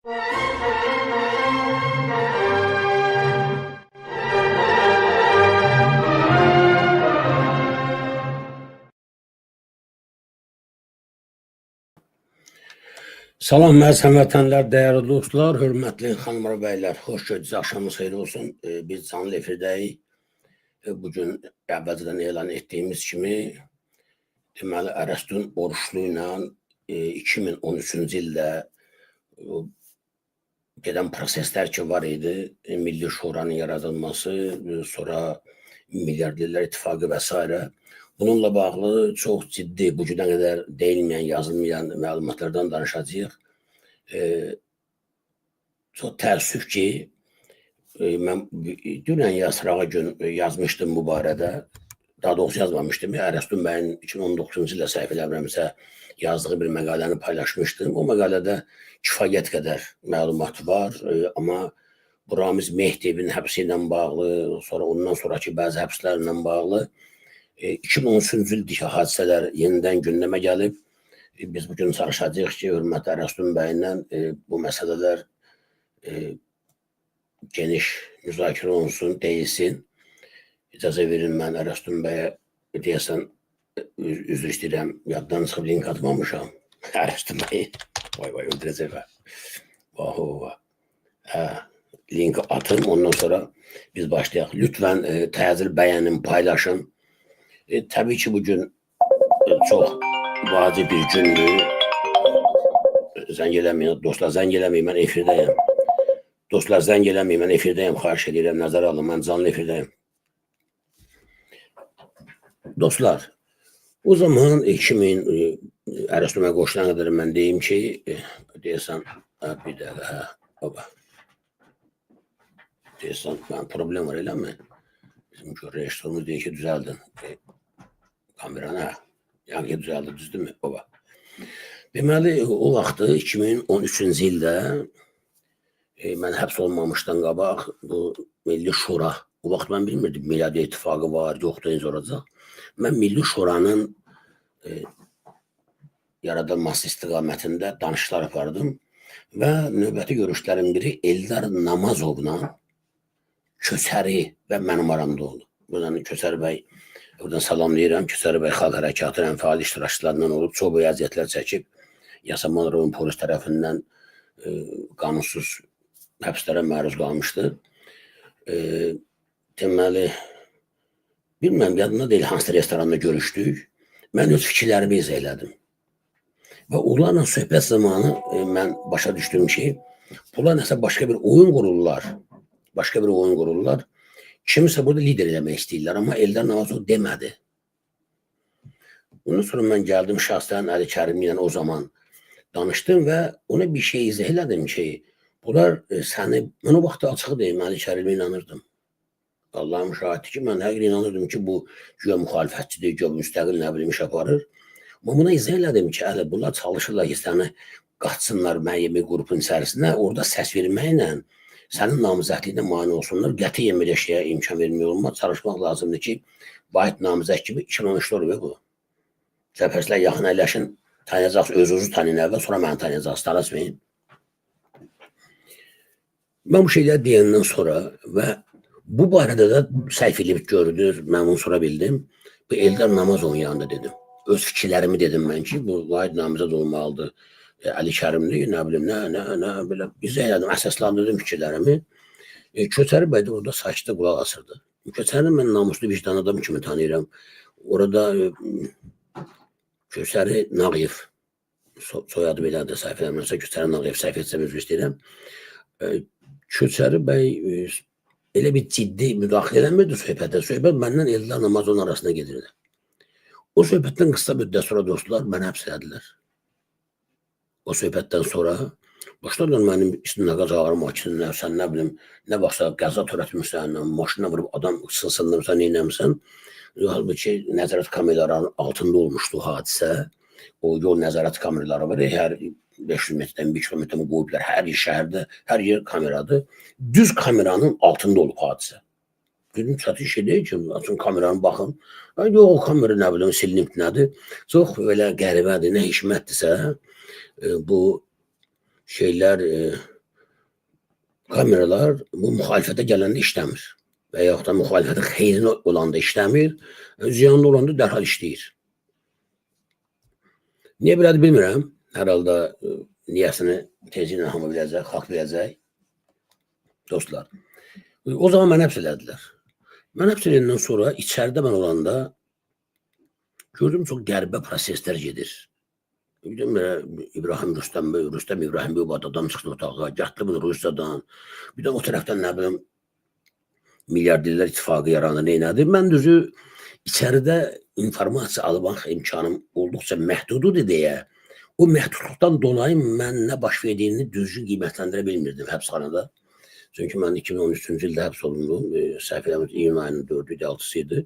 Salam əziz həmvətənlər, dəyərli dostlar, hörmətli xanımlar, bəylər, xoş gördünüz, axşamınız xeyir olsun. Biz canlı efirdəyik. Bugün əvvəlcədən elan etdiyimiz kimi, deməli, Ərəstun Oruçlu ilə 2013-cü ildə gedən proseslər ki var idi, Milli Şuranın yaradılması, sonra Milyarderlər İttifaqı və s. Bununla bağlı çox ciddi, bu günə qədər deyilməyən, yazılmayan məlumatlardan danışacağıq. Çox təəssüf ki, mən dünən yasırağa gün yazmışdım bu barədə. Daha doğrusu yazmamışdım. Ərəstun bəyin 2019-cu ildə səhv eləmirəmsə yazdığı bir məqaləni paylaşmışdım. O məqalədə kifayət qədər məlumat var, amma bu Ramiz Mehdiyevin həbsi ilə bağlı, sonra ondan sonraki bəzi həbslərlə bağlı 2013-cü ildəki hadisələr yenidən gündəmə gəlib. Biz bugün çalışacağıq ki, hörmətli Ərəstun bəylə bu məsələlər geniş müzakirə olunsun, deyilsin. İcazə verin, mən Ərəstun bəyə deyəsən üzr istəyirəm, yaddan çıxıb link atmamışam. Ərəstun bəy, vay vay öldürəcək. Vah vah. Hə, linki atın, ondan sonra biz başlayaq. Lütfən təcil bəyənin, paylaşın. Təbii ki, bugün çox vacib bir gündür. Zəng eləməyin, dostlar, zəng eləməyin, mən efirdəyəm. Dostlar, zəng eləməyin, mən efirdəyəm, xahiş edirəm, nəzərə alın, mən canlı efirdəyəm. Dostlar, o zaman 2000 Ərəstun bəy qoşulana qədər mən deyim ki, deyəsən, bir dəqiqə, hə, baba. Deyəsən, mən problem var, eləmi? Bizim ki, rejissorumuz deyir ki, düzəldin. Kameranı, hə. Yəni ki, düzəldi, düzdürmü, baba? Deməli, o vaxtı 2013-cü ildə mən həbs olmamışdan qabaq bu Milli Şura, o vaxt mən bilmirdim, Milli İttifaqı var, yoxdur, necə olacaq. Mən Milli Şuranın yaradılması istiqamətində danışıqlar apardım və növbəti görüşlərin biri Eldar Namazovla Köçəri və mənim aramda oldu. Buradan Köçəri bəy, buradan salamlayıram. Köçəri bəy Xalq Hərəkatının ən fəal iştirakçılarından olub, çox böyük əziyyətlər çəkib. Yasamal rayon polis tərəfindən qanunsuz həbslərə məruz qalmışdı. Deməli, bilmirəm, yadımda deyil hansı restoranda görüşdük. Mən öz fikirlərimi izah elədim. Və onlarla söhbət zamanı mən başa düşdüm ki, bunlar nəsə başqa bir oyun qururlar. Başqa bir oyun qururlar. Kimisə burada lider eləmək istəyirlər, amma Eldar Namazov demədi. Ondan sonra mən gəldim şəxsən Əli Kərimli ilə o zaman danışdım və ona bir şey izah elədim ki, bunlar səni, mən o vaxtda açıq deyim, Əli Kərimliyə inanırdım. Allahın şahidi ki, mən həqiqətən inanırdım ki, bu güya müxalifətçidir, güya müstəqil nə bilim iş aparır. Amma buna izah elədim ki, Əli, bunlar çalışırlar ki, səni qaçsınlar müəyyən bir qrupun içərisinə, orada səs verməklə sənin namizədliyinə mane olsunlar. Qətiyyən belə şeyə imkan vermək olmaz. Çalışmaq lazımdır ki, Vahid namizəd kimi 2013-də olub bu. Cəbhəçilər yaxın əyləşin, tanıyacaqsınız, özünüzü tanıyın əvvəl, sonra məni tanıyacaqsınız, tələsməyin. Mən bu şeyləri deyəndən sonra və bu barədə də səhv eləyib görünür, mən bunu sonra bildim. Bu Eldar Namazovun yanında dedim. Öz fikirlərimi dedim mən ki, bu Vahid namizəd olmalıdır. Əli Kərimli, nə bilim, nə, belə izah elədim, əsaslandırdım fikirlərimi. Köçəri bəy də orada sakitdə qulaq asırdı. Köçərini mən namuslu vicdanlı adam kimi tanıyıram. Orada Köçəri Nağıyev, soyadı belədir, səhv eləmirəmsə, Köçəri Nağıyev, səhv etsəm üzr istəyirəm. Köçəri bəy elə bir ciddi müdaxilə eləmirdi söhbətə. Söhbət məndən Eldar Namazovun arasına gedirdi. O söhbətdən qısa müddət sonra dostlar məni həbs elədilər. O söhbətdən sonra başladılar mənim istinnaqa çağırım maşını, sən nə bilim, nə vaxtsa qəza törətmirsən, maşına vurub adam sındırmısan, neynəmsən. Halbuki nəzarət kameralarının altında olmuşdu hadisə. O yol nəzarət kameraları var, hər 500 metrdən, 1 kilometrdən qoyublar. Hər bir şəhərdə, hər yer kameradır. Düz kameranın altında olub hadisə. Dedim, çətin şey deyil ki, açın kameranı baxın. Yox, o kamera nə bilim, silinib nədir. Çox belə qəribədir, nə hikmətdirsə, bu şeylər Kameralar bu müxalifətə gələndə işləmir. Və yaxud da müxalifətin xeyrinə olanda işləmir, ziyanlı olanda dərhal işləyir. Niyə belədir bilmirəm. Hər halda niyəsini tezliklə hamı biləcək, xalq biləcək. Dostlar, o zaman məni həbs elədilər. Mən həbs edəndən sonra içəridə mən olanda gördüm çox qəribə proseslər gedir. Bir də İbrahim Rüstəm bəy, Rüstəm İbrahim bəy adam çıxdı otağa, gətirdi bunu Rusiyadan. Bir də o tərəfdən nə bilim milyarderlər ittifaqı yarandı, neynədi? Mən düzü içəridə informasiya almaq imkanım olduqca məhdududur deyə o məhdudluqdan dolayı mən nə baş verdiyini düzgün qiymətləndirə bilmirdim həbsxanada. Çünki mən 2013-cü ildə həbs olundum. Səhv eləmirəm, iyun ayının 4-ü idi, 6-sı idi.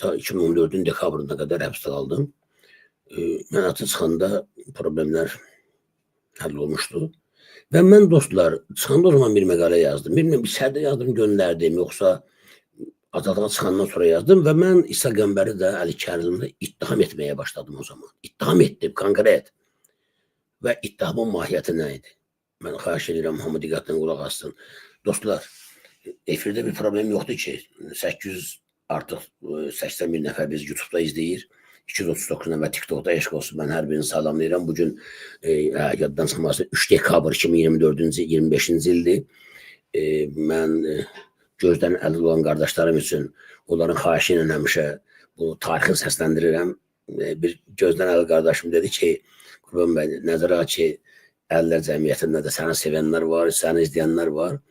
Ta 2014-ün dekabrına qədər həbsdə qaldım. Mən atı çıxanda problemlər həll olmuşdu. Və mən dostlar, çıxanda o zaman bir məqalə yazdım. Bilmirəm, içəridə yazdım, göndərdim, yoxsa azadlığa çıxandan sonra yazdım və mən İsa Qəmbəri də Əli Kərimli ittiham etməyə başladım o zaman. İttiham etdim, konkret. Və ittihamın mahiyyəti nə idi? Mən xahiş edirəm, hamı diqqətlə qulaq assın. Dostlar, efirdə bir problem yoxdur ki, 800 artıq 81 nəfər bizi YouTube'da izləyir. 239 nəfər TikTok'da, eşq olsun. Mən hər birini salamlayıram. Bugün yaddan çıxmasın 3 dekabr 2024-cü 25-ci ildir. Mən gözdən əlil olan qardaşlarım üçün onların xahişi ilə həmişə bu tarixi səsləndirirəm. Bir gözdən əlil qardaşım dedi ki, Qurban bəy, nəzərə al ki, Əlillər Cəmiyyətində də səni sevənlər var, səni izləyənlər var.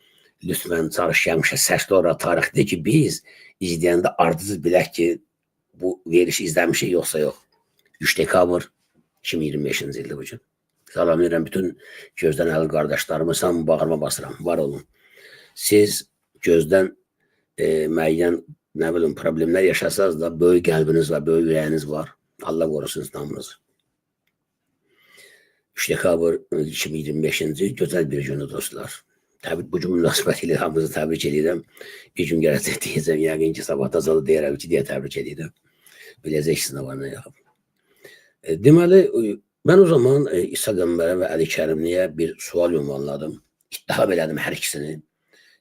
Lütfən çalış həmişə səsli olaraq tarixdir ki, biz izləyəndə ardıcıl bilək ki, bu verişi izləmişik yoxsa yox. 3 dekabr 2025-ci ildir bu gün. Salamlayıram bütün gözdən əlil qardaşlarımı, hamı bağrıma basıram. Var olun. Siz gözdən müəyyən nə bilim problemlər yaşasanız da böyük qəlbiniz var, böyük ürəyiniz var. Allah qorusun hamınızı. 3 dekabr 2025-ci il gözəl bir gündür dostlar. Təbrik, bu gün münasibətilə hamınızı təbrik edirəm. Bir gün gələcək deyəcəm, yəqin ki, sabah da deyərəm ki, deyə təbrik edirəm. Biləcəksiniz nə var, nə yox. Deməli, mən o zaman İsa Qəmbərə və Əli Kərimliyə bir sual ünvanladım. İttiham elədim hər ikisini.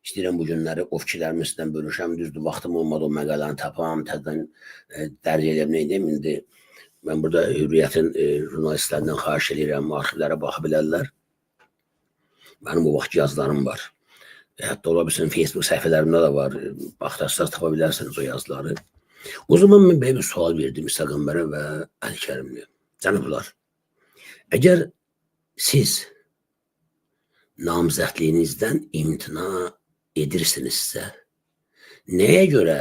İstəyirəm bu günləri o fikirlərimi sizdən bölüşəm. Düzdür, vaxtım olmadı o məqaləni tapam, təzədən dərc eləyəm, nə edeyim. İndi mən burada Hürriyyətin jurnalistlərindən xahiş edirəm, arxivlərə baxa bilərlər. Mənim o vaxt yazılarım var. Hətta ola bilsin Facebook səhifələrimdə də var. Baxdarsanız tapa bilərsiniz o yazıları. O zaman mən belə bir sual verdim İsa Qəmbərə və Əli Kərimliyə. Cənablar, əgər siz namizədliyinizdən imtina edirsinizsə, nəyə görə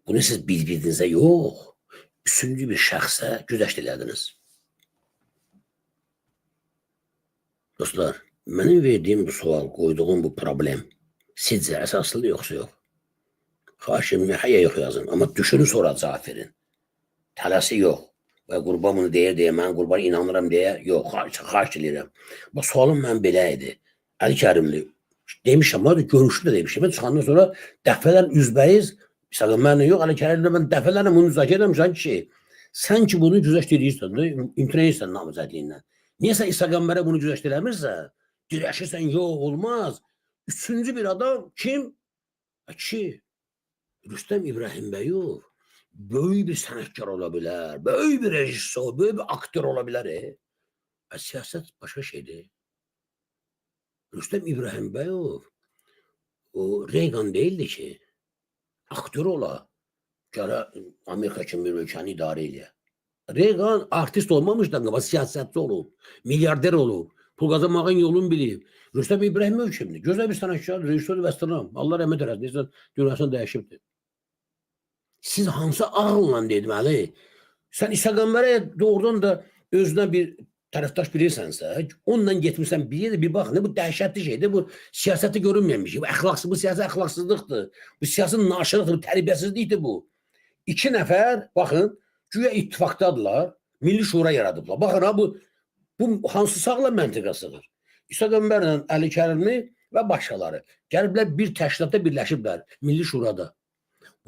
bunu siz bir-birinizə yox, üçüncü bir şəxsə güzəşt elədiniz? Dostlar, mənim verdiyim bu sual, qoyduğum bu problem sizcə əsaslıdır yoxsa yox? Xahiş edirəm, həyə yox yazın. Amma düşünün sonra cavab verin. Tələsi yox. Və qurban bunu deyir deyə, mən qurban inanıram deyə, yox, xahiş edirəm. Bu sualım mən belə idi. Əli Kərimli, demişəm, da görüşdə demişəm. Mən çıxandan sonra dəfələrlə üzbəyiz, məsələn, mənlə yox, Əli Kərimli mən dəfələrlə bunu müzakirə eləmişəm ki, sən ki bunu güzəşt edirsən, imtina edirsən namizədliyindən. Niyə sən İsa Qəmbərə bunu güzəşt eləmirsən? Dirəşirsən, yox, olmaz. Üçüncü bir adam kim? Ki, Rüstəm İbrahimbəyov böyük bir sənətkar ola bilər, böyük bir rejissor, böyük bir aktör ola bilər. Siyasət başqa şeydir. Rüstəm İbrahimbəyov o Reagan değildi ki, aktör ola, gələ Amerika kimi bir ölkəni idarə eləyə. Reagan artist olmamışdan qabaq siyasətçi olub, milyarder olub, pul qazanmağın yolunu bilib. Rüstəm İbrahimov kimdir? Gözəl bir sənətkar, rejissor və salam. Allah rəhmət eləsin. Necə dünyasını dəyişibdir. Siz hansı ağılla dedim Əli? Sən İsa Qəmbərə doğrudan da özünə bir tərəfdaş bilirsənsə, onunla getmirsən bir yerə bir bax, nə bu dəhşətli şeydir, bu siyasətdə görünməyən bir şey. Bu əxlaqsız, bu siyasi əxlaqsızlıqdır. Bu siyasi naşırlıqdır, bu tərbiyəsizlikdir bu. İki nəfər, baxın, güya ittifaqdadırlar, Milli Şura yaradıblar. Baxın ha, bu hansı sağlam məntiqə sığır? İsa Qəmbərlə Əli Kərimli və başqaları gəliblər bir təşkilatda birləşiblər Milli Şurada.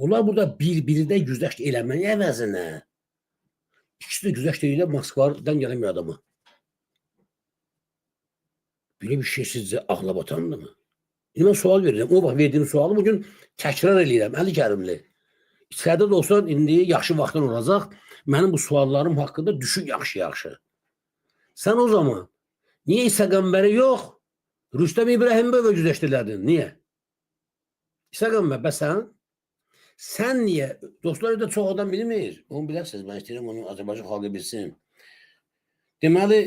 Bunlar burada bir-biridə güzəşt eləməyin əvəzinə ikisi də güzəşt eləyirlər Moskvadan gələn bir adama. Belə bir şey sizcə ağla batandırmı? İndi mən sual verirəm. O vaxt verdiyim sualı bugün təkrar eləyirəm. Əli Kərimli. İçəridə də olsan indi yaxşı vaxtın olacaq. Mənim bu suallarım haqqında düşün yaxşı-yaxşı. Sən o zaman niyə İsa Qəmbəri yox, Rüstəm İbrahimbəyovə güzəşt elədin? Niyə? İsa Qəmbər, bəs sən? Sən niyə? Dostlar, ödə çox adam bilmir. Onu bilərsiniz. Mən istəyirəm onu Azərbaycan xalqı bilsin. Deməli,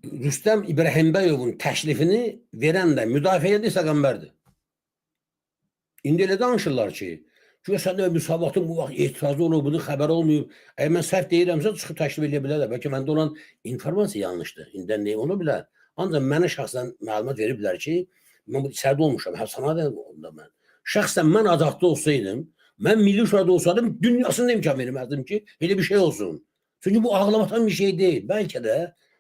Rüstəm İbrahimbəyovun təklifini verən də, müdafiə edən də İsa Qəmbərdir. İndi elə danışırlar ki, güya sən də müsavatın bu vaxt etirazı olub, bunun xəbəri olmayıb. Əgər mən səhv deyirəmsə, çıxıb təklif edə bilərlər. Bəlkə məndə olan informasiya yanlışdır. İndən deyim, onu bilər. Ancaq mənə şəxsən məlumat veriblər ki, mən bu içəridə olmuşam, həbsxanada onda mən. Şəxsən mən azadda olsaydım, mən Milli Şurada olsaydım, dünyasında imkan verməzdim ki, elə bir şey olsun. Çünki bu ağla batan bir şey deyil. Bəlkə də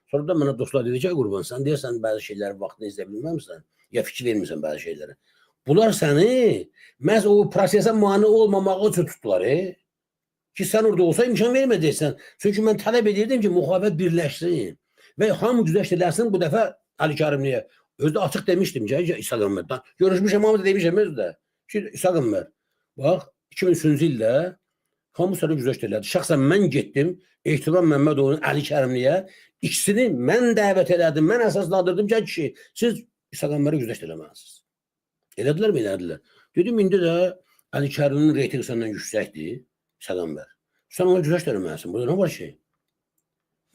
sonradan mənə dostlar dedi ki, Qurban, sən deyirsən bəzi şeyləri vaxtında izləyə bilməmsən, ya fikir vermirsən bəzi şeylərə. Bunlar səni məhz o prosesə mane olmamaq üçün tutdular. Ki sən orada olsa imkan verməyəcəksən. Çünki mən tələb edirdim ki, müxalifət birləşsin və hamı güzəşt eləsin bu dəfə Əli Kərimliyə. Özü də açıq demişdim ki, İsa Qəmbərdən. Görüşmüşəm, hamı da demişəm özü də. Ki, İsa Qəmbər, bax, 2003-cü ildə hamı sənə güzəşt elədi. Şəxsən mən getdim, Ehtiram Məmmədovun Əli Kərimliyə ikisini mən dəvət elədim, mən əsaslandırdım ki, kişi, siz İsa Qəmbərə güzəşt eləməlisiniz. Elədilər mi? Elədilər. Dedim, indi də Əli Kərimlinin reytinqi səndən yüksəkdir, İsa Qəmbər. Sən ona güzəşt eləməlisin. Burada nə var ki?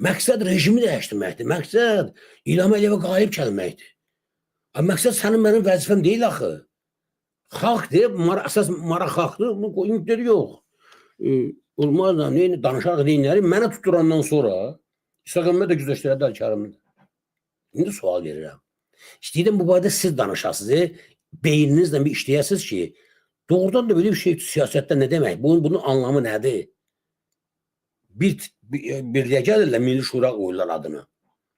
Məqsəd rejimi dəyişdirməkdir. Məqsəd İlham Əliyevə qalib gəlməkdir. Məqsəd sənin mənim vəzifəm deyil axı. Xalq deyib, əsas maraq xalqdır. Bu ümidləri yox. Olmaz da, neyini, danışarıq neyinləri. Mənə tutdurandan sonra İsa Qəmbər də güzəşt elədi Əli Kərimli. İndi sual verirəm. İstəyirəm bu barədə siz danışasınız. Beyninizlə bir işləyəsiniz ki, doğrudan da belə bir şey siyasətdə nə demək? Bunun anlamı nədir? Birliyə gəlirlər, Milli Şura qoyurlar adını.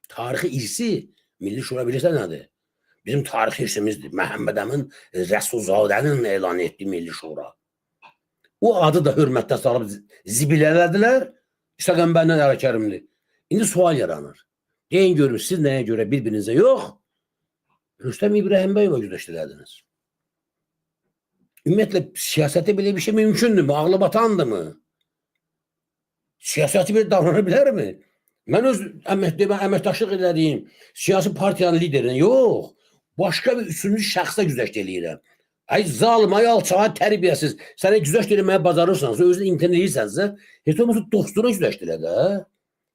Tarixi irsi Milli Şura bilirsən nədir? Bizim tarixi irsimizdir. Məhəmməd Əmin Rəsulzadənin elan etdiyi Milli Şura. O adı da hörmətdən salıb zibilələdilər. İsa Qəmbərlə Əli Kərimli. İndi sual yaranır. Deyin görün, siz nəyə görə bir-birinizə yox, Rüstəm İbrahimbəyova güzəşt elədiniz? Ümumiyyətlə, siyasətdə belə bir şey mümkündürmü? Ağlı batandırmı? Siyasəti bir davrana bilərmi? Mən öz əməkdaşlıq elədiyim siyasi partiyanın liderinə yox, başqa bir üçüncü şəxsə güzəşt eləyirəm. Ay zalım, ay alçağa, tərbiyəsiz. Sənə güzəşt eləməyə bacarırsansa, özünü imtina edirsənsə, heç olmasa dostuna güzəşt elə də.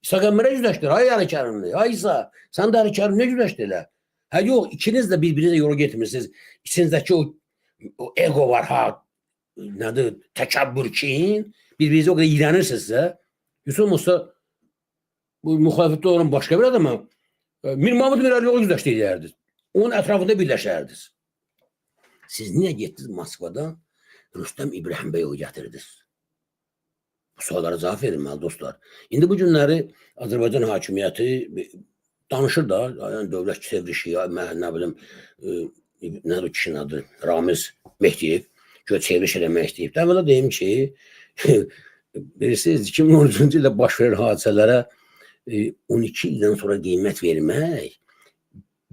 İsa Qəmbərə güzəşt elə, ay Əli Kərimli, ay İsa, sən də Əli Kərimliyə güzəşt elə. Hə yox, ikiniz də bir-birinizə yola getmirsiniz. İçinizdəki o ego var ha, nədir, təkəbbür, kin, bir-birinizə o qədər iyrənirsinizsə, heç olmasa bu müxalifətdə olan başqa bir adama Mir Mahmud Mirəlioğlu güzəşt eləyərdiniz. Onun ətrafında birləşərdiniz. Siz niyə getdiniz Moskvadan Rüstəm İbrahimbəyovu gətirdiniz? Bu suallara cavab verin, dostlar. İndi bu günləri Azərbaycan hakimiyyəti danışır da, yəni dövlət çevrilişi, nə bilim, nədir o kişinin adı, Ramiz Mehdiyev, gör çevriliş eləmək istəyib. Əvvəla deyim ki, bilirsiniz, 2013-cü ildə baş verən hadisələrə 12 ildən sonra qiymət vermək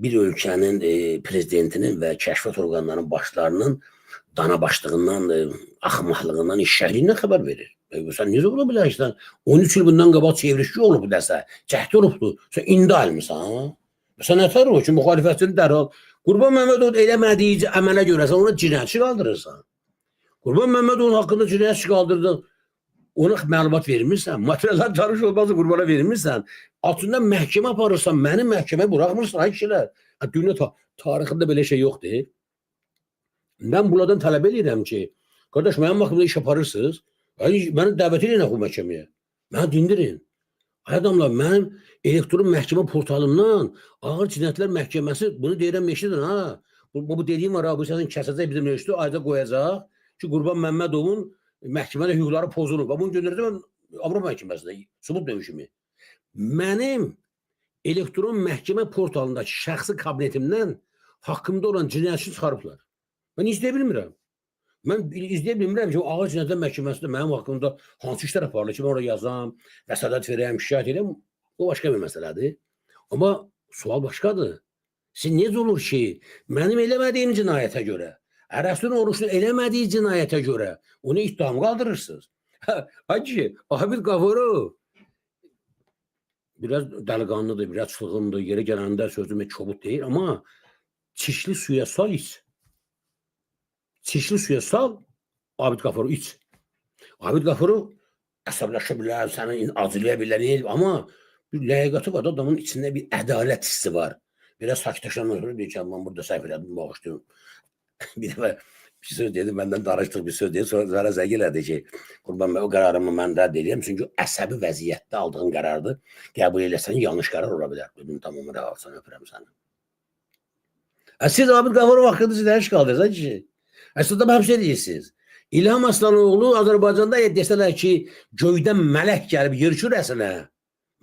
bir ölkənin prezidentinin və kəşfiyyat orqanlarının başlarının dana başlığından, axmaqlığından, eşşəkliyindən xəbər verir. Sən necə ola bilərsən? 13 il bundan qabaq çevrilişçi olub desə, cəhd olubdur. Sən indi almısan. Sən nətər o ki, müxalifətini dərhal Qurban Məmmədov eləmədiyi əmələ görə sən ona cinayətçi qaldırırsan. Qurban Məmmədovun haqqında cinayətçi qaldırdın. Ona məlumat vermirsən, materiallar tanış olmazsa Qurbana vermirsən. Altından məhkəmə aparırsan, məni məhkəməyə buraxmırsan, ay kişilər. Dünya tarixində belə şey yoxdur. Mən bunlardan tələb edirəm ki, qardaş, mənim haqqımda iş aparırsınız, ay, məni dəvət edin axı məhkəməyə. Məni dindirin. Ay adamlar, mənim elektron məhkəmə portalımdan Ağır Cinayətlər Məhkəməsi, bunu deyirəm, eşidin ha. Bu dediyim var ha, bu səsin kəsəcək bizim eşidi, ayda qoyacaq ki, Qurban Məmmədovun məhkəmədə hüquqları pozulub. Bunu göndərəcəm Avropa Məhkəməsinə, sübut döyüşümü. Mənim elektron məhkəmə portalındakı şəxsi kabinetimdən haqqımda olan cinayətçi çıxarıblar. Mən izləyə bilmirəm. Mən izləyə bilmirəm ki, o Ağır Cinayətlər Məhkəməsində mənim haqqımda hansı işlər aparılır ki, mən oraya yazam, vəsatət verəm, şikayət edirəm. O başqa bir məsələdir. Amma sual başqadır. Siz necə olur ki, mənim eləmədiyim cinayətə görə, Ərəstun Oruçlu eləmədiyi cinayətə görə onu ittiham qaldırırsınız? Ay kişi, Abid Qafarov biraz dəliqanlıdır, biraz çılğındır, yerə gələndə sözümü kobud deyir, amma çirkli suya sal iç. Çirkli suya sal, Abid Qafarov iç. Abid Qafarov əsəbləşə bilər, səni acılaya bilər, amma bir ləyaqəti var, adamın içində bir ədalət hissi var. Biraz sakitləşəndən sonra deyir ki, mən burada səhv elədim, bağışlayın. Bir dəfə bir söz dedi, məndən danışdıq bir söz dedi, sonra zəng elədi ki, Qurban bəy, o qərarımı mən rədd edirəm, çünki əsəbi vəziyyətdə aldığın qərardır. Qəbul eləsən yanlış qərar ola bilər. Dedim, tamam, rahatsan, öpürəm səni. Siz Abid Qafarov haqqında siz nə iş qaldırırsınız kişi? Siz adamı həbs edirsiniz. İlham Aslanoğlu Azərbaycanda desələr ki, göydən mələk gəlib yer kürəsinə.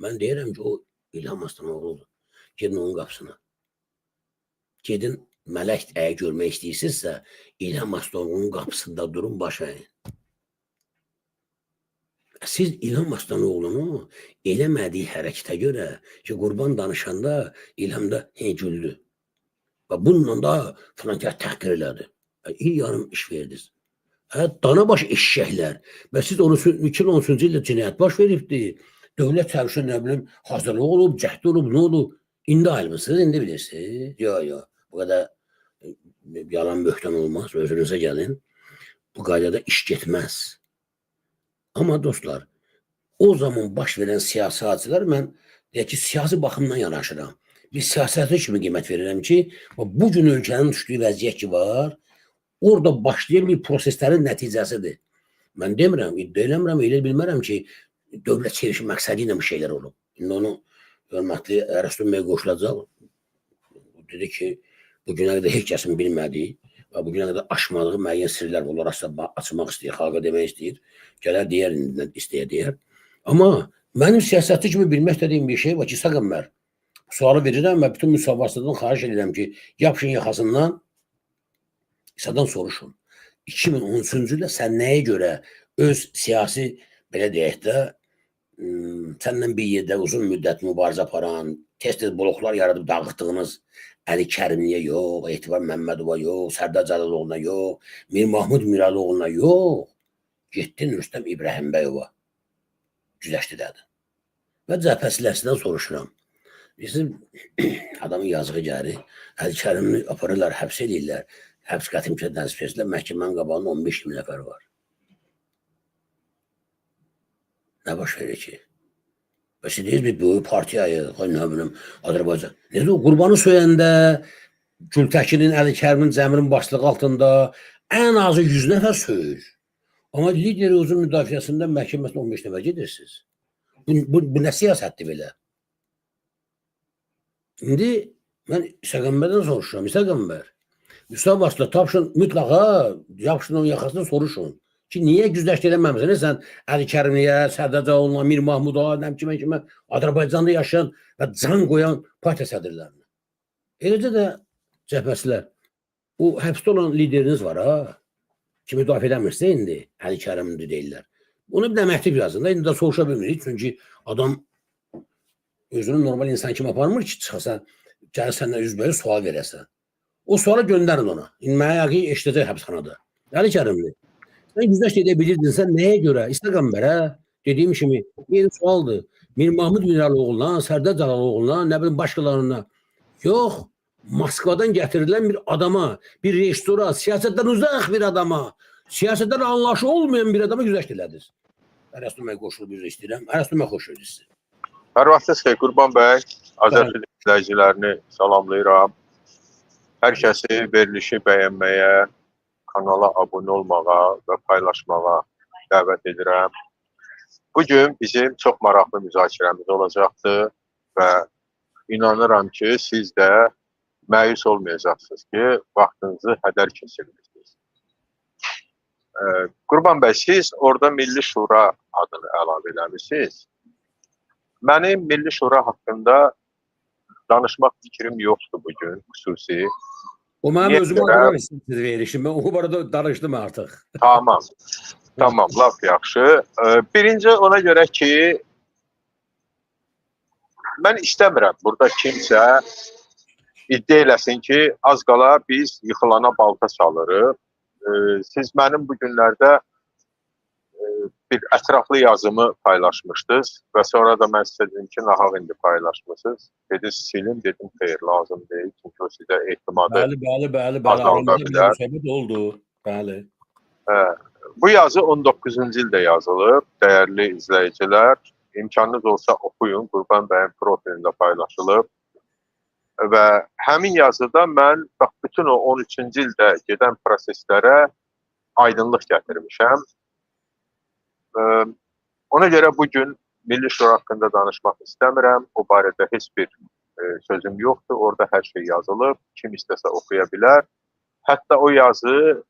Mən deyirəm ki, o İlham Aslanoğludur. Gedin onun qapısına. Gedin mələk əgər görmək istəyirsinizsə, İlham Aslanoğlunun qapısında durun, baş əyin. Siz İlham Aslanoğlunu eləmədiyi hərəkətə görə ki, Qurban danışanda İlham da güldü. Və bununla da filan kəs təhqir elədi. İl yarım iş verdiniz. Danabaş eşşəklər. Və siz 2013-cü ildə cinayət baş veribdi. Dövlət çəvişi nə bilim hazırlıq olub, cəhd olub, nə olub? İndi ayrılmısınız, indi bilirsiniz. Yox, yox. Bu qədər yalan böhtan olmaz. Özünüzə gəlin. Bu qaydada iş getməz. Amma dostlar, o zaman baş verən siyasi hadisələr mən deyək ki, siyasi baxımdan yanaşıram. Bir siyasətçi kimi qiymət verirəm ki, bu gün ölkənin düşdüyü vəziyyət ki var, orada başlayan bir proseslərin nəticəsidir. Mən demirəm, iddia eləmirəm, elə bilmərəm ki, dövlət çevrişi məqsədi ilə bu şeylər olub. İndi onu hörmətli Ərəstun bəy qoşulacaq. Dedi ki, bugünə qədər heç kəsin bilmədiyi və bugünə qədər aşmadığı müəyyən sirlər var. Onlar açmaq istəyir, xalqa demək istəyir. Gələr deyər, indi istəyə deyər. Amma mənim siyasətçi kimi bilmək istədiyim bir şey var ki, Saqəmbər, sualı verirəm və bütün müsavasından xahiş edirəm ki, yapışın yaxasından, İsadan soruşun. 2013-cü ildə sən nəyə görə öz siyasi, belə deyək də, səndən bir yerdə uzun müddət mübarizə aparan, tez-tez bloklar yaradıb dağıtdığınız Əli Kərimliyə yox, Etibar Məmmədova yox, Sərdar Cəlaloğluna yox, Mir Mahmud Mirəloğluna yox, getdin Rüstəm İbrahimbəyova güzəşti dedin. Və cəbhəsilərsindən soruşuram. Bizim adamın yazığı gəlir, Əli Kərimli aparırlar, həbs eləyirlər. Həbs qəti imkan vəzifəsində məhkəmənin qabağında 15 min nəfər var. Nə baş verir ki? Və siz deyirsiniz, biz böyük partiyayıq, nə bilim, Azərbaycan. Necə o Qurbanı söyəndə, Gültəkinin, Əli Kərimin, Cəmirin başlığı altında ən azı 100 nəfər söyür. Amma lideri uzun müdafiəsində məhkəməsində 15 nəfər gedirsiniz. Bu nə siyasətdir belə? İndi mən İsa Qəmbərdən soruşuram. İsa Qəmbər, Mustafa Baslı tapşın mütləq ha, yapışın onun yaxasından soruşun. Ki niyə güzəşt eləməmisən? Sən Əli Kərimliyə, Sərdar Cəlalovuna, Mir Mahmuda, nə kimə kimə Azərbaycanda yaşayan və can qoyan partiya sədrlərinə. Eləcə də cəbhəsilər. O həbsdə olan lideriniz var ha. Ki müdafiə eləmirsə indi Əli Kərimli deyirlər. Ona bir də məktub yazın da, indi də soruşa bilmirik. Çünki adam özünü normal insan kimi aparmır ki, çıxasan, gəlir səndən üzbəüz sual verəsən. O sualı göndərin ona. İndi mənə yəqin eşidəcək həbsxanada. Əli Kərimli, sən güzəşt edə bilirdin, sən nəyə görə? İsa Qəmbərə, dediyim kimi, yeni sualdır. Mir Mahmud Mirəloğluna, Sərdar Cəlaloğluna, nə bilim başqalarına. Yox, Moskvadan gətirilən bir adama, bir rejissora, siyasətdən uzaq bir adama, siyasətdən anlayışı olmayan bir adama güzəşt elədiniz. Ərəstun bəy qoşulub üzr istəyirəm. Ərəstun bəy xoş gördük sizi. Hər vaxtınız xeyir Qurban bəy. Azər izləyicilərini salamlayıram. Hər kəsi verilişi bəyənməyə, kanala abunə olmağa və paylaşmağa dəvət edirəm. Bugün bizim çox maraqlı müzakirəmiz olacaqdır və inanıram ki, siz də məyus olmayacaqsınız ki, vaxtınızı hədər keçirmirsiniz. Qurban bəy, siz orada Milli Şura adını əlavə eləmisiniz. Mənim Milli Şura haqqında danışmaq fikrim yoxdur bugün xüsusi. O mənim özümə görə siz verilişim. Mən o barədə danışdım artıq. Tamam. Tamam, lap yaxşı. Birinci ona görə ki, mən istəmirəm burada kimsə İddia eləsin ki, az qala biz yıxılana balta çalırıq. Siz mənim bu günlərdə bir ətraflı yazımı paylaşmışdınız və sonra da mən sizə dedim ki, nahaq indi paylaşmısınız. Dediniz, silin, dedim, xeyr, lazım deyil. Çünki o sizə etimadı Bəli, bəli, bəli, bəli. azalda bilər. Söhbət oldu. Bəli. Hə, bu yazı 19-cu ildə yazılıb, dəyərli izləyicilər. İmkanınız olsa oxuyun, Qurban bəyin profilində paylaşılıb. Və həmin yazıda mən bax, bütün o 13-cü ildə gedən proseslərə aydınlıq gətirmişəm. Ona görə bugün Milli Şura haqqında danışmaq istəmirəm. O barədə heç bir sözüm yoxdur. Orada hər şey yazılıb. Kim istəsə oxuya bilər. Hətta o yazı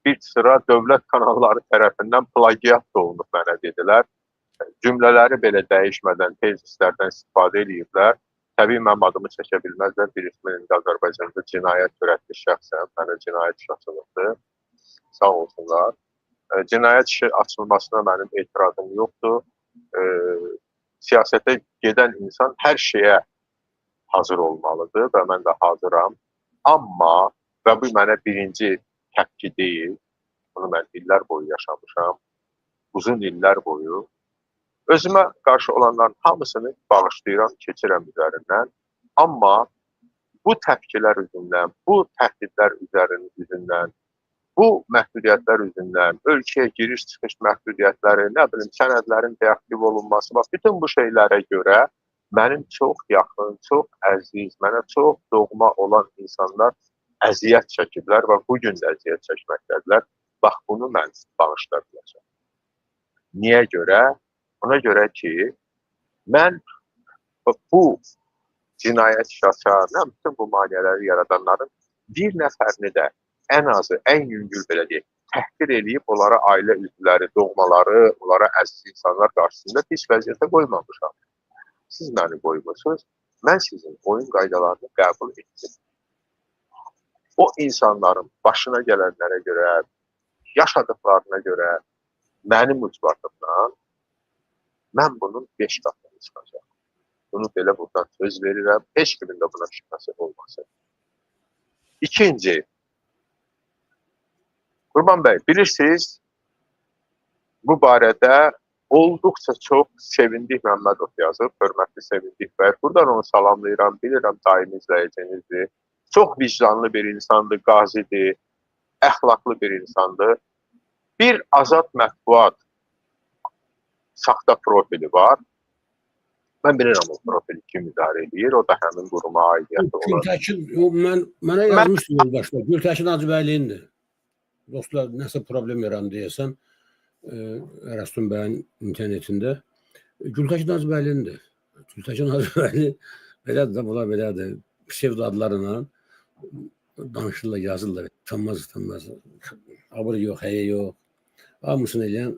bir sıra dövlət kanalları tərəfindən plagiat da olunub mənə dedilər. Cümlələri belə dəyişmədən tezislərdən istifadə eləyiblər. Təbii mənim adımı çəkə bilməzlər. Bilirsiniz, mən indi Azərbaycanda cinayət törətmiş şəxsəm. Mənə cinayət işi açılıbdır. Sağ olsunlar. Cinayət işi açılmasına mənim etirazım yoxdur. Siyasətə gedən insan hər şeyə hazır olmalıdır və mən də hazıram. Amma, və bu mənə birinci təpki deyil, bunu mən illər boyu yaşamışam, uzun illər boyu. Özümə qarşı olanların hamısını bağışlayıram, keçirəm üzərindən. Amma bu təpkilər üzündən, bu təhdidlər üzündən, bu məhdudiyyətlər üzündən, ölkəyə giriş-çıxış məhdudiyyətləri, nə bilim, sənədlərin deaktiv olunması, bax, bütün bu şeylərə görə mənim çox yaxın, çox əziz, mənə çox doğma olan insanlar əziyyət çəkiblər və bu gün də əziyyət çəkməkdədirlər. Bax, bunu mən bağışlaya biləcəm. Niyə görə? Ona görə ki, mən bu cinayət işi açan, bütün bu maneələri yaradanların bir nəfərini də ən azı, ən yüngül belə deyək, təhqir eləyib onlara ailə üzvləri, doğmaları, onlara əziz insanlar qarşısında pis vəziyyətə qoymamışam. Siz məni qoymursunuz, mən sizin oyun qaydalarını qəbul etdim. O insanların başına gələnlərə görə, yaşadıklarına görə mənim ucbatımdan mən bunun 5 qatını çıxacağam. Bunu belə buradan söz verirəm. Heç kimin də buna şübhəsi olmasın. İkinci, Qurban bəy, bilirsiniz, bu barədə olduqca çox Sevindik Məmmədov yazıb, hörmətli Sevindik bəy. Buradan onu salamlayıram, bilirəm daimi izləyicинizdir. Çox vicdanlı bir insandır, qazidir, əxlaqlı bir insandır. Bir azad mətbuat saxta profili var. Mən bilirəm o profili kim idarə edir, o da həmin quruma aidiyyəti olan. Gültəkin, mənə yazmışdı yoldaşlar, Gültəkin Hacıbəyli'ndir. Dostlar, nəsə problem yarandı deyəsən, Ərəstun bəyin internetində. Gültəkin Hacıbəyli'ndir. Gültəkin Hacıbəyli belədir də, bunlar belədir. Psevdo adlarla danışırlar, yazırlar. Utanmaz, utanmaz. Abır yox, həyə yox. Hamısını eləyən.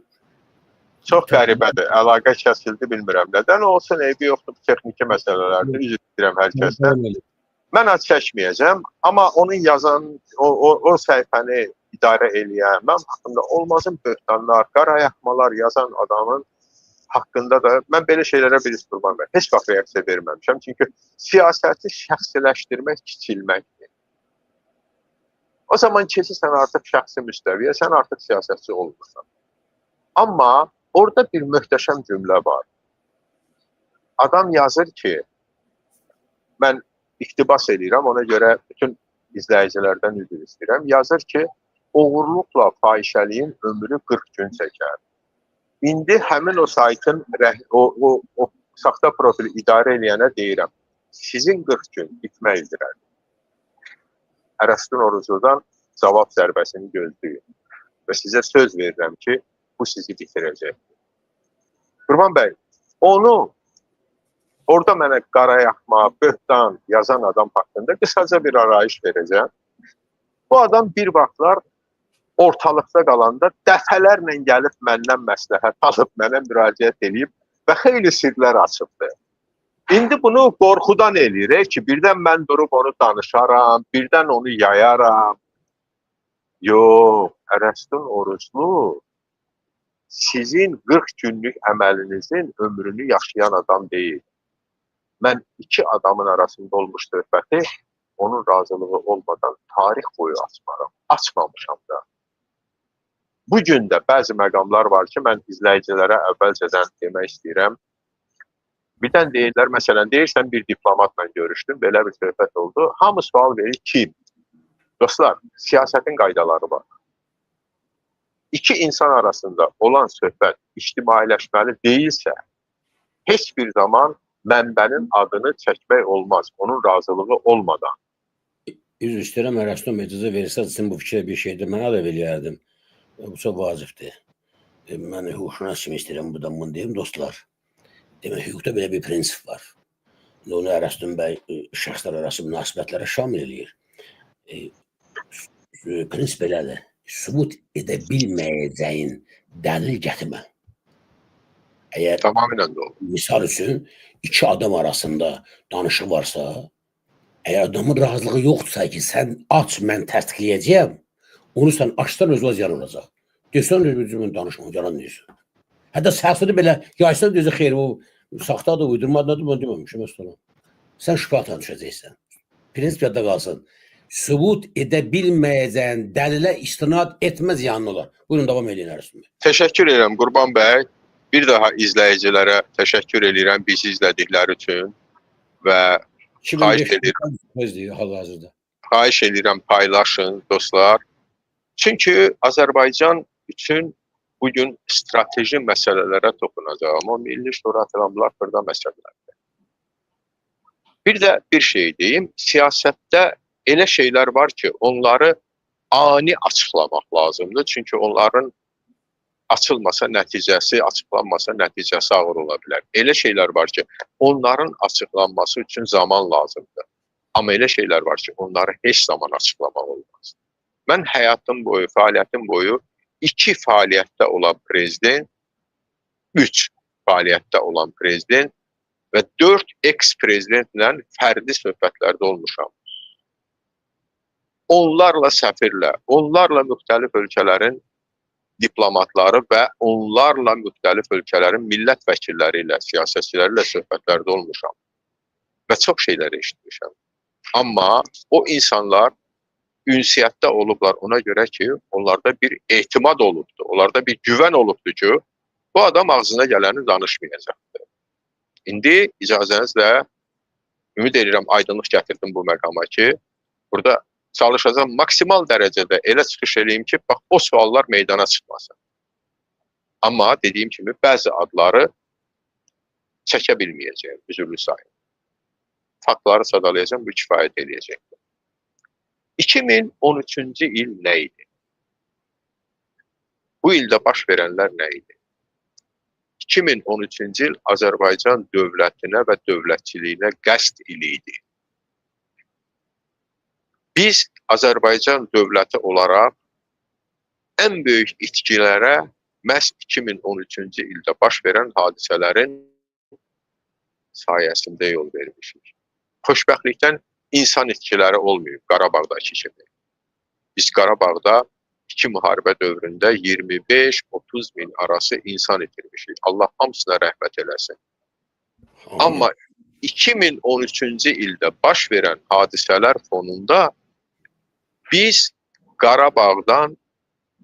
Çox qəribədir. Əlaqə kəsildi, bilmirəm. Nədən olsun, eybi yoxdur, bu texniki məsələlərdir. Üzr istəyirəm hər kəsdən. Mən ad çəkməyəcəm, amma onun yazan, o səhifəni idarə eləyən, mən haqqında olmazın böhtanlar, qarayaqmalar yazan adamın haqqında da mən belə şeylərə bir Qurban bəy heç vaxt reaksiya verməmişəm. Çünki siyasəti şəxsiləşdirmək kiçilməkdir. O zaman keçirsən artıq şəxsi müstəviyə, sən artıq siyasətçi olmursan. Amma orada bir möhtəşəm cümlə var. Adam yazır ki, mən iqtibas eləyirəm, ona görə bütün izləyicilərdən üzr istəyirəm. Yazır ki, oğurluqla fahişəliyin ömrü 40 gün çəkər. İndi həmin o saytın, o saxta profili idarə eləyənə deyirəm, sizin 40 gün bitmək üzrədir. Ərəstun Oruzludan cavab zərbəsini gözləyin və sizə söz verirəm ki, bu sizi bitirəcək. Qurban bəy, onu orada mənə qarayaqma, böhtan yazan adam haqqında qısaca bir arayış verəcəm. Bu adam bir vaxtlar ortalıqda qalanda dəfələrlə gəlib məndən məsləhət alıb, mənə müraciət eləyib və xeyli sirlər açıbdı. İndi bunu qorxudan eləyir ki, birdən mən durub onu danışaram, birdən onu yayaram. Yox, Ərəstun Oruzlu sizin 40 günlük əməlinizin ömrünü yaşayan adam deyil. Mən iki adamın arasında olmuş söhbəti Onun razılığı olmadan tarix boyu açmaram. Açmamışam da. Bugün də bəzi məqamlar var ki, mən izləyicilərə əvvəlcədən demək istəyirəm. Birdən deyirlər, məsələn, deyirsən bir diplomatla görüşdüm, belə bir söhbət oldu. Hamı sual verir, kim? Dostlar, siyasətin qaydaları var. İki insan arasında olan söhbət ictimailəşməli deyilsə, heç bir zaman mənbənin adını çəkmək olmaz, onun razılığı olmadan. Üzr istəyirəm, Ərəstun bəy, icazə verirsə, sizin bu fikrə bir şeydir, mənə də eləyərdim. Bu çox vacibdir. Mən hüquqşünas kimi istəyirəm buradan bunu deyim, dostlar. Demək, hüquqda belə bir prinsip var. Onu Ərəstun bəy şəxslər arası münasibətlərə şamil eləyir. Prinsip belədir. Sübut edə bilməyəcəyin dəlil gətirmə. Əgər tamamilə doğru. Misal üçün, iki adam arasında danışıq varsa, əgər adamın razılığı yoxdursa ki, sən aç, mən təsdiqləyəcəyəm, onu sən açsan özünə ziyan olacaq. Desən, mən danışmam, yalan deyirsən. Hətta səsini belə yaysan, deyirsən, xeyr, o saxtadır, uydurmadır, mən deməmişim, məsələn. Sən şübhə altına düşəcəksən. Prinsip yadda qalsın. Sübut edə bilməyəcəyin dəlilə istinad etmə ziyanlı olar. Buyurun, davam edin Ərəstun bəy. Təşəkkür edirəm Qurban bəy. Bir daha izləyicilərə təşəkkür edirəm bizi izlədikləri üçün və xahiş edirəm. Xahiş edirəm paylaşın dostlar. Çünki Azərbaycan üçün bugün strateji məsələlərə toxunacağım. O Milli Şura filan xırda məsələlərdir. Bir də bir şey deyim, siyasətdə elə şeylər var ki, onları ani açıqlamaq lazımdır. Çünki onların açılmasa nəticəsi, açıqlanmasa nəticəsi ağır ola bilər. Elə şeylər var ki, onların açıqlanması üçün zaman lazımdır. Amma elə şeylər var ki, onları heç zaman açıqlamaq olmaz. Mən həyatım boyu, fəaliyyətim boyu 2 fəaliyyətdə olan prezident, 3 fəaliyyətdə olan prezident və 4 eks-prezidentlə fərdi söhbətlərdə olmuşam. Onlarla səfirlə, onlarla müxtəlif ölkələrin diplomatları və onlarla müxtəlif ölkələrin millət vəkilləri ilə, siyasətçiləri ilə söhbətlərdə olmuşam və çox şeylər eşitmişəm. Amma o insanlar ünsiyyətdə olublar ona görə ki, onlarda bir etimad olubdur, onlarda bir güvən olubdur ki, bu adam ağzına gələni danışmayacaqdır. İndi icazənizlə ümid edirəm, aydınlıq gətirdim bu məqama ki, burada çalışacağım maksimal dərəcədə elə çıxış eləyim ki, bax o suallar meydana çıxmasın. Amma dediyim kimi bəzi adları çəkə bilməyəcəyim, üzürlü sayın. Faktları sadalayacağım, bu kifayət eləyəcəkdir. 2013-cü il nə idi? Bu ildə baş verənlər nə idi? 2013-cü il Azərbaycan dövlətinə və dövlətçiliyinə qəsd ili idi. Biz Azərbaycan dövləti olaraq ən böyük itkilərə məhz 2013-cü ildə baş verən hadisələrin sayəsində yol vermişik. Xoşbəxtlikdən insan itkiləri olmayıb Qarabağdakı kimi. Biz Qarabağda iki müharibə dövründə 25-30 min arası insan itirmişik. Allah hamısına rəhmət eləsin. Amma 2013-cü ildə baş verən hadisələr fonunda biz Qarabağdan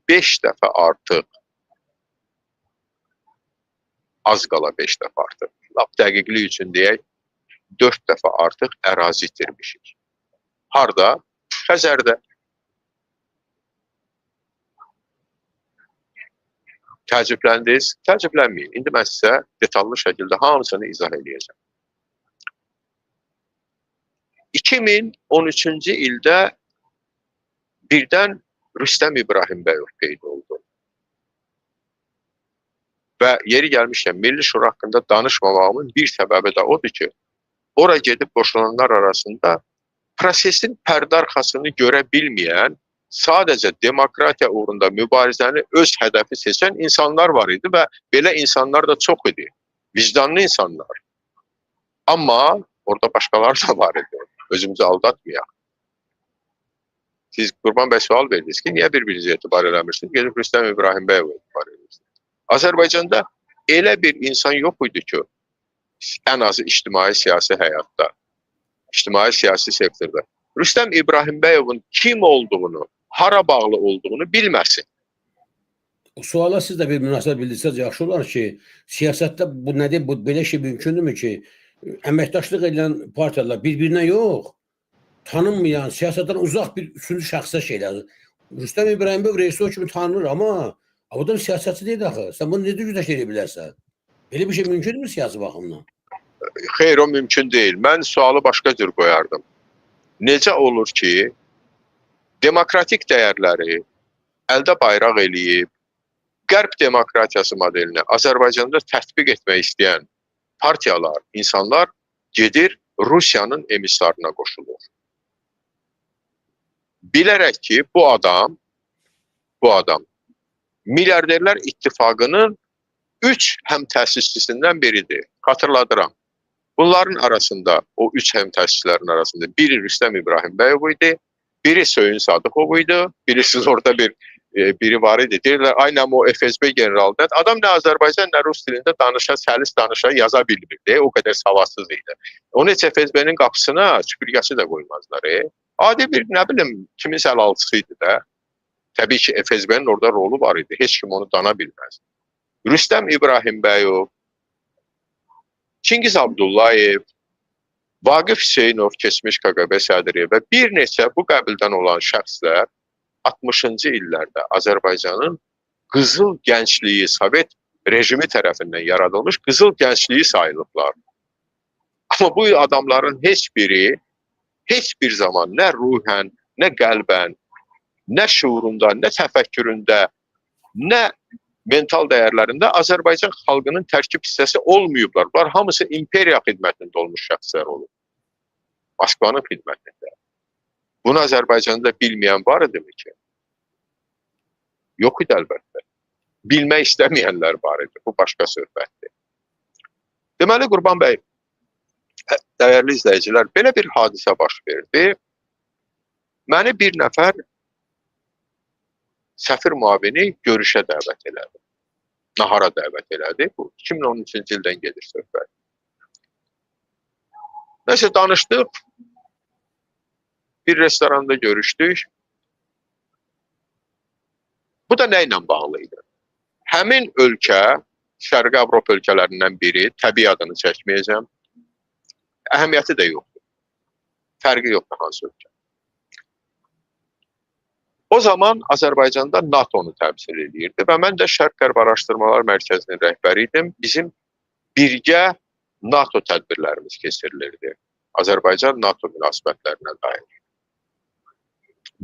5 dəfə artıq, az qala 5 dəfə artıq, lap dəqiqlik üçün deyək, 4 dəfə artıq ərazi itirmişik. Harda? Xəzərdə. Təəccübləndiniz? Təəccüblənməyin. İndi mən sizə detallı şəkildə hamısını izah eləyəcəm. 2013-cü ildə birdən Rüstəm İbrahimbəyov peyda oldu. Və yeri gəlmişkən Milli Şura haqqında danışmamağımın bir səbəbi də odur ki, ora gedib qoşulanlar arasında prosesin pərdə arxasını görə bilməyən, sadəcə demokratiya uğrunda mübarizəni öz hədəfi seçən insanlar var idi və belə insanlar da çox idi. Vicdanlı insanlar. Amma orada başqaları da var idi. Özümüzü aldatmayaq. Siz Qurban bəy sual verdiniz ki, niyə bir-birinizə etibar eləmirsiniz? Gedib Rüstəm İbrahimbəyova etibar edirsiniz. Azərbaycanda elə bir insan yox idi ki, ən azı ictimai siyasi həyatda, ictimai siyasi sektorda Rüstəm İbrahimbəyovun kim olduğunu, hara bağlı olduğunu bilməsin. O suala siz də bir münasibət bildirsəniz yaxşı olar ki, siyasətdə bu nədir, bu belə şey mümkündürmü ki, əməkdaşlıq edən partiyalar bir-birinə yox, tanınmayan, siyasətdən uzaq bir üçüncü şəxsə şeylər. Rüstəm İbrahimbəyov rejissor kimi tanınır, amma adam siyasətçi deyil axı. Sən bunu necə güzəşt edə bilərsən? Belə bir şey mümkündürmü siyasi baxımdan? Xeyr, o mümkün deyil. Mən sualı başqa cür qoyardım. Necə olur ki, demokratik dəyərləri əldə bayraq eləyib, Qərb demokratiyası modelini Azərbaycanda tətbiq etmək istəyən partiyalar, insanlar gedir Rusiyanın emissarına qoşulur. Bilərək ki, bu adam Milyarderlər İttifaqının 3 həmtəsisçisindən biridir. Xatırladıram. Bunların arasında, o 3 həmtəsisçilərin arasında biri Rüstəm İbrahimbəyov idi, biri Söyün Sadıqov idi. Bilirsiniz, orada biri var idi. Deyirlər, aynən o FSB generalıdır. Adam nə Azərbaycan, nə Rus dilində danışa, səlis danışa, yaza bilmirdi. O qədər savadsız idi. Onu heç FSB-nin qapısına süpürgəsi də qoymazlar. Adi bir, nə bilim, kiminsə əl altısı idi də. Təbii ki, FSB-nin orada rolu var idi. Heç kim onu dana bilməz. Rüstəm İbrahimbəyov, Çingiz Abdullayev, Vaqif Hüseynov, keçmiş KQB sədri və bir neçə bu qəbildən olan şəxslər 60-cı illərdə Azərbaycanın qızıl gəncliyi, Sovet rejimi tərəfindən yaradılmış qızıl gəncliyi sayılıblar. Amma bu adamların heç biri heç bir zaman nə ruhən, nə qəlbən, nə şuurunda, nə təfəkküründə, nə mental dəyərlərində Azərbaycan xalqının tərkib hissəsi olmayıblar. Bunlar hamısı imperiya xidmətində olmuş şəxslər olub. Moskvanın xidmətində. Bunu Azərbaycanda bilməyən var idimi ki? Yox idi əlbəttə. Bilmək istəməyənlər var idi. Bu başqa söhbətdir. Deməli, Qurban bəy, dəyərli izləyicilər, belə bir hadisə baş verdi. Məni bir nəfər səfir müavini görüşə dəvət elədi. Nahara dəvət elədi. Bu 2013-cü ildən gedir söhbət. Nəsə danışdıq. Bir restoranda görüşdük. Bu da nə ilə bağlı idi? Həmin ölkə, Şərqi Avropa ölkələrindən biri, təbii adını çəkməyəcəm. Əhəmiyyəti də yoxdur. Fərqi yoxdur hansı ölkə. O zaman Azərbaycanda NATO-nu təmsil edirdi və mən də Şərq-Qərb Araşdırmalar Mərkəzinin rəhbəri idim. Bizim birgə NATO tədbirlərimiz keçirilirdi. Azərbaycan-NATO münasibətlərinə dair.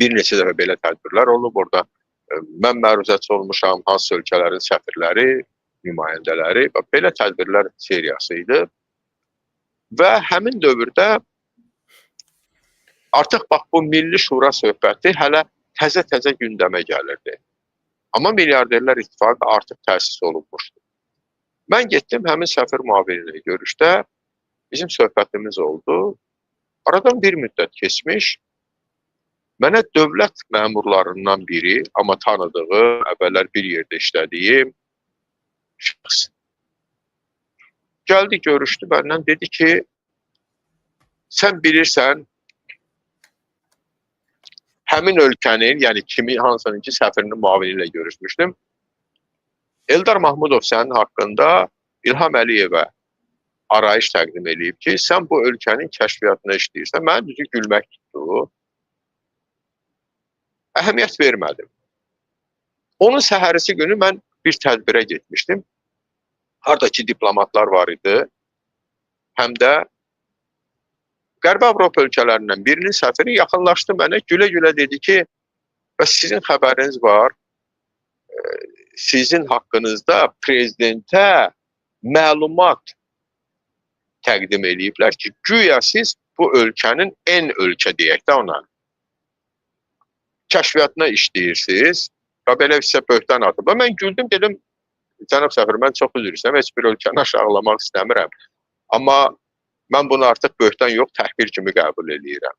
Bir neçə dəfə belə tədbirlər olub. Orada mən məruzəçi olmuşam, hansı ölkələrin səfirləri, nümayəndələri və belə tədbirlər seriyası idi. Və həmin dövrdə artıq bax bu Milli Şura söhbəti hələ təzə-təzə gündəmə gəlirdi. Amma Milyarderlər İttifaqı artıq təsis olunmuşdu. Mən getdim həmin səfir müavini ilə görüşdə, bizim söhbətimiz oldu. Aradan bir müddət keçmiş, mənə dövlət məmurlarından biri, amma tanıdığı, əvvəllər bir yerdə işlədiyim şəxs gəldi, görüşdü məndən, dedi ki, sən bilirsən, həmin ölkənin, yəni kimi, hansının ki, səfirinin müavini ilə görüşmüşdüm. Eldar Mahmudov sənin haqqında İlham Əliyevə arayış təqdim eləyib ki, sən bu ölkənin kəşfiyyatına işləyirsən. Mənə düzü gülmək tutdu. Əhəmiyyət vermədim. Onun səhərisi günü mən bir tədbirə getmişdim. Haradakı diplomatlar var idi. Həm də Qərbi Avropa ölkələrindən birinin səfiri yaxınlaşdı mənə, gülə-gülə dedi ki, bəs sizin xəbəriniz var, sizin haqqınızda prezidentə məlumat təqdim eləyiblər ki, güya siz bu ölkənin N ölkə deyək də ona, kəşfiyyatına işləyirsiniz və belə sizə böhtan atıb. Və mən güldüm, dedim, cənab səfir, mən çox üzr istəyirəm, heç bir ölkəni aşağılamaq istəmirəm. Amma mən bunu artıq böhtan yox, təhqir kimi qəbul eləyirəm.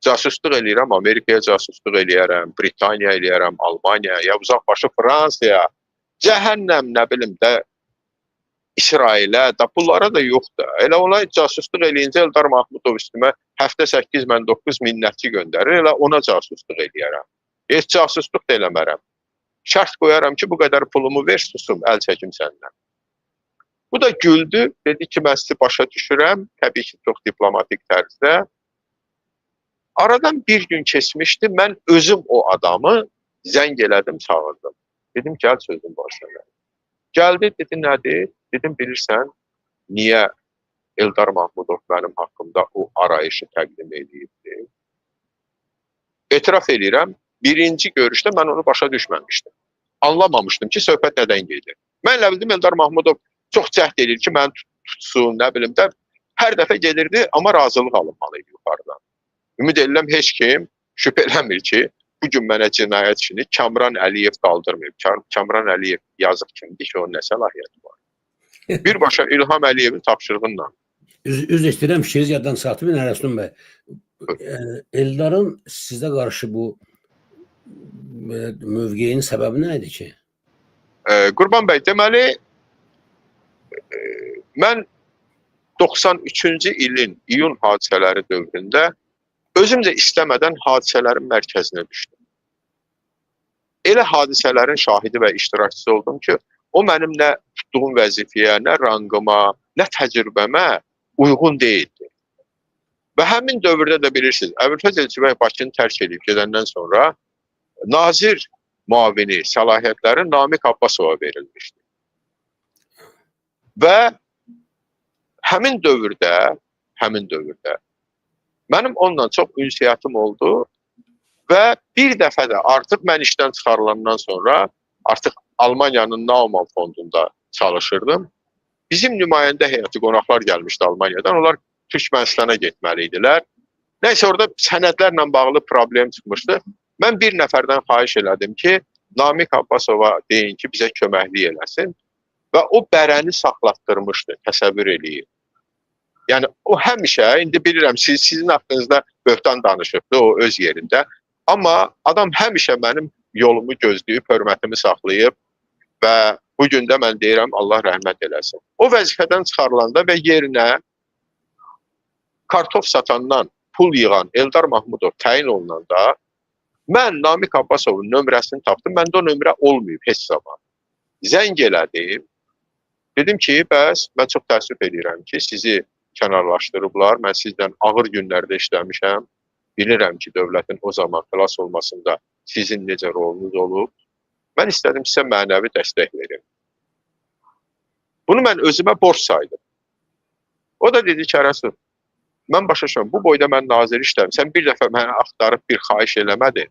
Casusluq eləyirəm, Amerikaya casusluq eləyərəm, Britaniya eləyərəm, Almaniya, ya uzaqbaşı Fransaya, cəhənnəm, nə bilim də, İsrailə, da bunlara da yox da. Elə ona casusluq eləyincə Eldar Mahmudov üstümə həftə 8 mən 9 minnətçi göndərir. Elə ona casusluq eləyərəm. Heç casusluq da eləmərəm. Şərt qoyaram ki, bu qədər pulumu ver, susum, əl çəkim səndən. Bu da güldü, dedi ki, mən sizi başa düşürəm, təbii ki, çox diplomatik tərzdə. Aradan bir gün keçmişdi, mən özüm o adamı zəng elədim, çağırdım. Dedim, gəl sözüm var sənə. Gəldi, dedi, nədir? Dedim, bilirsən, niyə Eldar Mahmudov mənim haqqımda o arayışı təqdim eləyibdi? Etiraf eləyirəm, birinci görüşdə mən onu başa düşməmişdim. Anlamamışdım ki, söhbət nədən gedir. Mən elə bildim, Eldar Mahmudov çox cəhd eləyir ki, məni tutsun, nə bilim də. Hər dəfə gelirdi, amma razılıq alınmalı idi yuxarıdan. Ümid edirəm, heç kim şübhə eləmir ki, bugün mənə cinayət işini Kamran Əliyev qaldırmayıb. Kamran Əliyev yazıq kimdir ki, onun nə səlahiyyəti var? Birbaşa İlham Əliyevin tapşırığıyla. Üzr istəyirəm, fikrinizi yaddan çıxartmayın, Ərəstun bəy. Eldarın sizə qarşı bu mövqeyinin səbəbi nə idi ki? Qurban bəy, deməli, mən 93-cü ilin iyun hadisələri dövründə özüm də istəmədən hadisələrin mərkəzinə düşdüm. Elə hadisələrin şahidi və iştirakçısı oldum ki, o mənim nə tutduğum vəzifəyə, nə ranqıma, nə təcrübəmə uyğun deyildi. Və həmin dövrdə də bilirsiniz, Əbülfəz Elçibəy Bakını tərk edib gedəndən sonra nazir müavini səlahiyyətləri Namiq Abbasova verilmişdi. Və həmin dövrdə mənim onunla çox ünsiyyətim oldu və bir dəfə də artıq mən işdən çıxarılandan sonra artıq Almaniyanın Naumann fondunda çalışırdım. Bizim nümayəndə heyəti qonaqlar gəlmişdi Almaniyadan. Onlar Türkmənistana getməli idilər. Nəysə orada sənədlərlə bağlı problem çıxmışdı. Mən bir nəfərdən xahiş elədim ki, Namiq Abbasova deyin ki, bizə köməklik eləsin. Və o bərəni saxlatdırmışdı, təsəvvür eləyir. Yəni, o həmişə, indi bilirəm, sizin haqqınızda böhtan danışıbdı, o öz yerində. Amma adam həmişə mənim yolumu gözləyib, hörmətimi saxlayıb və bugün də mən deyirəm, Allah rəhmət eləsin. O vəzifədən çıxarılanda və yerinə kartof satandan pul yığan Eldar Mahmudov təyin olunanda mən Namiq Abbasovun nömrəsini tapdım. Məndə o nömrə olmayıb heç zaman. Zəng elədim. Dedim ki, bəs mən çox təəssüf edirəm ki, sizi kənarlaşdırıblar. Mən sizdən ağır günlərdə işləmişəm. Bilirəm ki, dövlətin o zaman xilas olmasında sizin necə rolunuz olub. Mən istədim sizə mənəvi dəstək verim. Bunu mən özümə borc saydım. O da dedi ki, Ərəstun, mən başa düşmürəm, bu boyda mən nazir işlərim. Sən bir dəfə mənə axtarıb bir xahiş eləmədin.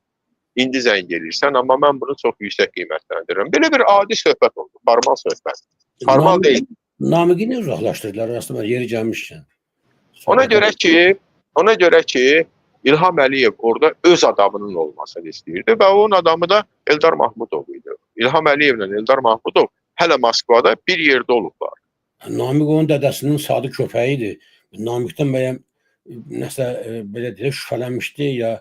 İndi zəng eləyirsən, amma mən bunu çox yüksək qiymətləndirirəm. Belə bir adi söhbət oldu, formal söhbət. Formal deyil. Namiqi niyə uzaqlaşdırdılar aslında yeri gəlmişkən? Ona görə ki, İlham Əliyev orada öz adamının olmasını istəyirdi və onun adamı da Eldar Mahmudov idi. İlham Əliyevlə Eldar Mahmudov hələ Moskvada bir yerdə olublar. Namiq onun dədəsinin sadiq köpəyi idi. Namiqdən bəyəm nəsə belə deyək, şübhələnmişdi ya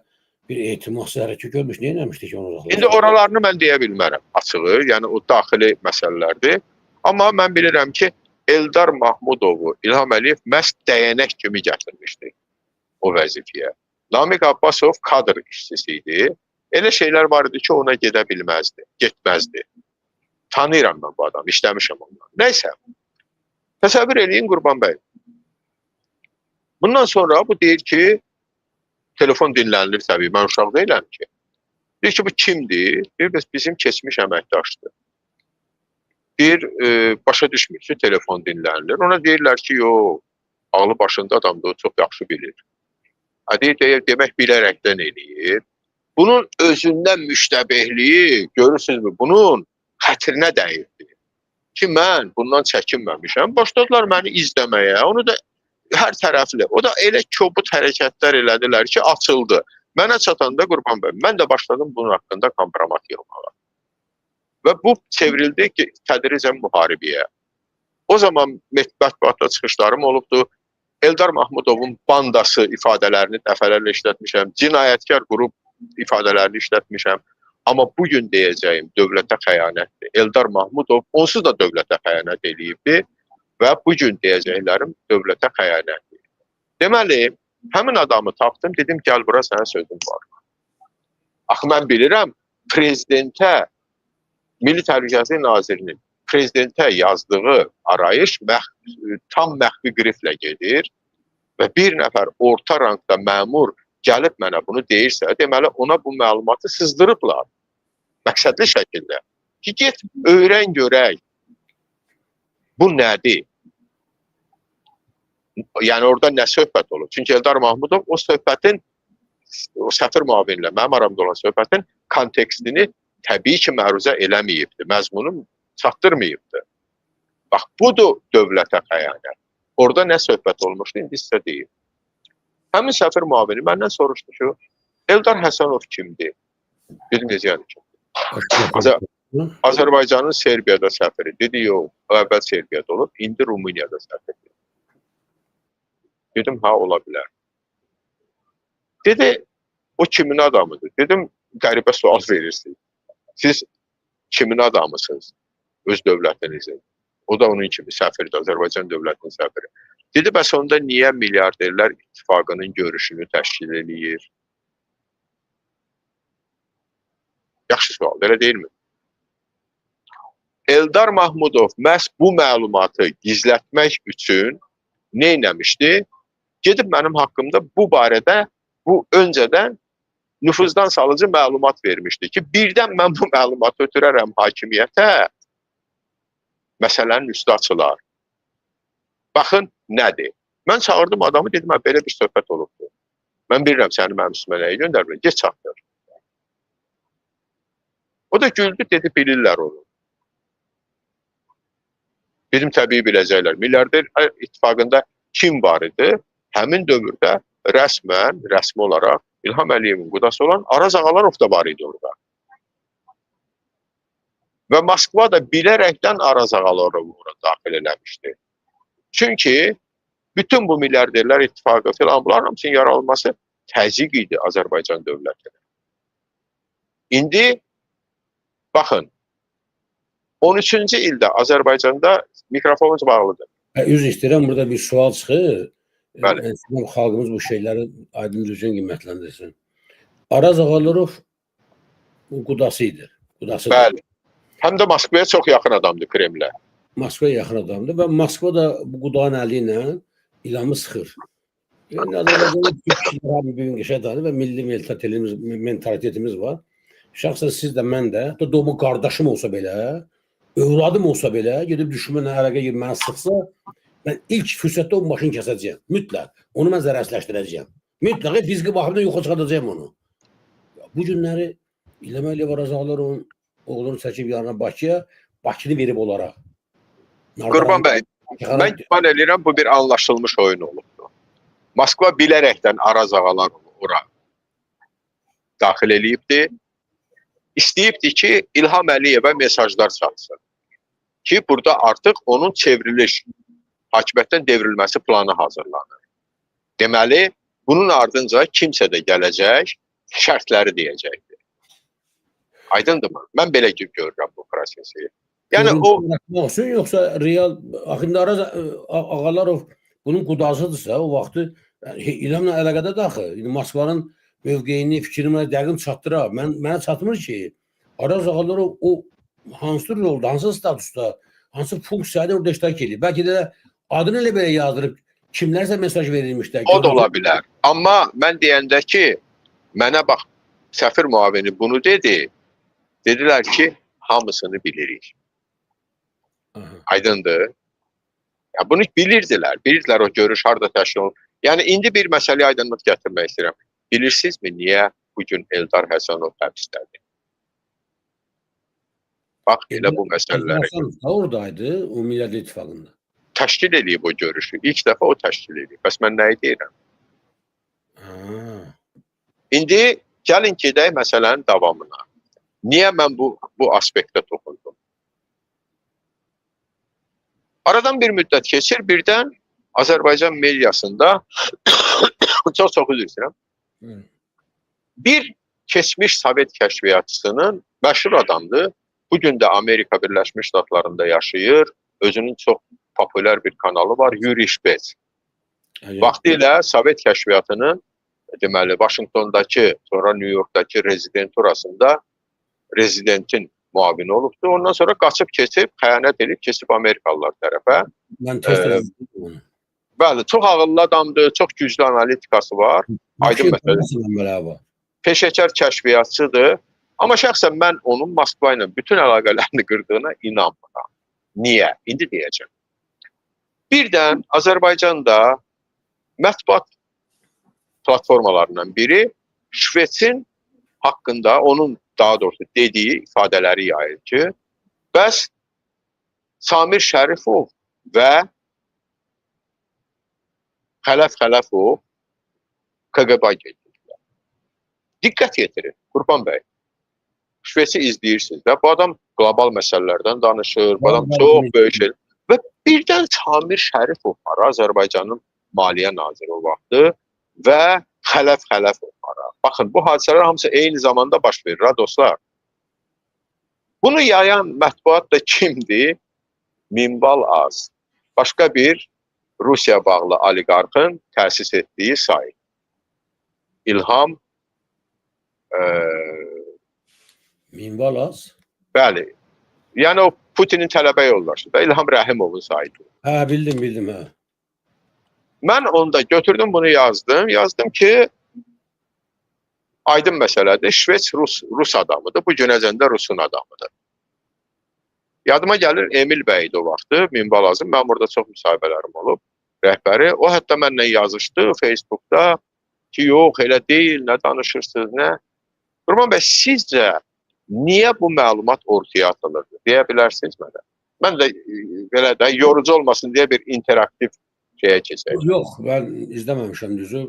bir etimadsız hərəkət görmüş. Niyə eləmişdi ki onu uzaqlaşdırdı? İndi oralarını mən deyə bilmərəm açığı, yəni o daxili məsələlərdir. Amma mən bilirəm ki, Eldar Mahmudovu İlham Əliyev məhz dəyənək kimi gətirmişdi o vəzifəyə. Namiq Abbasov kadr işçisi idi. Elə şeylər var idi ki, ona gedə bilməzdi, getməzdi. Tanıyıram mən bu adamı, işləmişəm ondan. Nəysə, təsəvvür eləyin Qurban bəy. Bundan sonra bu deyir ki, telefon dinlənilir təbii, mən uşaq deyiləm ki. Deyir ki, bu kimdir? Deyir, bəs bizim keçmiş əməkdaşdır. Deyir, başa düşmür ki, telefon dinlənilir. Ona deyirlər ki, yox, ağlı başında adamdır, o çox yaxşı bilir. Deyir, demək bilərəkdən eləyir. Bunun özündən müştəbehliyi, görürsünüzmü, bunun xətrinə dəyirdi. Ki, mən bundan çəkinməmişəm. Başladılar məni izləməyə, onu da hər tərəfli. O da elə kobud hərəkətlər elədilər ki, açıldı. Mənə çatanda Qurban bəy, mən də başladım bunun haqqında kompromat yığmağa. Və bu çevrildi ki, tədricən müharibəyə. O zaman mətbuatda çıxışlarım olubdu. Eldar Mahmudovun bandası ifadələrini dəfələrlə işlətmişəm. Cinayətkar qrup ifadələrini işlətmişəm. Amma bugün deyəcəyim dövlətə xəyanətdir. Eldar Mahmudov onsuz da dövlətə xəyanət eləyibdi. Və bu gün deyəcəklərim dövlətə xəyanətdir. Deməli, həmin adamı tapdım, dedim, gəl bura, sənə sözüm var. Axı mən bilirəm, prezidentə, Milli Təhlükəsizlik Nazirinin prezidentə yazdığı arayış tam məxfi qriflə gedir və bir nəfər orta rangda məmur gəlib mənə bunu deyirsə, deməli ona bu məlumatı sızdırıblar. Məqsədli şəkildə. Ki, get, öyrən görək, bu nədir? Yəni orada nə söhbət olub? Çünki Eldar Mahmudov o söhbətin, o səfir müavinlə mənim aramda olan söhbətin kontekstini təbii ki, məruzə eləməyibdir, məzmunu çatdırmayıbdır. Bax, budur dövlətə xəyanət. Orada nə söhbət olmuşdu, indi sizə deyim. Həmin səfir müavini məndən soruşdu ki, Eldar Həsənov kimdir? Dedim, necə yəni kimdir? Azərbaycanın Serbiyada səfiri. Dedi, yox, o əvvəl Serbiyada olub, indi Rumuniyada səfirdir. Dedim, ha, ola bilər. Dedi, o kimin adamıdır? Dedim, qəribə sual verirsiniz. Siz kimin adamısınız? Öz dövlətinizin. O da onun kimi səfirdir, Azərbaycan dövlətinin səfiri. Dedi, bəs onda niyə milyarderlər ittifaqının görüşünü təşkil eləyir? Yaxşı sual, elə deyilmi? Eldar Mahmudov məhz bu məlumatı gizlətmək üçün nə eləmişdi? Gedib mənim haqqımda bu barədə bu öncədən nüfuzdan salıcı məlumat vermişdi ki, birdən mən bu məlumatı ötürərəm hakimiyyətə, məsələnin üstü açılar. Baxın, nədir? Mən çağırdım adamı, dedim, hə, belə bir söhbət olubdur. Mən bilirəm səni mənim üstümə nəyə göndərmirəm, get çatdır. O da güldü, dedi, bilirlər onu. Dedim, təbii biləcəklər. Milyarder ittifaqında kim var idi? Həmin dövrdə rəsmən, rəsmi olaraq İlham Əliyevin qudası olan Araz Ağalarov da var idi orada. Və Moskva da bilərəkdən Araz Ağalarovu ora daxil eləmişdi. Çünki bütün bu milyarderlər ittifaqı filan, bunların hamısının yaranması təzyiq idi Azərbaycan dövlətinə. İndi baxın, 13-cü ildə Azərbaycanda mikrofonumuz bağlıdır. Üzr istəyirəm, burada bir sual çıxır. Bəli. Xalqımız bu şeyləri aydın düzgün qiymətləndirsin. Araz Ağalarov qudası idi. Qudasıdır. Bəli. Həm də Moskvaya çox yaxın adamdır, Kremlə. Moskvaya yaxın adamdır və Moskva da bu qudanın əli ilə İlhamı sıxır. Yəni Azərbaycanda türk kişilər bu gün qəşəng tanıyır və milli mentalitetimiz var. Şəxsən siz də, mən də, hətta doğma qardaşım olsa belə, övladım olsa belə, gedib düşmənlə əlaqə girib məni sıxsa, mən ilk fürsətdə onun başını kəsəcəyəm. Mütləq. Onu mən zərərsizləşdirəcəyəm. Mütləq fiziki baxımdan yoxa çıxardacağım onu. Bu günləri İlham Əliyev Araz Ağalarovun oğlunu çəkib yanına Bakıya, Bakını verib onlara. Qurban bəy, mən güman eləyirəm, bu bir anlaşılmış oyun olubdur. Moskva bilərəkdən Araz Ağalarovu ora daxil eləyibdi. İstəyibdi ki, İlham Əliyevə mesajlar çatsın. Ki, burada artıq onun çevriliş, hakimiyyətdən devrilməsi planı hazırlanır. Deməli, bunun ardınca kimsə də gələcək, şərtləri deyəcəkdir. Aydındırmı? Mən belə görürəm bu prosesi. Yəni o olsun, yoxsa real axı Araz Ağalarov bunun qudasıdırsa, o vaxtı İlhamla əlaqədədir axı. İndi Moskvanın mövqeyini, fikrini mənə dəqiq çatdırar. Mənə çatmır ki, Araz Ağalarov o hansı rolda, hansı statusda, hansı funksiyada orada iştirak edir. Bəlkə də adını elə belə yazdırıb, kimlərsə mesaj verilmişlər. O da ola bilər. Amma mən deyəndə ki, mənə bax, səfir müavini bunu dedi. Dedilər ki, hamısını bilirik. Aha. Aydındır. Ya bunu bilirdilər. Bilirdilər o görüş harda təşkil olunur. Yəni indi bir məsələyə aydınlıq gətirmək istəyirəm. Bilirsinizmi niyə bugün Eldar Həsənov həbsdədir? Bax elə bu məsələlərə. Həsənov da oradaydı o Millət İttifaqında. Təşkil eləyib o görüşü. İlk dəfə o təşkil eləyib. Bəs mən nəyi deyirəm? Ha. İndi gəlin gedək məsələnin davamına. Niyə mən bu aspektə toxundum? Aradan bir müddət keçir, birdən Azərbaycan mediasında çox-çox üzr istəyirəm. Bir keçmiş Sovet kəşfiyyatçısının məşhur adamdır. Bugün də Amerika Birləşmiş Ştatlarında yaşayır. Özünün çox populyar bir kanalı var, Yuri Şvets. Vaxtilə Sovet kəşfiyyatının deməli Vaşinqtondakı, sonra New Yorkdakı rezidenturasında rezidentin müavini olubdu. Ondan sonra qaçıb keçib, xəyanət edib keçib Amerikalılar tərəfə. Mən tez onu. Bəli, çox ağıllı adamdır, çox güclü analitikası var. Aydın məsələ. Peşəkar kəşfiyyatçıdır. Amma şəxsən mən onun Moskva ilə bütün əlaqələrini qırdığına inanmıram. Niyə? İndi deyəcəm. Birdən Azərbaycanda mətbuat platformalarından biri Şvetsin haqqında onun daha doğrusu dediyi ifadələri yayır ki, bəs Samir Şərifov və Xələf Xələfov KQB-a gedirlər. Diqqət yetirin, Qurban bəy. Şvetsi izləyirsiniz də, bu adam qlobal məsələlərdən danışır, bu adam çox böyük şey. Və birdən Samir Şərifov var, Azərbaycanın Maliyyə naziri o vaxtı və Xələf Xələfov var. Baxın, bu hadisələr hamısı eyni zamanda baş verir, ha dostlar. Bunu yayan mətbuat da kimdir? Minval Az. Başqa bir Rusiya bağlı oliqarxın təsis etdiyi sayt. İlham Minval Az? Bəli. Yəni o Putinin tələbə yoldaşı da İlham Rəhimovun saytı. Hə, bildim, bildim, hə. Mən onda götürdüm bunu yazdım. Yazdım ki, aydın məsələdir. Şvets Rus adamıdır. Bu günəcən də Rusun adamıdır. Yadıma gəlir Emil bəy idi o vaxtı, Minval Azın. Mən burada çox müsahibələrim olub. Rəhbəri. O hətta mənlə yazışdı Facebookda ki, yox, elə deyil, nə danışırsınız, nə? Qurban bəy, sizcə niyə bu məlumat ortaya atılırdı? Deyə bilərsiniz mənə. Mən də belə də yorucu olmasın deyə bir interaktiv şeyə keçək. Yox, mən izləməmişəm düzü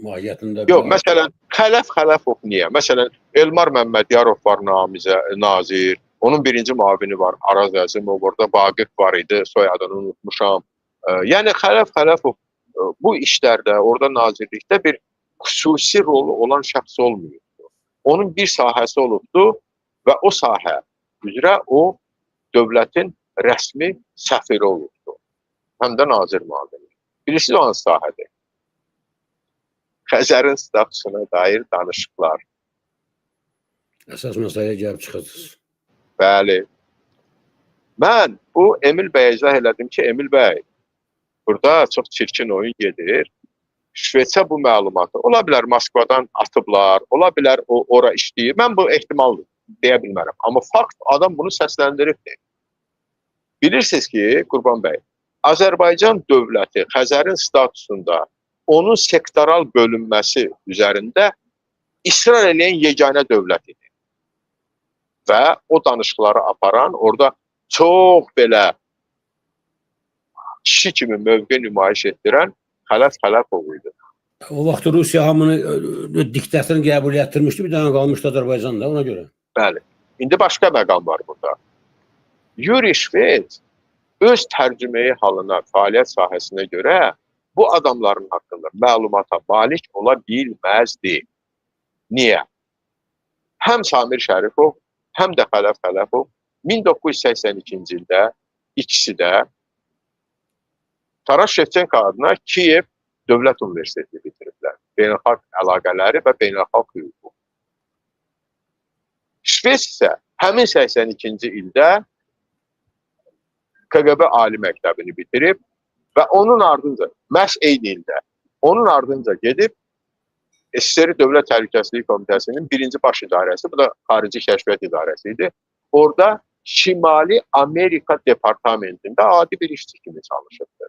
mahiyyətində. Yox, məsələn, Xələf Xələfov niyə? Məsələn, Elmar Məmmədiyarov var nazir, onun birinci müavini var, Araz Əzimov, orada Vaqif var idi, soyadını unutmuşam. Yəni, Xələf Xələfov bu işlərdə, orada nazirlikdə bir xüsusi rolu olan şəxs olmayıbdı. Onun bir sahəsi olubdu və o sahə üzrə o dövlətin rəsmi səfiri olubdu. Həm də nazir müavini. Bilirsiniz o hansı sahədir? Xəzərin statusuna dair danışıqlar. Əsas məsələyə gəlib çıxırsınız. Bəli. Mən bu Emil bəyə izah elədim ki, Emil bəy, burada çox çirkin oyun gedir. Şvetsə bu məlumatı, ola bilər Moskvadan atıblar, ola bilər o ora işləyir. Mən bu ehtimal deyə bilmərəm. Amma fakt adam bunu səsləndiribdir. Bilirsiniz ki, Qurban bəy, Azərbaycan dövləti Xəzərin statusunda onun sektoral bölünməsi üzərində israr eləyən yeganə dövlət idi. Və o danışıqları aparan orada çox belə kişi kimi mövqe nümayiş etdirən Xələf Xələfov idi. O vaxt Rusiya hamını diktatını qəbul etdirmişdi, bir dənə qalmışdı Azərbaycanda ona görə. Bəli. İndi başqa məqam var burada. Yuri Şvets öz tərcüməyi halına, fəaliyyət sahəsinə görə bu adamların haqqında məlumata malik ola bilməzdi. Niyə? Həm Samir Şərifov, həm də Xələf Xələfov 1982-ci ildə ikisi də Taras Şevçenko adına Kiyev Dövlət Universitetini bitiriblər. Beynəlxalq əlaqələri və beynəlxalq hüququ. Şvets isə həmin 82-ci ildə KQB Ali Məktəbini bitirib və onun ardınca, məhz eyni ildə, onun ardınca gedib SSR Dövlət Təhlükəsizliyi Komitəsinin birinci baş idarəsi, bu da Xarici Kəşfiyyat İdarəsi idi. Orada Şimali Amerika Departamentində adi bir işçi kimi çalışıbdır.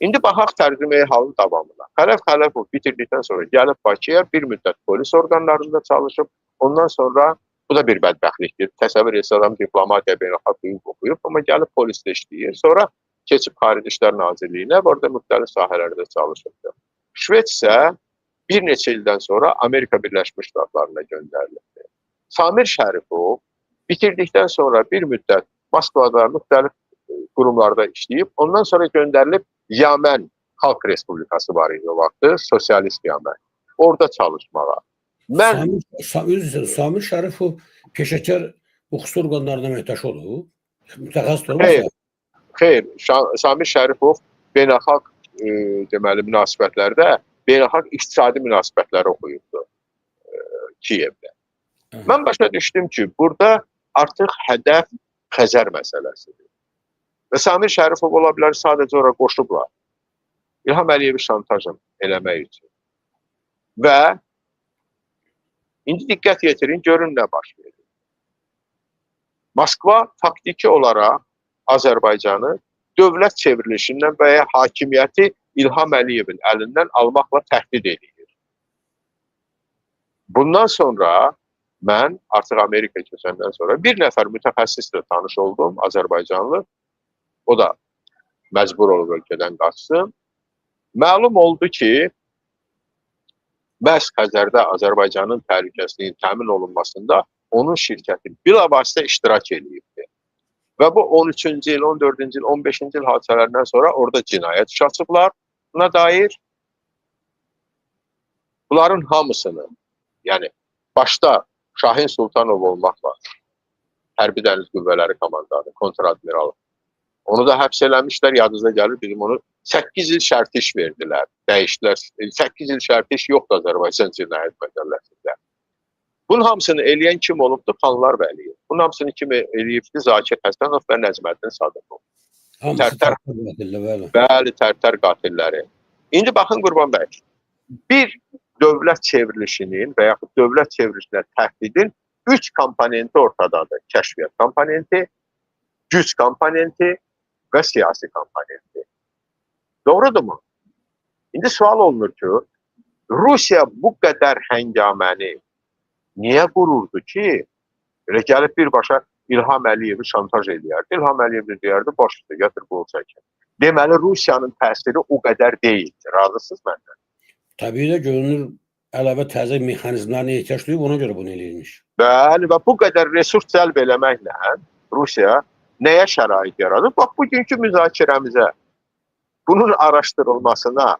İndi baxaq tərcüməyi halın davamına. Xələf Xələfov bitirdikdən sonra gəlib Bakıya bir müddət polis orqanlarında çalışıb. Ondan sonra bu da bir bədbəxtlikdir. Təsəvvür etsə adam diplomatiya, beynəlxalq hüquq oxuyub, amma gəlib polisdə işləyir. Sonra keçib Xarici İşlər Nazirliyinə, orada müxtəlif sahələrdə çalışıbdır. Şvets isə bir neçə ildən sonra Amerika Birləşmiş Ştatlarına göndərilibdir. Samir Şərifov bitirdikdən sonra bir müddət Moskvada müxtəlif qurumlarda işləyib, ondan sonra göndərilib Yəmən Xalq Respublikası var idi o vaxtı, Sosialist Yəmən. Orada çalışmağa. Mən Samir Şərifov peşəkar bu xüsusi orqanlarına əməkdaş olub. Mütəxəssis olmasa. Xeyr. Xeyr, Samir Şərifov beynəlxalq deməli münasibətlərdə beynəlxalq iqtisadi münasibətləri oxuyubdu Kiyevdə. Mən başa düşdüm ki, burada artıq hədəf Xəzər məsələsidir. Və Samir Şərifov ola bilər sadəcə ora qoşublar. İlham Əliyevi şantaj eləmək üçün. Və indi diqqət yetirin, görün nə baş verir. Moskva faktiki olaraq Azərbaycanı dövlət çevrilişindən və ya hakimiyyəti İlham Əliyevin əlindən almaqla təhdid edir. Bundan sonra mən artıq Amerikaya köçəndən sonra bir nəfər mütəxəssislə tanış oldum, Azərbaycanlı. O da məcbur olub ölkədən qaçsın. Məlum oldu ki, məhz Xəzərdə Azərbaycanın təhlükəsizliyinin təmin olunmasında onun şirkəti bilavasitə iştirak eləyibdi. Və bu 13-cü il, 14-cü il, 15-ci il hadisələrindən sonra orada cinayət işi açıblar. Buna dair bunların hamısını, yəni başda Şahin Sultanov olmaqla Hərbi Dəniz Qüvvələri komandanı, kontradmiral. Onu da həbs eləmişlər, yadınıza gəlir, bizim onu 8 il şərti iş verdilər, dəyişdilər. 8 il şərti iş yoxdur Azərbaycan Cinayət Məcəlləsində. Bunun hamısını eləyən kim olubdur? Xanlar Vəliyev. Bunun hamısını kim eləyibdir? Zakir Həsənov və Nəcməddin Sadıqov. Hamısı tərtər qatillər, bəli. Bəli, tərtər qatilləri. İndi baxın Qurban bəy, bir dövlət çevrilişinin və yaxud dövlət çevrilişinə təhdidin 3 komponenti ortadadır. Kəşfiyyat komponenti, güc komponenti və siyasi komponenti. Doğrudurmu? İndi sual olunur ki, Rusiya bu qədər həngaməni niyə qururdu ki, elə gəlib birbaşa İlham Əliyevi şantaj eləyərdi. İlham Əliyev də deyərdi, baş üstə gətir qol çəkin. Deməli, Rusiyanın təsiri o qədər deyildi. Razısınız məndən? Təbii də görünür, əlavə təzə mexanizmlərinə ehtiyac duyub, ona görə bunu eləyirmiş. Bəli, və bu qədər resurs cəlb eləməklə Rusiya nəyə şərait yaradır? Bax, bugünkü müzakirəmizə, bunun araşdırılmasına,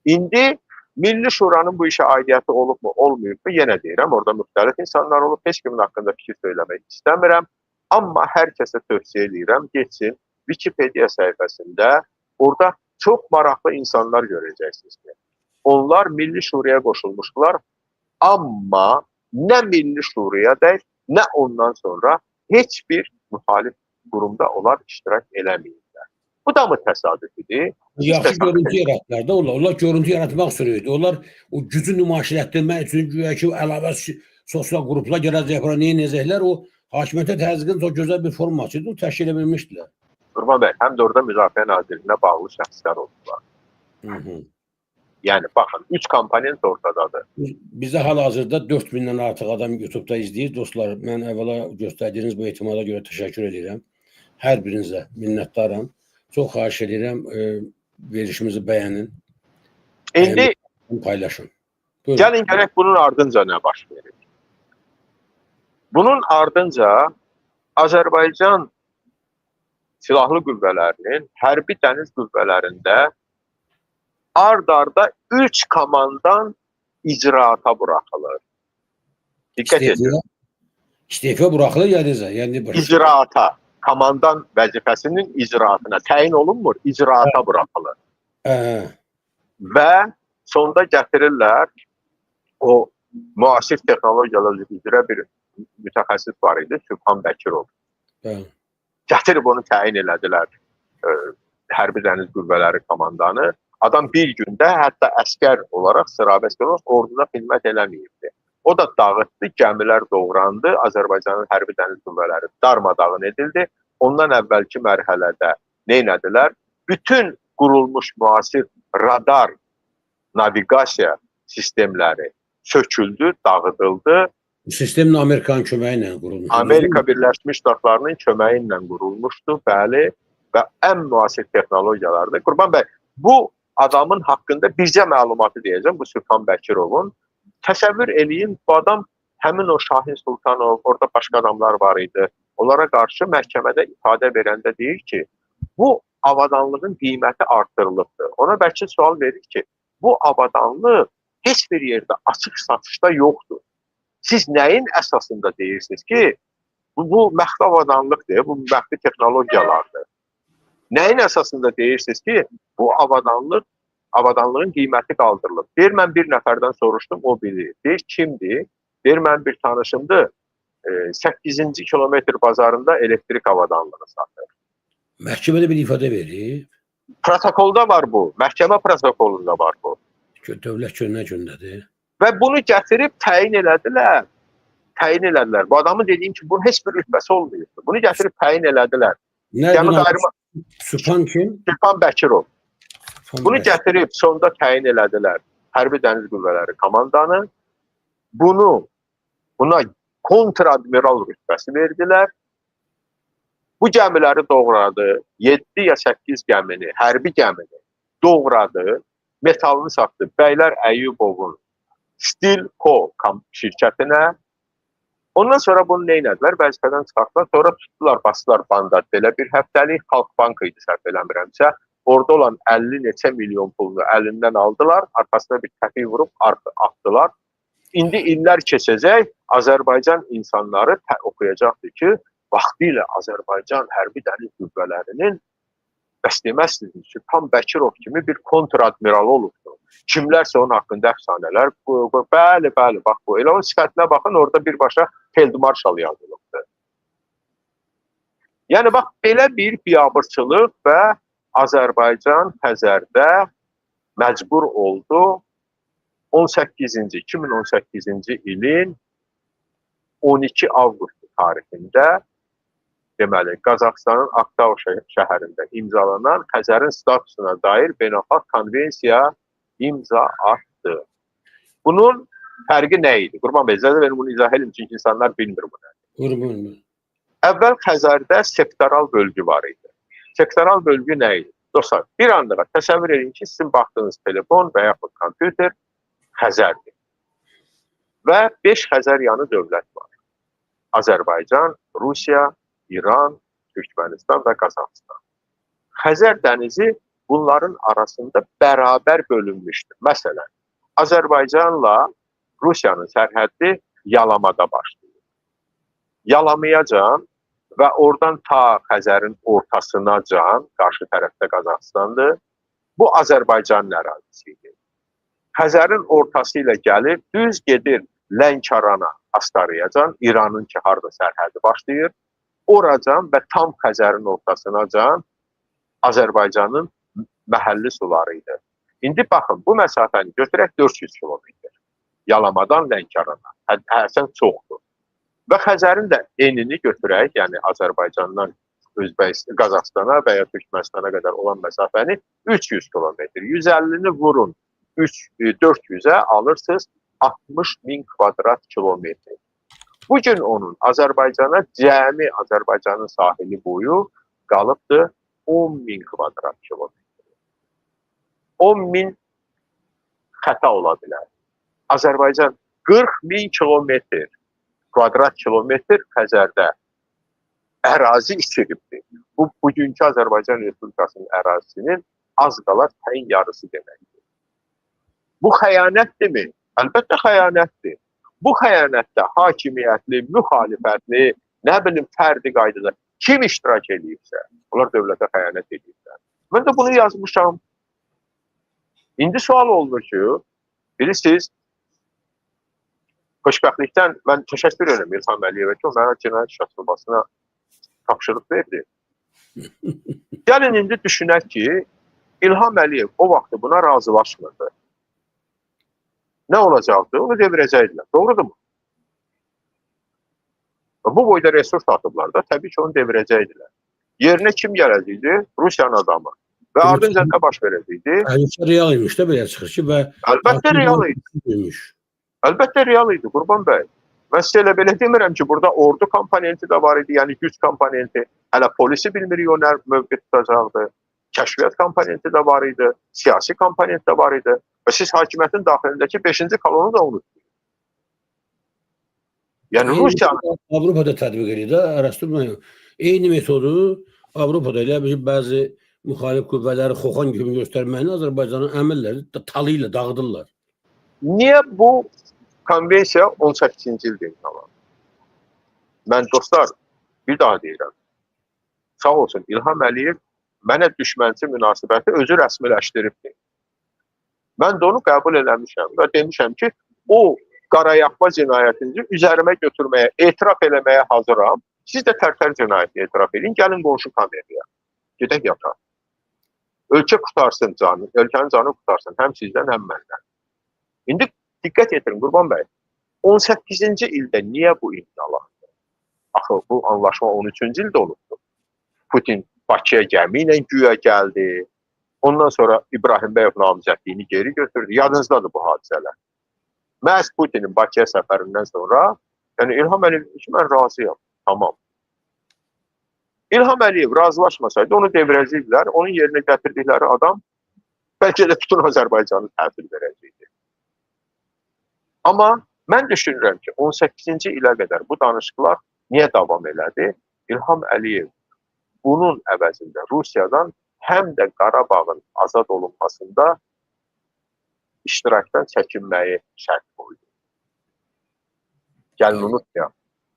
indi Milli Şuranın bu işə aidiyyəti olubmu, olmayıbmı? Yenə deyirəm, orada müxtəlif insanlar olub, heç kimin haqqında fikir söyləmək istəmirəm. Amma hər kəsə tövsiyə eləyirəm, getsin Wikipedia səhifəsində, orada çox maraqlı insanlar görəcəksiniz ki, onlar Milli Şuraya qoşulmuşdular, amma nə Milli Şuraya dək, nə ondan sonra heç bir müxalif qurumda onlar iştirak eləməyiblər. Bu da mı təsadüf idi? Yaxşı görüntü yaratdılar da onlar. Onlar görüntü yaratmaq üçün idi. Onlar o gücü nümayiş etdirmək üçün güya ki, əlavə sosial qruplar gələcək, bura nə edəcəklər? O hakimiyyətə təzyiqin çox gözəl bir forması idi. O təşkil edə bilmişdilər. Qurban bəy, həm də orada Müdafiə Nazirliyinə bağlı şəxslər oldular. Hı -hı. Yəni baxın, 3 komponent ortadadır. Bizə hal-hazırda 4000-dən artıq adam YouTube-da izləyir. Dostlar, mən əvvəla göstərdiyiniz bu etimada görə təşəkkür edirəm. Hər birinizə minnətdaram. Çox xahiş edirəm, verilişimizi bəyənin. İndi paylaşın. Buyurun. Gəlin görək bunun ardınca nə baş verir. Bunun ardınca Azərbaycan Silahlı Qüvvələrinin hərbi dəniz qüvvələrində ard-arda 3 komandan icraata buraxılır. Diqqət edin. İstefa buraxılır ya necə? Yəni icraata, komandan vəzifəsinin icraatına təyin olunmur, icraata buraxılır. Və sonda gətirirlər o müasir texnologiyalar üzrə bir mütəxəssis var idi, Sübhan Bəkirov. Gətirib onu təyin elədilər Hərbi Dəniz Qüvvələri komandanı. Adam bir gündə hətta əskər olaraq, sıravi əskər olaraq orduda xidmət eləməyibdi. O da dağıtdı, gəmilər doğrandı, Azərbaycanın Hərbi Dəniz Qüvvələri darmadağın edildi. Ondan əvvəlki mərhələdə nə etdilər? Bütün qurulmuş müasir radar, naviqasiya sistemləri söküldü, dağıdıldı. Bu sistem Amerikanın köməyi ilə qurulmuşdu. Amerika Birləşmiş Ştatlarının köməyi ilə qurulmuşdu, bəli, və ən müasir texnologiyalardır. Qurban bəy, bu adamın haqqında bircə məlumatı deyəcəm, bu Sübhan Bəkirovun. Təsəvvür eləyin, bu adam həmin o Şahin Sultanov, orada başqa adamlar var idi. Onlara qarşı məhkəmədə ifadə verəndə deyir ki, bu avadanlığın qiyməti artırılıbdır. Ona bəlkə sual verir ki, bu avadanlıq heç bir yerdə açıq satışda yoxdur. Siz nəyin əsasında deyirsiniz ki, bu məxfi avadanlıqdır, bu məxfi texnologiyalardır. Nəyin əsasında deyirsiniz ki, bu avadanlığın qiyməti qaldırılıb? Deyir, mən bir nəfərdən soruşdum, o bilir. Deyir, kimdir? Deyir, mənim bir tanışımdır, 8-ci kilometr bazarında elektrik avadanlığı satır. Məhkəmədə bir ifadə verir. Protokolda var bu, məhkəmə protokolunda var bu. Dövlət könnə gündədir. Və bunu gətirib təyin elədilər. Təyin elədilər. Bu adamın dediyim ki, bunun heç bir rütbəsi olmayıbdır. Bunu gətirib təyin elədilər. Gəmi qayırma... Sübhan kim? Sübhan Bəkirov. Bunu gətirib sonda təyin elədilər. Hərbi Dəniz Qüvvələri komandanı. Buna kontradmiral rütbəsi verdilər. Bu gəmiləri doğradı. 7 ya 8 gəmini, hərbi gəmini doğradı. Metalını satdı. Bəylər Əyyubovun Steel Co şirkətinə. Ondan sonra bunu nə elədilər? Vəzifədən çıxartdılar. Sonra tutdular, basdılar banda. Belə bir həftəlik Xalq Bankı idi, səhv eləmirəmsə. Orada olan 50 neçə milyon pulunu əlindən aldılar. Arxasına bir təpik vurub atdılar. İndi illər keçəcək, Azərbaycan insanları oxuyacaqdır ki, vaxtilə Azərbaycan Hərbi Dəniz Qüvvələrinin bəs deməzsiniz ki, Sübhan Bəkirov kimi bir kontradmiral olubdur. Kimlərsə onun haqqında əfsanələr, bəli, bəli, bax bu. Elə onun sifətinə baxın, orada birbaşa feldmarşal yazılıbdır. Yəni, bax, belə bir biabırçılıq və Azərbaycan Xəzərdə məcbur oldu 2018-ci ilin 12 avqust tarixində, deməli, Qazaxıstanın Aktau şəhərində imzalanan Xəzərin statusuna dair beynəlxalq konvensiya imza atdı. Bunun fərqi nə idi? Qurban bəy, icazə verin bunu izah edeyim, çünki insanlar bilmir bunu. Qurban bəy. Əvvəl Xəzərdə sektoral bölgü var idi. Sektoral bölgü nə idi? Dostlar, bir anlığa təsəvvür edin ki, sizin baxdığınız telefon və yaxud kompüter Xəzərdir. Və 5 Xəzər yanı dövlət var. Azərbaycan, Rusiya, İran, Türkmənistan və Qazaxıstan. Xəzər dənizi bunların arasında bərabər bölünmüşdür. Məsələn, Azərbaycanla Rusiyanın sərhəddi Yalamada başlayır. Yalamayacan və oradan ta Xəzərin ortasınacan, qarşı tərəfdə Qazaxıstandır, bu Azərbaycanın ərazisi idi. Xəzərin ortası ilə gəlir, düz gedir Lənkərana, Astarayacan, İranın ki, harda sərhədi başlayır, oracan və tam Xəzərin ortasınacan Azərbaycanın məhəlli suları idi. İndi baxın, bu məsafəni götürək 400 kilometr. Yalamadan Lənkərana. Həsən çoxdur. Və Xəzərin də enini götürək, yəni Azərbaycandan Qazaxıstana və ya Türkmənistana qədər olan məsafəni 300 kilometr. 150-ni vurun, 400-ə alırsınız 60 min kvadrat kilometr. Bugün onun Azərbaycana, cəmi Azərbaycanın sahili boyu qalıbdır 10 min kvadrat kilometr. 10 min xəta ola bilər. Azərbaycan 40 min kilometr, kvadrat kilometr Xəzərdə ərazi itiribdir. Bu, bugünkü Azərbaycan Respublikasının ərazisinin az qala təyin yarısı deməkdir. Bu xəyanətdirmi? Əlbəttə xəyanətdir. Bu xəyanətdə hakimiyyətli, müxalifətli, nə bilim fərdi qaydada kim iştirak eləyibsə, onlar dövlətə xəyanət eləyiblər. Mən də bunu yazmışam. İndi sual olunur ki, bilirsiniz, xoşbəxtlikdən mən təşəkkür edirəm İlham Əliyevə ki, o mənə cinayət işi açılmasına tapşırıq verdi. Gəlin indi düşünək ki, İlham Əliyev o vaxtı buna razılaşmırdı. Nə olacaqdı? Onu devirəcəkdilər. Doğrudurmu? Bu boyda resurs atıblar da, təbii ki, onu devirəcəkdilər. Yerinə kim gələcəkdi? Rusiyanın adamı. Və ardınca nə baş verəcəkdi? Əlbəttə real imiş də belə çıxır ki, və əlbəttə real idi. Əlbəttə real idi, Qurban bəy. Mən sizə elə belə demirəm ki, burada ordu komponenti də var idi, yəni güc komponenti. Hələ polisi bilmirik o nə mövqe tutacaqdı. Kəşfiyyat komponenti də var idi, siyasi komponent də var idi. Və siz hakimiyyətin daxilindəki 5-ci kolonu da unutdunuz. Yəni Rusiyanın Avropada tətbiq edir də, araşdırmayın. Eyni metodu Avropada elə bir bəzi müxalif qüvvələri xoxan kimi göstərməyini Azərbaycanın əməlləri talı ilə dağıdırlar. Niyə bu konvensiya 18-ci ildə imzalandı? Mən dostlar, bir daha deyirəm. Sağ olsun İlham Əliyev mənə düşmənçi münasibəti özü rəsmiləşdiribdir. Mən də onu qəbul eləmişəm və demişəm ki, o qarayaqma cinayətinizi üzərimə götürməyə, etiraf eləməyə hazıram. Siz də Tərtər cinayətini etiraf edin, gəlin qonşu kameraya. Gedək yataq. Ölkə qurtarsın canı, ölkənin canı qurtarsın, həm sizdən, həm məndən. İndi diqqət yetirin Qurban bəy. 18-ci ildə niyə bu imzalandı? Axı bu anlaşma 13-cü ildə olubdu. Putin Bakıya gəmi ilə güya gəldi. Ondan sonra İbrahim Bəyov namizədliyini geri götürdü. Yadınızdadır bu hadisələr. Məhz Putinin Bakıya səfərindən sonra, yəni İlham Əliyev ki, mən razıyam. Tamam. İlham Əliyev razılaşmasaydı onu devirəcəkdilər. Onun yerinə gətirdikləri adam bəlkə də bütün Azərbaycanı təhvil verəcəkdi. Amma mən düşünürəm ki, 18-ci ilə qədər bu danışıqlar niyə davam elədi? İlham Əliyev bunun əvəzində Rusiyadan həm də Qarabağın azad olunmasında iştirakdan çəkinməyi şərt qoydu. Gəlin unutmayaq.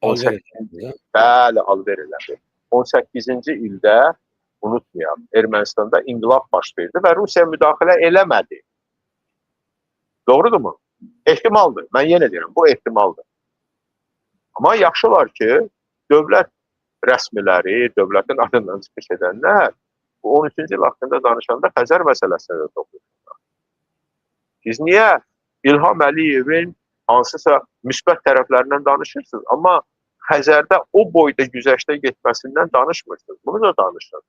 18-ci, bəli, alver elədi. 18-ci ildə unutmayaq, Ermənistanda inqilab baş verdi və Rusiya müdaxilə eləmədi. Doğrudurmu? Ehtimaldır. Mən yenə deyirəm, bu ehtimaldır. Amma yaxşı olar ki, dövlət rəsmiləri, dövlətin adından çıxış edənlər bu 13-cü il haqqında danışanda Xəzər məsələsinə də toxunurlar. Siz niyə İlham Əliyevin hansısa müsbət tərəflərindən danışırsınız, amma Xəzərdə o boyda güzəştə getməsindən danışmırsınız. Bunu da danışın.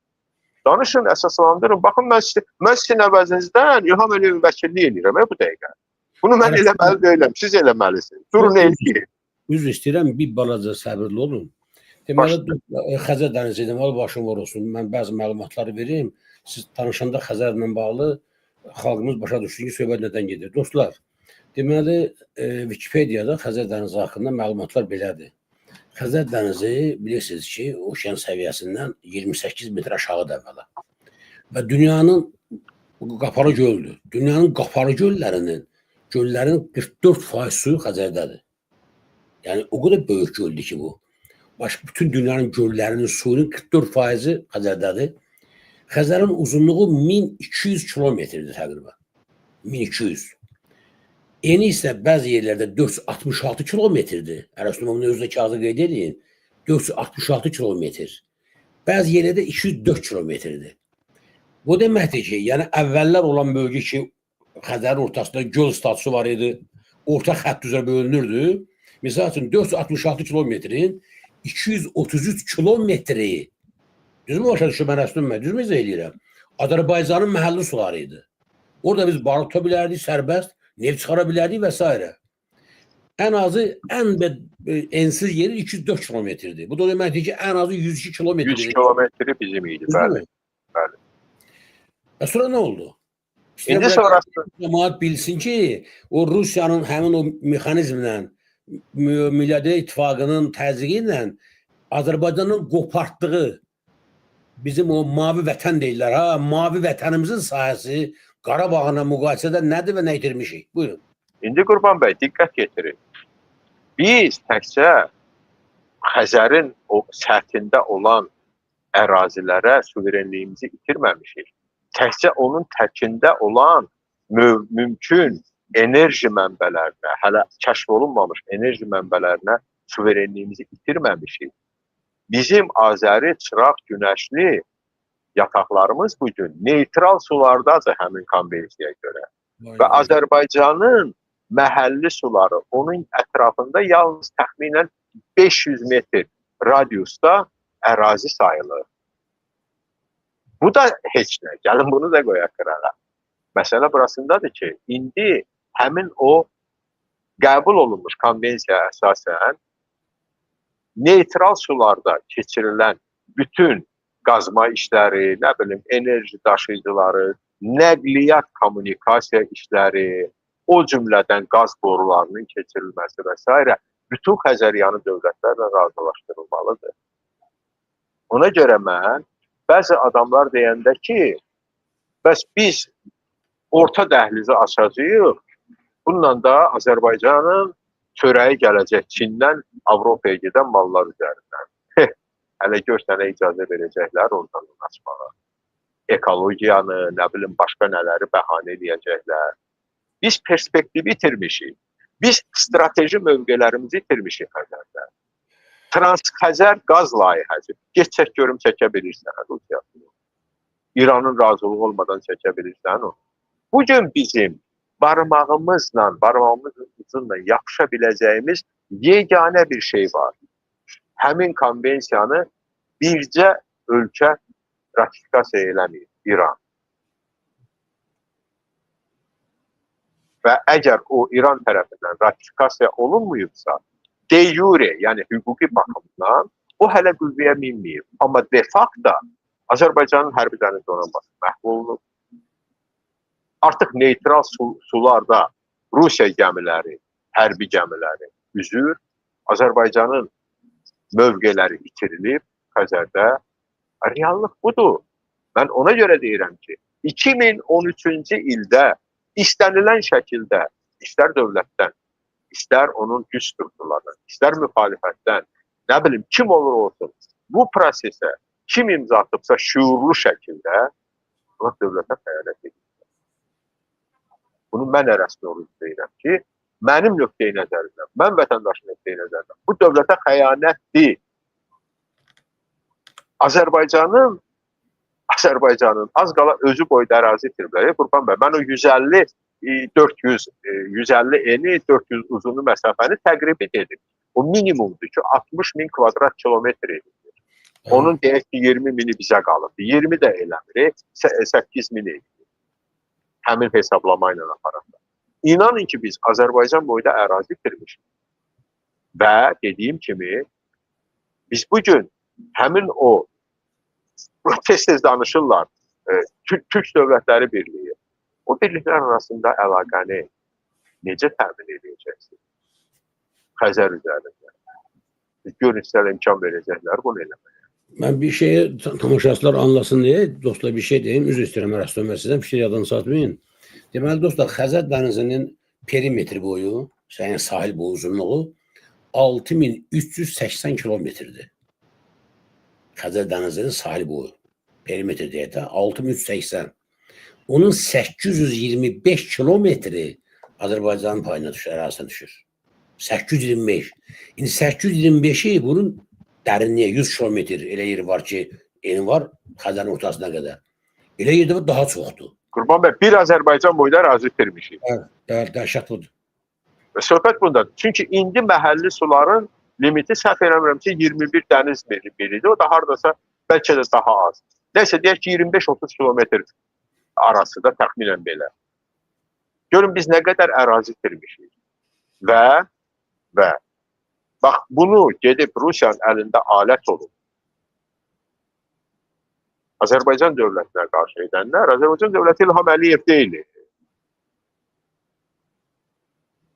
Danışın, əsaslandırın. Baxın, mən sizin əvəzinizdən İlham Əliyevin vəkillik eləyirəm bu dəqiqə. Bunu mən eləməli deyiləm, siz eləməlisiniz. Durun eləyin. Üzr istəyirəm, bir balaca səbirli olun. Deməli, Xəzər dənizi, deməli, başım var olsun. Mən bəzi məlumatları verim. Siz danışanda Xəzərlə bağlı xalqımız başa düşsün ki, söhbət nədən gedir. Dostlar, deməli, Wikipediyada Xəzər dənizi haqqında məlumatlar belədir. Xəzər dənizi bilirsiniz ki, okean səviyyəsindən 28 metr aşağıdır əvvəla. Və dünyanın qapalı göldür. Dünyanın qapalı göllərinin 44% suyu Xəzərdədir. Yəni o qədər böyük göldür ki bu. Başqa bütün dünyanın göllərinin suyunun 44%-i Xəzərdədir. Xəzərin uzunluğu 1200 kilometrdir təqribən. 1200. Eni isə bəzi yerlərdə 466 kilometrdir. Ərəstum bunu özü də kağıza qeyd edin. 466 kilometr. Bəzi yerlərdə 204 kilometrdir. Bu deməkdir ki, yəni əvvəllər olan bölgə ki, Xəzərin ortasında göl statusu var idi, orta xətt üzrə bölünürdü. Misal üçün 466 kilometrin 233 kilometri, düzmü başa düşür mən Rəstum bəy, düzmü izah eləyirəm? Azərbaycanın məhəlli suları idi. Orada biz balıq tuta bilərdik, sərbəst, neft çıxara bilərdik və s. Ən azı, ən ensiz yeri 204 kilometrdir. Bu da o deməkdir ki, ən azı 102 kilometr. 100 kilometri bizim idi, bəli. Bəli. Və sonra nə oldu? İndi sonrası cəmaət bilsin ki, o Rusiyanın həmin o mexanizmlə, Milyarder İttifaqının təzyiqi ilə Azərbaycanın qopartdığı bizim o mavi vətən deyirlər, ha, mavi vətənimizin sahəsi Qarabağla müqayisədə nədir və nə itirmişik? Buyurun. İndi Qurban bəy, diqqət yetirin. Biz təkcə Xəzərin o səthində olan ərazilərə suverenliyimizi itirməmişik. Təkcə onun təkində olan mümkün enerji mənbələrinə, hələ kəşf olunmamış enerji mənbələrinə suverenliyimizi itirməmişik. Bizim Azəri, Çıraq, Günəşli yataqlarımız bugün neytral sulardadır həmin konvensiyaya görə. Və Azərbaycanın məhəlli suları onun ətrafında yalnız təxminən 500 metr radiusda ərazi sayılır. Bu da heç nə. Gəlin bunu da qoyaq qırağa. Məsələ burasındadır ki, indi həmin o qəbul olunmuş konvensiyaya əsasən neytral sularda keçirilən bütün qazma işləri, nə bilim, enerji daşıyıcıları, nəqliyyat kommunikasiya işləri, o cümlədən qaz borularının keçirilməsi və s. bütün Xəzəryanı dövlətlərlə razılaşdırılmalıdır. Ona görə mən bəzi adamlar deyəndə ki, bəs biz orta dəhlizi açacağıq, bununla da Azərbaycanın çörəyi gələcək Çindən Avropaya gedən mallar üzərindən. Hələ gör sənə icazə verəcəklər oradan onu açmağa. Ekologiyanı, nə bilim, başqa nələri bəhanə eləyəcəklər. Biz perspektivi itirmişik. Biz strateji mövqelərimizi itirmişik Xəzərdə. Transxəzər qaz layihəsi. Get çək görüm çəkə bilirsən Rusiya. İranın razılığı olmadan çəkə bilirsən onu. Bugün bizim barmağımızla, barmağımızın ucunla yapışa biləcəyimiz yeganə bir şey var. Həmin konvensiyanı bircə ölkə ratifikasiya eləməyib, İran. Və əgər o İran tərəfindən ratifikasiya olunmayıbsa, de jure, yəni hüquqi baxımdan o hələ qüvvəyə minməyib. Amma de facto Azərbaycanın hərbi dəniz donanması məhv olunub. Artıq neytral sularda Rusiya gəmiləri, hərbi gəmiləri üzür. Azərbaycanın mövqeləri itirilib Xəzərdə. Reallıq budur. Mən ona görə deyirəm ki, 2013-cü ildə istənilən şəkildə, istər dövlətdən, istər onun güc strukturlarından, istər müxalifətdən, nə bilim, kim olur olsun, bu prosesə kim imza atıbsa şüurlu şəkildə, onlar dövlətə xəyanət edir. Bunu mən rəsmi olaraq deyirəm ki, mənim nöqteyi nəzərimdən, mən vətəndaşın nöqteyi nəzərimdən, bu dövlətə xəyanətdir. Azərbaycanın az qala özü boyda ərazi itiriblər. Qurban bəy, mən o 150, 400, 150 eni, 400 uzunu məsafəni təqribi dedim. O minimumdur ki, 60 min kvadrat kilometr edir. Onun deyək ki, 20 mini bizə qalıbdır. 20 də eləmir, 8 min edir. Həmin hesablama ilə aparanda. İnanın ki, biz Azərbaycan boyda ərazi itirmişik. Və dediyim kimi, biz bugün həmin o tez-tez danışırlar, Türk Dövlətləri Birliyi. O birliklər arasında əlaqəni necə təmin edəcəksiniz? Xəzər üzərində. Görün, sizə imkan verəcəklər bunu eləməyə. Mən bir şeyi tamaşaçılar anlasın deyə, dostlar bir şey deyim, üzr istəyirəm Ərəstun bəy sizdən, bir şey yadan satmayın. Deməli, dostlar, Xəzər dənizinin perimetri boyu, yəni sahil boyu uzunluğu 6380 kilometrdir. Xəzər dənizinin sahil boyu, perimetr deyək də, 6380. Onun 825 kilometri Azərbaycanın payına düşür, ərazisinə düşür. 825. İndi 825-i bunun dərinliyə 100 kilometr elə yeri var ki, eni var Xəzərin ortasına qədər. Elə yerdə bu daha çoxdur. Qurban bəy, bir Azərbaycan boyda ərazi itirmişik. Bəli, dəhşət budur. Və söhbət bundadır. Çünki indi məhəlli suların limiti səhv eləmirəm ki, 21 dəniz mili. O da hardasa bəlkə də daha az. Nəysə, deyək ki, 25-30 kilometr arası da təxminən belə. Görün, biz nə qədər ərazi itirmişik. Və bax, bunu gedib Rusiyanın əlində alət olub. Azərbaycan dövlətinə qarşı edənlər, Azərbaycan dövləti İlham Əliyev deyil.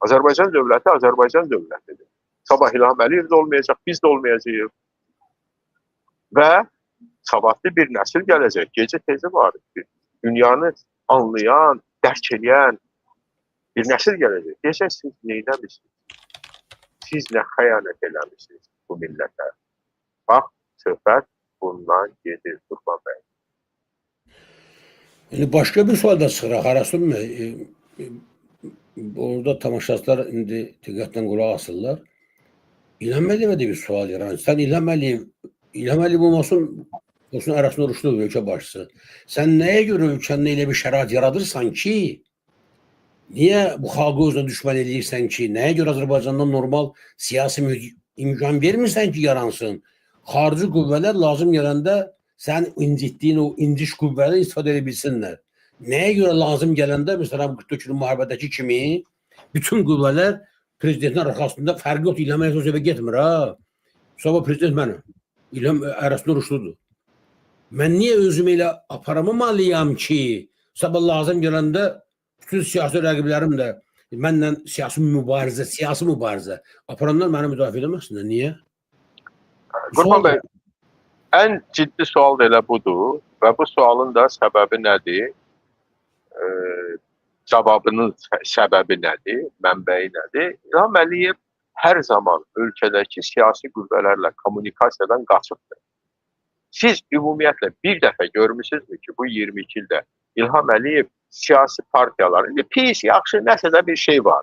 Azərbaycan dövləti Azərbaycan dövlətidir. Sabah İlham Əliyev də olmayacaq, biz də olmayacağıq. Və savadlı bir nəsil gələcək. Gecə tezi var. Dünyanı anlayan, dərk eləyən bir nəsil gələcək. Deyəcək, siz nə eləmişsiniz? Siz nə xəyanət eləmişsiniz bu millətə? Bax, söhbət bundan gedir, Qurban bəy. Yəni, başqa bir sual da çıxır, Ərəstun bəy. Orada tamaşaçılar indi diqqətlə qulaq asırlar. İlham Əliyevə də bir sual yaranır. Sən İlham Əliyev olmasın, olsun Ərəstun Oruçlu ölkə başçısı. Sən nəyə görə ölkəndə elə bir şərait yaradırsan ki, niyə bu xalqı özünə düşmən eləyirsən ki, nəyə görə Azərbaycanda normal siyasi imkan vermirsən ki, yaransın? Xarici qüvvələr lazım gələndə sən incitdiyin o inciş qüvvələri istifadə edə bilsinlər. Nəyə görə lazım gələndə, məsələn, 44 illik müharibədəki kimi bütün qüvvələr prezidentin arxasında fərqi yoxdur, İlham Əliyev o evə getmir, ha. Sabah prezident mənim. İlham Ərəstun Oruçludur. Mən niyə özümü elə aparamamalıyam ki, sabah lazım gələndə bütün siyasi rəqiblərim də mənlə siyasi mübarizə aparanlar məni müdafiə eləməsinlər. Niyə? Qurban bəy, ən ciddi sual da elə budur və bu sualın da səbəbi nədir? Cavabının səbəbi nədir? Mənbəyi nədir? İlham Əliyev hər zaman ölkədəki siyasi qüvvələrlə kommunikasiyadan qaçıbdır. Siz ümumiyyətlə bir dəfə görmüsünüzmü ki, bu 22 ildə İlham Əliyev siyasi partiyalar, indi pis, yaxşı, nəsə də bir şey var.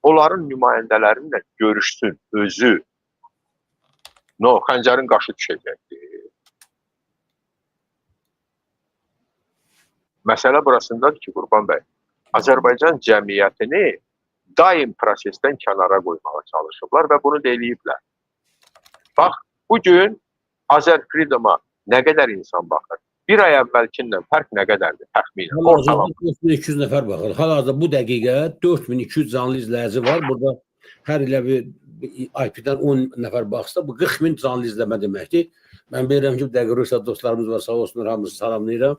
Onların nümayəndələri ilə görüşsün özü. No, xəncərin qaşı düşəcəkdi. Məsələ burasındadır ki, Qurban bəy, Azərbaycan cəmiyyətini daim prosesdən kənara qoymağa çalışıblar və bunu da eləyiblər. Bax, bugün Azər Freedom-a nə qədər insan baxır? Bir ay əvvəlkindən fərq nə qədərdir təxminən? Ortalama. 4200 nəfər baxır. Hal-hazırda bu dəqiqə 4200 canlı izləyici var. Burada hər ilə bir IP-dən 10 nəfər baxsa, bu 40 min canlı izləmə deməkdir. Mən bilirəm ki, bu dəqiqə Rusiya dostlarımız var, sağ olsunlar, hamısı salamlayıram.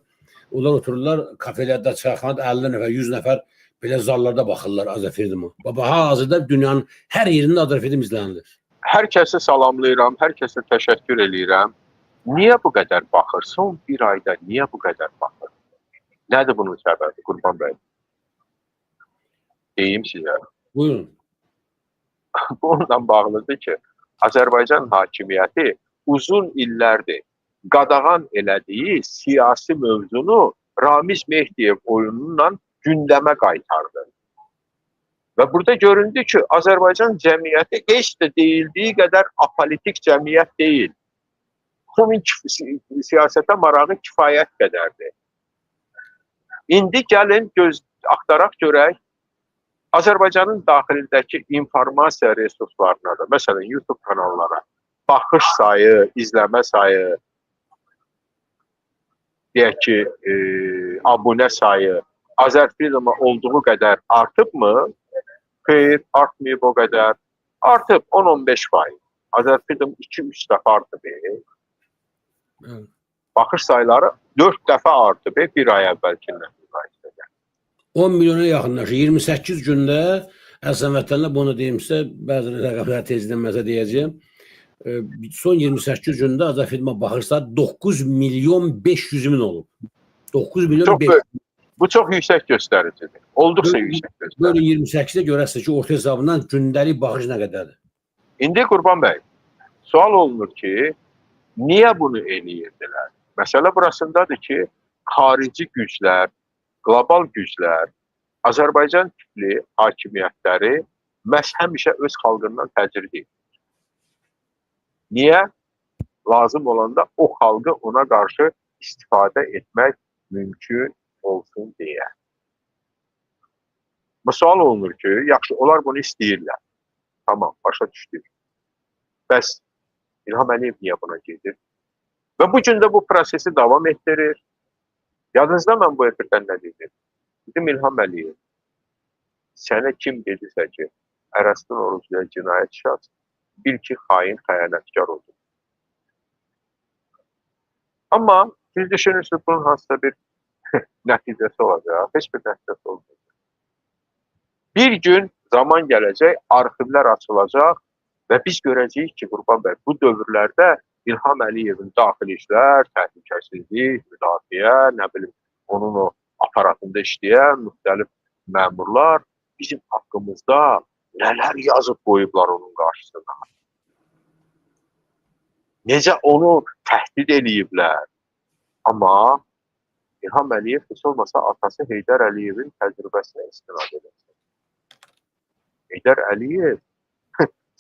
Onlar otururlar kafelərdə, çayxanada 50 nəfər, 100 nəfər belə zallarda baxırlar Azər Freedom-a. Baba, hal-hazırda dünyanın hər yerində Azər Freedom izlənilir. Hər kəsi salamlayıram, hər kəsə təşəkkür eləyirəm. Niyə bu qədər baxır? Son bir ayda niyə bu qədər baxır? Nədir bunun səbəbi, Qurban bəy? Deyim sizə. Buyurun. Bununla bağlıdır ki, Azərbaycan hakimiyyəti uzun illərdir qadağan elədiyi siyasi mövzunu Ramiz Mehdiyev oyununla gündəmə qaytardı. Və burada göründü ki, Azərbaycan cəmiyyəti heç də deyildiyi qədər apolitik cəmiyyət deyil. Bunun siyasətə marağı kifayət qədərdir. İndi gəlin göz axtaraq görək Azərbaycanın daxilindəki informasiya resurslarına da, məsələn YouTube kanallara baxış sayı, izləmə sayı, deyək ki, abunə sayı Azər Freedom-a olduğu qədər artıbmı? Xeyr, artmayıb o qədər. Artıb 10-15%. Azər Freedom 2-3 dəfə artıb. Evet. Baxış sayları 4 dəfə artıb bir ay əvvəlkindən müqayisədə. 10 milyona yaxınlaşır. 28 gündə əziz vətənlər, bunu deyim sizə, bəzi rəqəmlər tezdən məsələ deyəcəyim. Son 28 gündə Azər Freedom-a baxırsa 9 milyon 500 min olub. 9 milyon Çox 500 böyük. Bu çox yüksək göstəricidir. Olduqca yüksək göstərici. Bölün 28-də görəsiniz ki, orta hesabından gündəlik baxış nə qədərdir. İndi Qurban bəy, sual olunur ki, niyə bunu eləyirdilər? Məsələ burasındadır ki, xarici güclər, qlobal güclər, Azərbaycan tipli hakimiyyətləri məhz həmişə öz xalqından təcrid edir. Niyə? Lazım olanda o xalqı ona qarşı istifadə etmək mümkün olsun deyə. Bu sual olunur ki, yaxşı, onlar bunu istəyirlər. Tamam, başa düşdük. Bəs İlham Əliyev niyə buna gedir? Və bu gün də bu prosesi davam etdirir. Yadınızda mən bu efirdən nə dedim? Dedim İlham Əliyev, sənə kim dedisə ki, Ərəstun Orucluya cinayət işi aç, bil ki, xain, xəyanətkar oldu. Amma siz düşünürsünüz, bunun hansısa bir nəticəsi olacaq, heç bir nəticəsi olmayacaq. Bir gün zaman gələcək, arxivlər açılacaq və biz görəcəyik ki, Qurban bəy, bu dövrlərdə İlham Əliyevin daxili işlər, təhlükəsizlik, müdafiə, nə bilim, onun o aparatında işləyən müxtəlif məmurlar bizim haqqımızda nələr yazıb qoyublar onun qarşısına. Necə onu təhdid eləyiblər. Amma İlham Əliyev heç olmasa atası Heydər Əliyevin təcrübəsinə istinad edəcək. Heydər Əliyev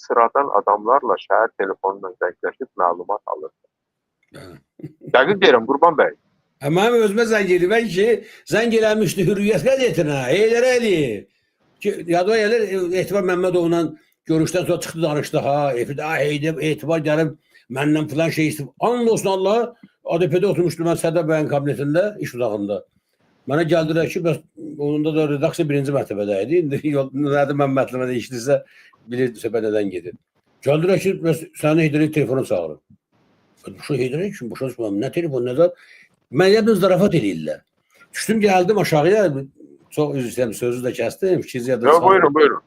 sıradan adamlarla şəhər telefonla zəngləşib məlumat alırdı. Dəqiq deyirəm Qurban bəy. Mənim özümə zəng eləyib ki, zəng eləmişdi Hürriyyət qəzetinə, Heydər Əliyev. Ki, yadıma gəlir, Etibar Məmmədovla görüşdən sonra çıxdı danışdı, ha, Heydər, Etibar gəlib məndən filan şey istəyib. And olsun Allah, ADP-də oturmuşdum mən Sədər bəyin kabinetində, iş otağında. Mənə gəldilər ki, bəs onda da redaksiya birinci mərtəbədə idi. İndi yol, nədir mən mətləmə değişdirsə, bilir söhbət nədən gedir. Gəldilər ki, bəs səni Heydər Əliyev telefona çağırır. Şu Heydər Əliyev kim? Boşa düşməm. Nə telefon, nə də? Mən elə bir zarafat eləyirlər. Düşdüm, gəldim aşağıya. Çox üzr istəyirəm, sözü də kəsdim. Fikri yadına Yo, buyurun, buyurun.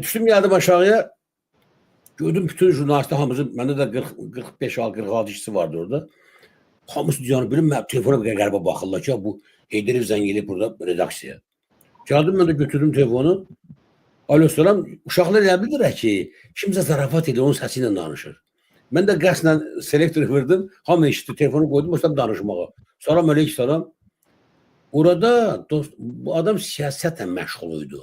Düşdüm, gəldim aşağıya. Gördüm bütün jurnalistlər hamısı, məndə də 40, 45, 46 işçi vardı orada. Hamısı yəni bilim, mən telefona bir qəribə baxırlar ki, bu Heydər Əliyev zəng eləyib burada redaksiyaya. Gəldim, mən də götürdüm telefonu. Alo, salam. Uşaqlar elə bilirlər ki, kimsə zarafat edir, onun səsi ilə danışır. Mən də qəsdən selektor vurdum. Hamı eşitdi, telefonu qoydum, başladım danışmağa. Salam aleyküm salam. Orada dost, bu adam siyasətlə məşğul idi.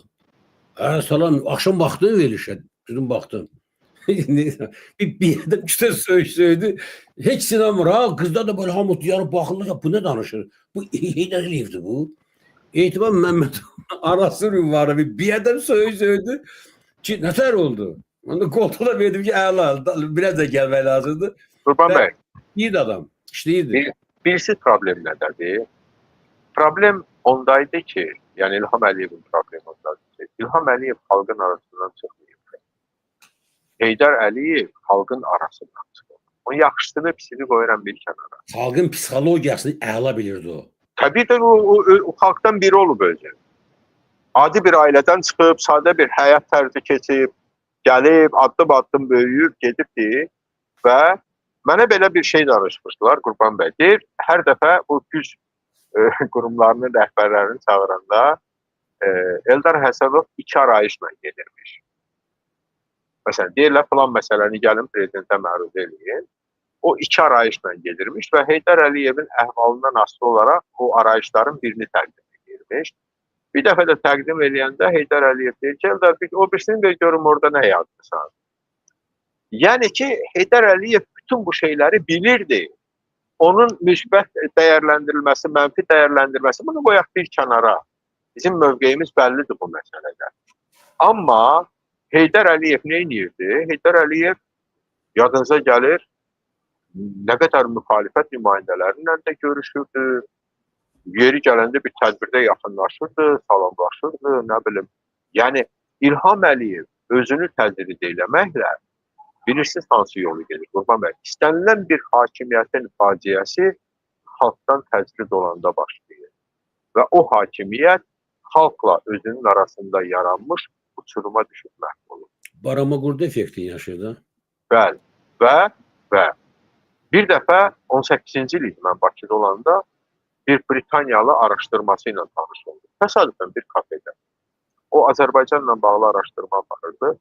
Hə, salam, axşam baxdım verilişə, dedim baxdım. Bir yerdə küçə söyüş söydü. Heç inanmır ha, qızlar da böyle hamı yarı baxırlar ya, bu nə danışır? Bu Heydər Əliyevdir bu. Etibar Məmməd arası var bir yerdən söyüş söydü. Ki nətər oldu? Mən də koltuğa verdim ki, əla, biraz da gəlmək lazımdır. Qurban bəy, İyiydi adam, işləyirdi. Birisi problem nədədir? Problem ondaydı ki, yəni İlham Əliyevin problemi ondadır ki, İlham Əliyev xalqın arasından çıxmayıb. Heydər Əliyev xalqın arasından çıxıb. Onun yaxşısını, pisini qoyuram bir kənara. Xalqın psixologiyasını əla bilirdi o. Təbii də o xalqdan biri olub özü. Adi bir ailədən çıxıb, sadə bir həyat tərzi keçib, gəlib, addım-addım böyüyüb, gedibdi və mənə belə bir şey danışmışdılar Qurban bəy. Deyir, hər dəfə bu güc qurumlarının rəhbərlərini çağıranda Eldar Həsənov iki arayışla gedirmiş. Məsələn, deyirlər, filan məsələni gəlin prezidentə məruz eləyin. O iki arayışla gedirmiş və Heydər Əliyevin əhvalından asılı olaraq o arayışların birini təqdim edirmiş. Bir dəfə də təqdim eləyəndə Heydər Əliyev deyir ki, Eldar, o birisini bir görüm orada nə yazmışsan. Yəni ki, Heydər Əliyev bütün bu şeyləri bilirdi. Onun müsbət dəyərləndirilməsi, mənfi dəyərləndirməsi, bunu qoyaq bir kənara. Bizim mövqeyimiz bəllidir bu məsələdə. Amma Heydər Əliyev nə edirdi? Heydər Əliyev yadınıza gəlir, nə qədər müxalifət nümayəndələri ilə də görüşürdü. Yeri gələndə bir tədbirdə yaxınlaşırdı, salamlaşırdı, nə bilim. Yəni İlham Əliyev özünü təcrid eləməklə bilirsiniz hansı yolu gedir Qurban bəy? İstənilən bir hakimiyyətin faciəsi xalqdan təcrid olanda başlayır. Və o hakimiyyət xalqla özünün arasında yaranmış uçuruma düşüb məhv olur. Barama qurdu effektini yaşayır da. Bəli. Və bir dəfə 18-ci il idi mən Bakıda olanda bir Britaniyalı araşdırması ilə tanış oldum. Təsadüfən bir kafedə. O Azərbaycanla bağlı araşdırma aparırdı.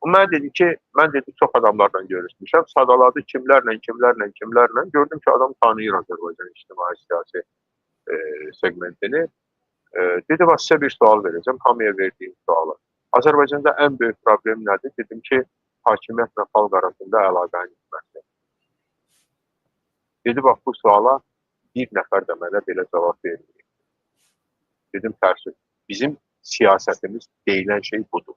O mənə dedi ki, mən dedi çox adamlarla görüşmüşəm. Sadaladı kimlərlə, kimlərlə, kimlərlə. Gördüm ki, adam tanıyır Azərbaycan ictimai siyasi segmentini. Dedi, bax sizə bir sual verəcəm, hamıya verdiyim sualı. Azərbaycanda ən böyük problem nədir? Dedim ki, hakimiyyətlə xalq arasında əlaqənin itməsi. Dedi, bax bu suala bir nəfər də mənə belə cavab verməyib. Dedim, təəssüf, bizim siyasətimiz deyilən şey budur.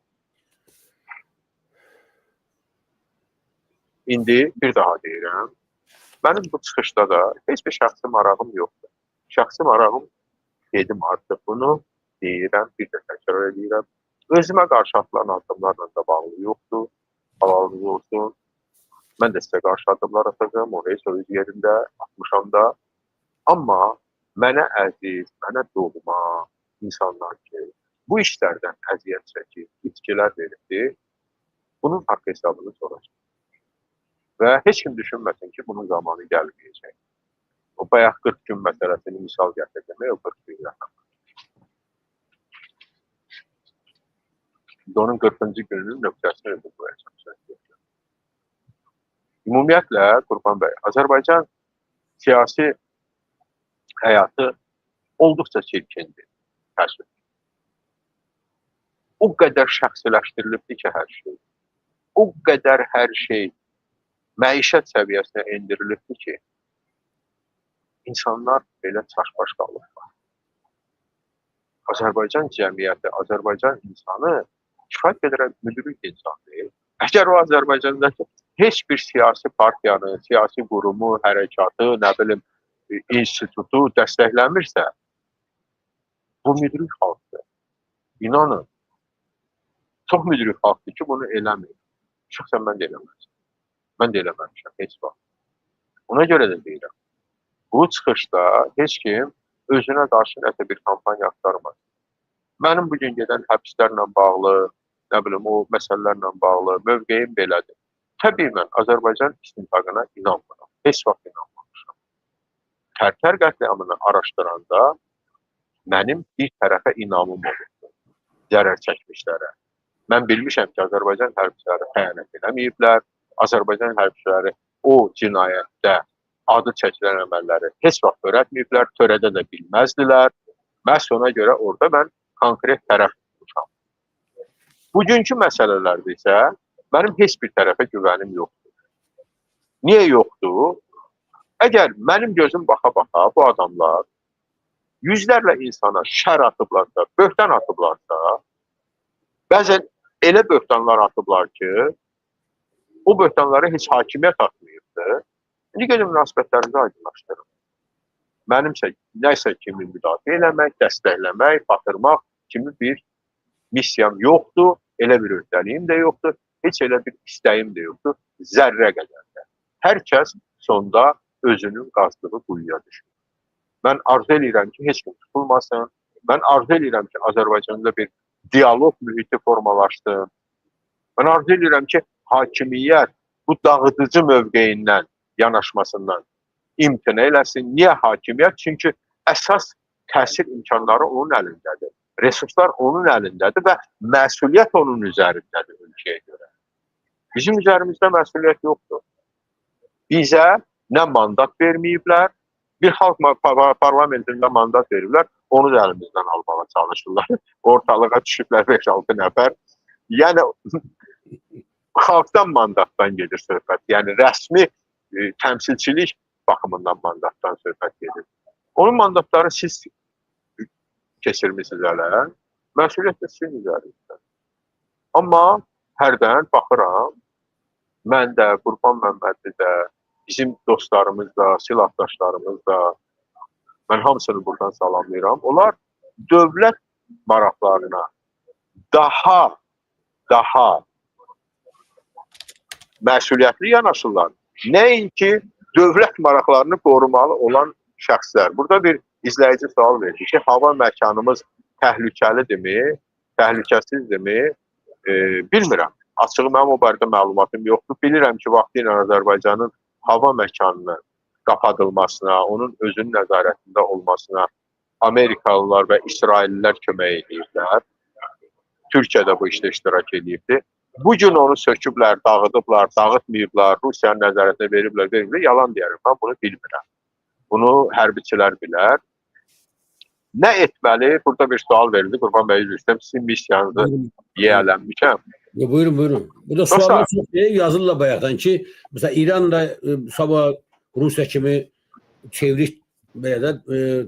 İndi bir daha deyirəm, mənim bu çıxışda da heç bir şəxsi marağım yoxdur. Şəxsi marağım dedim artıq bunu, deyirəm, bir də təkrar edirəm. Özümə qarşı atılan addımlarla da bağlı yoxdur, halalınız olsun. Mən də sizə qarşı addımlar atacağam, o heç öz yerində, atmışam da. Amma mənə əziz, mənə doğma insanlar ki, bu işlərdən əziyyət çəkib, itkilər veribdir, bunun haqq hesabını soracaq. Və heç kim düşünməsin ki, bunun zamanı gəlməyəcək. O bayaq 40 gün məsələsini misal gətirdim, o 40 gün rəqəm. Onun 40-cı gününün nöqtəsini özüm qoyacağım. Ümumiyyətlə, Qurban bəy, Azərbaycan siyasi həyatı olduqca çirkindir. Təəssüf. O qədər şəxsiləşdirilibdir ki, hər şey. O qədər hər şey məişət səviyyəsinə endirilibdir ki, insanlar belə çaşbaş qalıblar. Azərbaycan cəmiyyəti, Azərbaycan insanı kifayət qədər müdrik insan deyil. Əgər o Azərbaycandakı heç bir siyasi partiyanı, siyasi qurumu, hərəkatı, nə bilim, institutu dəstəkləmirsə, bu müdrik xalqdır. İnanın, çox müdrik xalqdır ki, bunu eləmir. Şəxsən mən də eləməzdim. Mən də eləməmişəm heç vaxt. Ona görə də deyirəm, bu çıxışda heç kim özünə qarşı nəsə bir kampaniya axtarmaz. Mənim bugün gedən həbslərlə bağlı, nə bilim, o məsələlərlə bağlı mövqeyim belədir. Təbii mən Azərbaycan istintaqına inanmıram. Heç vaxt inanmamışam. Tərtər qətliamını araşdıranda mənim bir tərəfə inamım olurdu. Zərər çəkmişlərə. Mən bilmişəm ki, Azərbaycan hərbçiləri xəyanət eləməyiblər. Azərbaycan hərbçiləri o cinayətdə adı çəkilən əməlləri heç vaxt törətməyiblər, törədə də bilməzdilər. Məhz ona görə orada mən konkret tərəf tutmuşam. Bugünkü məsələlərdə isə mənim heç bir tərəfə güvənim yoxdur. Niyə yoxdur? Əgər mənim gözüm baxa-baxa bu adamlar yüzlərlə insana şər atıblarsa, böhtan atıblarsa, bəzən elə böhtanlar atıblar ki, o böhtanlara heç hakimiyyət atmayıbdır. İndi gedin münasibətlərimizi aydınlaşdırın. Mənimsə nəsə kimi müdafiə eləmək, dəstəkləmək, batırmaq kimi bir missiyam yoxdur, elə bir öhdəliyim də yoxdur, heç elə bir istəyim də yoxdur, zərrə qədər də. Hər kəs sonda özünün qazdığı quyuya düşür. Mən arzu eləyirəm ki, heç kim tutulmasın. Mən arzu eləyirəm ki, Azərbaycanda bir dialoq mühiti formalaşsın. Mən arzu eləyirəm ki, hakimiyyət bu dağıdıcı mövqeyindən, yanaşmasından imtina eləsin. Niyə hakimiyyət? Çünki əsas təsir imkanları onun əlindədir. Resurslar onun əlindədir və məsuliyyət onun üzərindədir ölkəyə görə. Bizim üzərimizdə məsuliyyət yoxdur. Bizə nə mandat verməyiblər, bir xalq parlamentində mandat veriblər, onu da əlimizdən almağa çalışırlar. Ortalığa düşüblər 5-6 nəfər. Yəni xalqdan mandatdan gedir söhbət. Yəni rəsmi təmsilçilik baxımından mandatdan söhbət gedir. Onun mandatları siz keçirmisiniz hələ. Məsuliyyət də sizin üzərinizdə. Amma hərdən baxıram, mən də, Qurban Məmmədli də, bizim dostlarımız da, silahdaşlarımız da, mən hamısını buradan salamlayıram. Onlar dövlət maraqlarına daha məsuliyyətli yanaşırlar. Nəinki dövlət maraqlarını qorumalı olan şəxslər. Burada bir izləyici sual verdi ki, hava məkanımız təhlükəlidirmi, təhlükəsizdirmi? Bilmirəm. Açığı mənim o barədə məlumatım yoxdur. Bilirəm ki, vaxtilə Azərbaycanın hava məkanının qapadılmasına, onun özünün nəzarətində olmasına Amerikalılar və İsraillilər kömək ediblər. Türkiyə də bu işdə iştirak edibdi. Bu gün onu söküblər, dağıdıblar, dağıtmayıblar, Rusiyanın nəzarətinə veriblər, veriblər. Yalan deyərəm, mən bunu bilmirəm. Bunu hərbiçilər bilər. Nə etməli? Burada bir sual verildi. Qurban bəy, üzr istəyirəm, sizin missiyanızı yiyələnmişəm. Ya, buyurun, buyurun. Burada suallar çox yazırlar bayaqdan ki, mesela İran da sabah Rusiya kimi çevriş belə də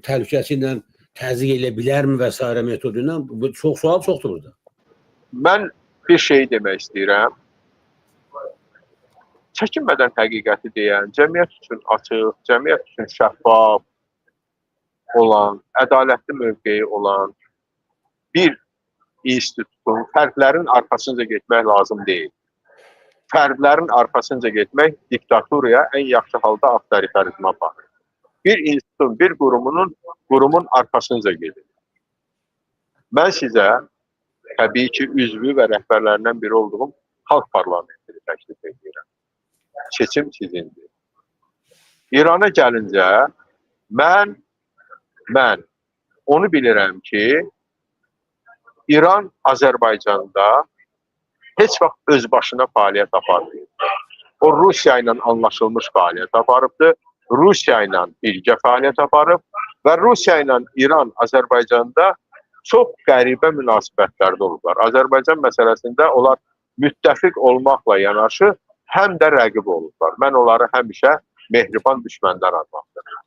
təhlükəsi ilə təzyiq elə bilərmi və sairə metodu ilə? Bu çox sual çoxdur burada. Mən bir şey demək istəyirəm. Çəkinmədən həqiqəti deyən, cəmiyyət üçün açıq, cəmiyyət üçün şəffaf olan, ədalətli mövqeyi olan bir institutun, fərdlərin arxasınca getmək lazım deyil. Fərdlərin arxasınca getmək diktaturaya, ən yaxşı halda avtoritarizmə aparır. Bir institutun, bir qurumun arxasınca gedir. Mən sizə təbii ki, üzvü və rəhbərlərindən biri olduğum xalq parlamentini təklif edirəm. Seçim sizindir. İrana gəlincə, mən onu bilirəm ki, İran Azərbaycanda heç vaxt öz başına fəaliyyət aparmayıb. O Rusiya ilə anlaşılmış fəaliyyət aparıbdır. Rusiya ilə birgə fəaliyyət aparıb və Rusiya ilə İran Azərbaycanda çox qəribə münasibətlərdə olublar. Azərbaycan məsələsində onlar müttəfiq olmaqla yanaşı həm də rəqib olublar. Mən onları həmişə mehriban düşmənlər adlandırıram.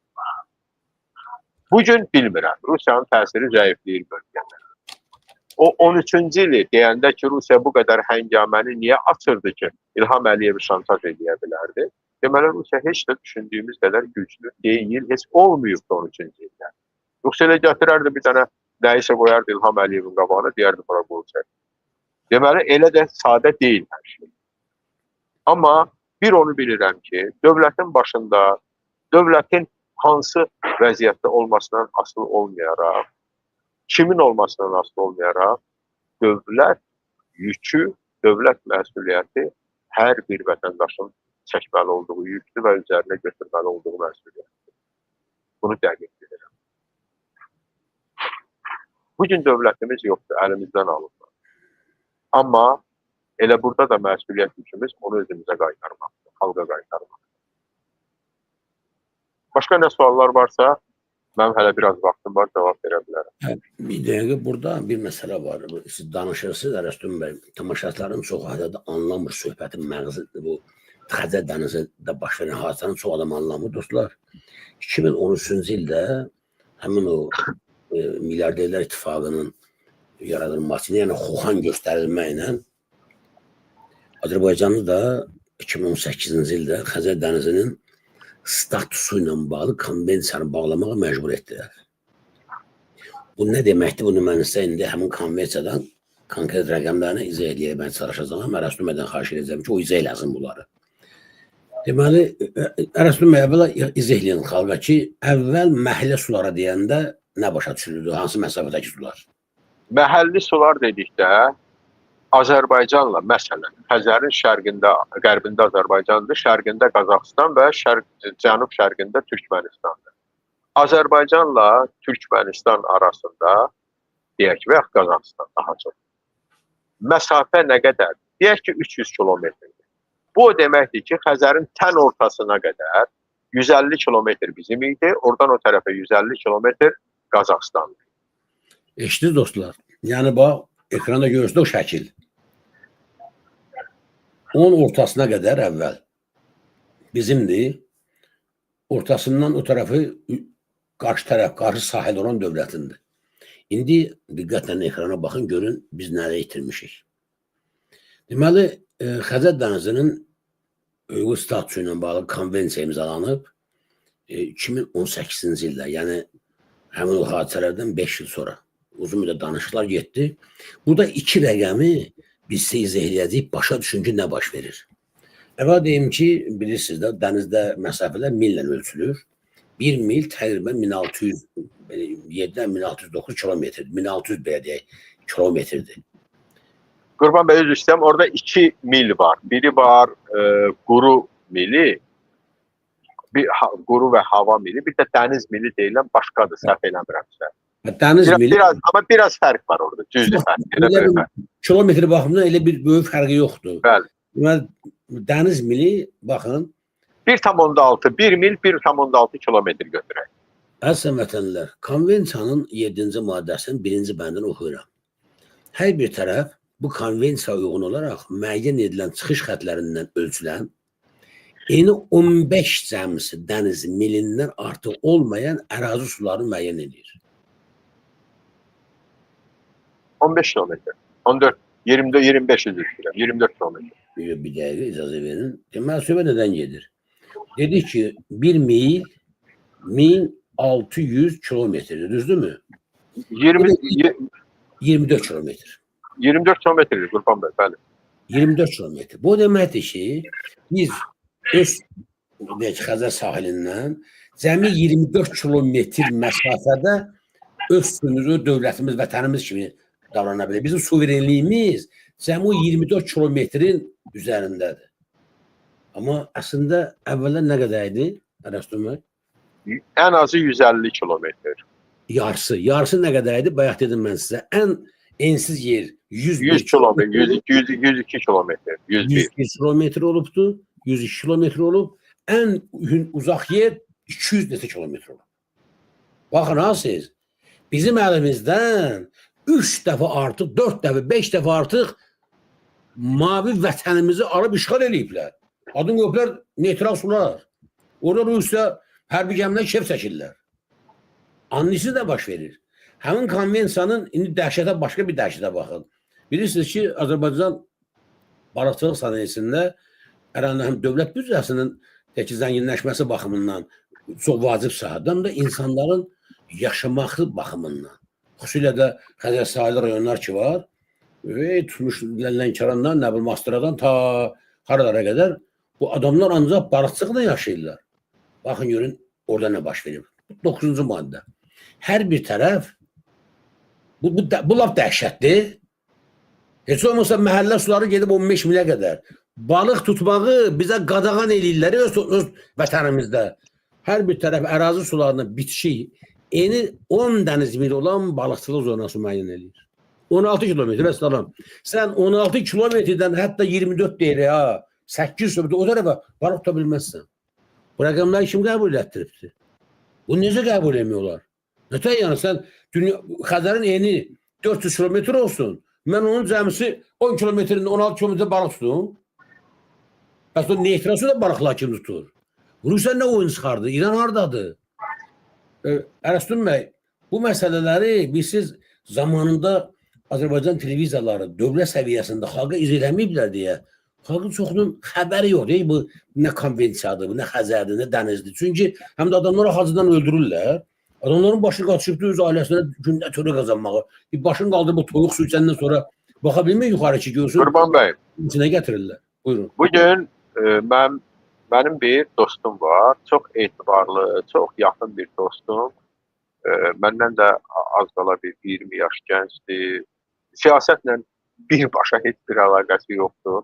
Bugün bilmirəm. Rusiyanın təsiri zəifləyir bölgədə. O 13-cü ili deyəndə ki, Rusiya bu qədər həngaməni niyə açırdı ki, İlham Əliyevi şantaj eləyə bilərdi? Deməli, Rusiya heç də düşündüyümüz qədər güclü deyil, heç olmayıbdı 13-cü ildə. Yoxsa elə gətirərdi bir dənə nəyisə qoyardı İlham Əliyevin qabağına, deyərdi bura qol çək. Deməli, elə də sadə deyil hər şey. Amma bir onu bilirəm ki, dövlətin başında, dövlətin hansı vəziyyətdə olmasından asılı olmayaraq, kimin olmasından asılı olmayaraq, dövlət yükü, dövlət məsuliyyəti hər bir vətəndaşın çəkməli olduğu yüktür və üzərinə götürməli olduğu məsuliyyətdir. Bunu dəqiq bilirəm. Bugün dövlətimiz yoxdur, əlimizdən alındı. Amma Elə burada da məsuliyyət yükümüz onu özümüzə qaytarmaqdır, xalqa qaytarmaqdır. Başqa nə suallar varsa, mənim hələ biraz vaxtım var, cavab verə bilərəm. Bir dəqiqə, burada bir məsələ var. Siz danışırsınız Ərəstun bəy, tamaşaçıların çoxu hələ də anlamır söhbətin məğzi, bu Xəzər dənizində baş verən hadisəni çox adam anlamır dostlar. 2013-cü ildə həmin o milyarderlər ittifaqının yaradılması ilə, yəni Xoxan göstərilməklə Azərbaycanı da 2018-ci ildə Xəzər dənizinin statusu ilə bağlı konvensiyanı bağlamağa məcbur etdilər. Bu nə deməkdir? Bunu mən sizə indi həmin konvensiyadan konkret rəqəmlərini izah eləyə çalışacağam. Ərəstun bəydən xahiş edəcəm ki, o izah eləsin bunları. Deməli, Ərəstun bəy, əvvəla izah eləyin xalqa ki, əvvəl məhəllə suları deyəndə nə başa düşülürdü? Hansı məsafədəki sular? Məhəlli sular dedikdə Azərbaycanla, məsələn, Xəzərin şərqində, qərbində Azərbaycandır, şərqində Qazaxıstan və cənub-şərqində Türkmənistandır. Azərbaycanla Türkmənistan arasında, deyək ki, və yaxud Qazaxıstan daha çox, məsafə nə qədər? Deyək ki, 300 kilometrdir. Bu o deməkdir ki, Xəzərin tən ortasına qədər 150 kilometr bizim idi, oradan o tərəfə 150 kilometr Qazaxıstandır. Eşitdiniz dostlar. Yəni bax, ekranda görürsünüz o şəkil. Onun ortasına qədər əvvəl bizimdir. Ortasından o tərəfi qarşı tərəf, qarşı sahil olan dövlətindir. İndi diqqətlə ekrana baxın, görün biz nələ itirmişik. Deməli, Xəzər dənizinin hüquqi statusu ilə bağlı konvensiya imzalanıb 2018-ci ildə, yəni həmin o hadisələrdən 5 il sonra uzun müddət danışıqlar getdi. Burada iki rəqəmi biz sizə izah eləyəcəyik, başa düşün ki, nə baş verir. Əvvəl deyim ki, bilirsiniz də, dənizdə məsafələr millə ölçülür. Bir mil təqribən 1607-dən 1609 kilometrdir. 1600 belə deyək, kilometrdir. Qurban bəy, üzr istəyirəm, orada 2 mil var. Biri var quru mili, bir quru və hava mili, bir də dəniz mili deyilən başqadır, səhv eləmirəmsə. Dəniz mili, Biraz, amma biraz fərq var orada, cüzi fərq. Elə elə böyük bir fərq. kilometr baxımından elə bir böyük fərqi yoxdur. Bəli. Deməli, dəniz mili, baxın, 1,6, 1 mil 1,6 kilometr götürək. Əziz vətənlər, konvensiyanın 7-ci maddəsinin 1-ci bəndini oxuyuram. Hər bir tərəf bu konvensiyaya uyğun olaraq müəyyən edilən çıxış xətlərindən ölçülən eni 15 cəmisi dəniz milindən artıq olmayan ərazi sularını müəyyən edir. 15 kilometr. 14, 24, 25 üzr istəyirəm. 24 kilometr. Bir dəqiqə icazə verin. Deməli, söhbət nədən gedir? Dedik ki, 1 mil 1600 kilometrdir, düzdürmü? 20, 24 kilometr. 24 kilometrdir Qurban bəy, bəli. 24 kilometr. Bu deməkdir ki, biz öz deyək, Xəzər sahilindən cəmi 24 kilometr məsafədə öz suyumuzu, dövlətimiz, vətənimiz kimi davrana bilir. Bizim suverenliyimiz cəmi o 24 kilometrin üzərindədir. Amma əslində əvvəllər nə qədər idi Ərəstun bəy? Ən azı 150 kilometr. Yarısı. Yarısı nə qədər idi? Bayaq dedim mən sizə. Ən ensiz yer 101 100 kilometr, 102, 102 kilometr, 101. 101 kilometr olubdu, 102 kilometr olub. Ən uzaq yer 200 neçə kilometr olub. Baxın ha siz, bizim əlimizdən 3 dəfə artıq, 4 dəfə, 5 dəfə artıq mavi vətənimizi alıb işğal eləyiblər. Adını qoyublar neytral sular. Orada Rusiya hərbi gəmilər kef çəkirlər. Anlayışı da baş verir. Həmin konvensiyanın indi dəhşətə, başqa bir dəhşətə baxın. Bilirsiniz ki, Azərbaycan balıqçılıq sənayesində həm dövlət büdcəsinin tək zənginləşməsi baxımından çox vacib sahədir, həm də insanların yaşaması baxımından. Xüsusilə də Xəzər sahili rayonlar ki var, və tutmuş Lənkərandan, nə bilim Astaradan ta haralara qədər bu adamlar ancaq balıqçılıqla yaşayırlar. Baxın görün orada nə baş verir. 9-cu maddə. Hər bir tərəf bu lap dəhşətdir. Heç olmasa məhəllə suları gedib 15 milə qədər. Balıq tutmağı bizə qadağan eləyirlər öz vətənimizdə. Hər bir tərəf ərazi sularına bitişik eni 10 dəniz mili olan balıqçılıq zonası müəyyən eləyir. 16 kilometr, vəssalam. Sən 16 kilometrdən hətta 24 deyir ha, 8 kilometr o tərəfə balıq tuta bilməzsən. Bu rəqəmləri kim qəbul etdiribdi? Bu necə qəbul etmiyorlar? Nətər yəni sən dünya, Xəzərin eni 400 kilometr olsun. Mən onun cəmisi 10 kilometrində 16 kilometr balıq tutum. Bəs o neytral suda balıqlar kim tutur? Rusiya nə oyun çıxardı? İran hardadır? Ərəstun bəy, bu məsələləri bilirsiniz zamanında Azərbaycan televiziyaları dövlət səviyyəsində xalqa iz eləməyiblər deyə xalqın çoxunun xəbəri yox deyil. Bu nə konvensiyadır, bu nə Xəzərdir, nə dənizdir. Çünki həm də adamları hacıdan öldürürlər. Adamların başı qaçıbdı öz ailəsinə gündə törə qazanmağı. Bir başını qaldırıb bu toyuq su içəndən sonra baxa bilmir yuxarı ki görsün. Qurban bəy, içinə gətirirlər. Buyurun. Bugün mənim bir dostum var. Çox etibarlı, çox yaxın bir dostum. Məndən də az qala bir 20 yaş gəncdir. Siyasətlə birbaşa heç bir əlaqəsi yoxdur.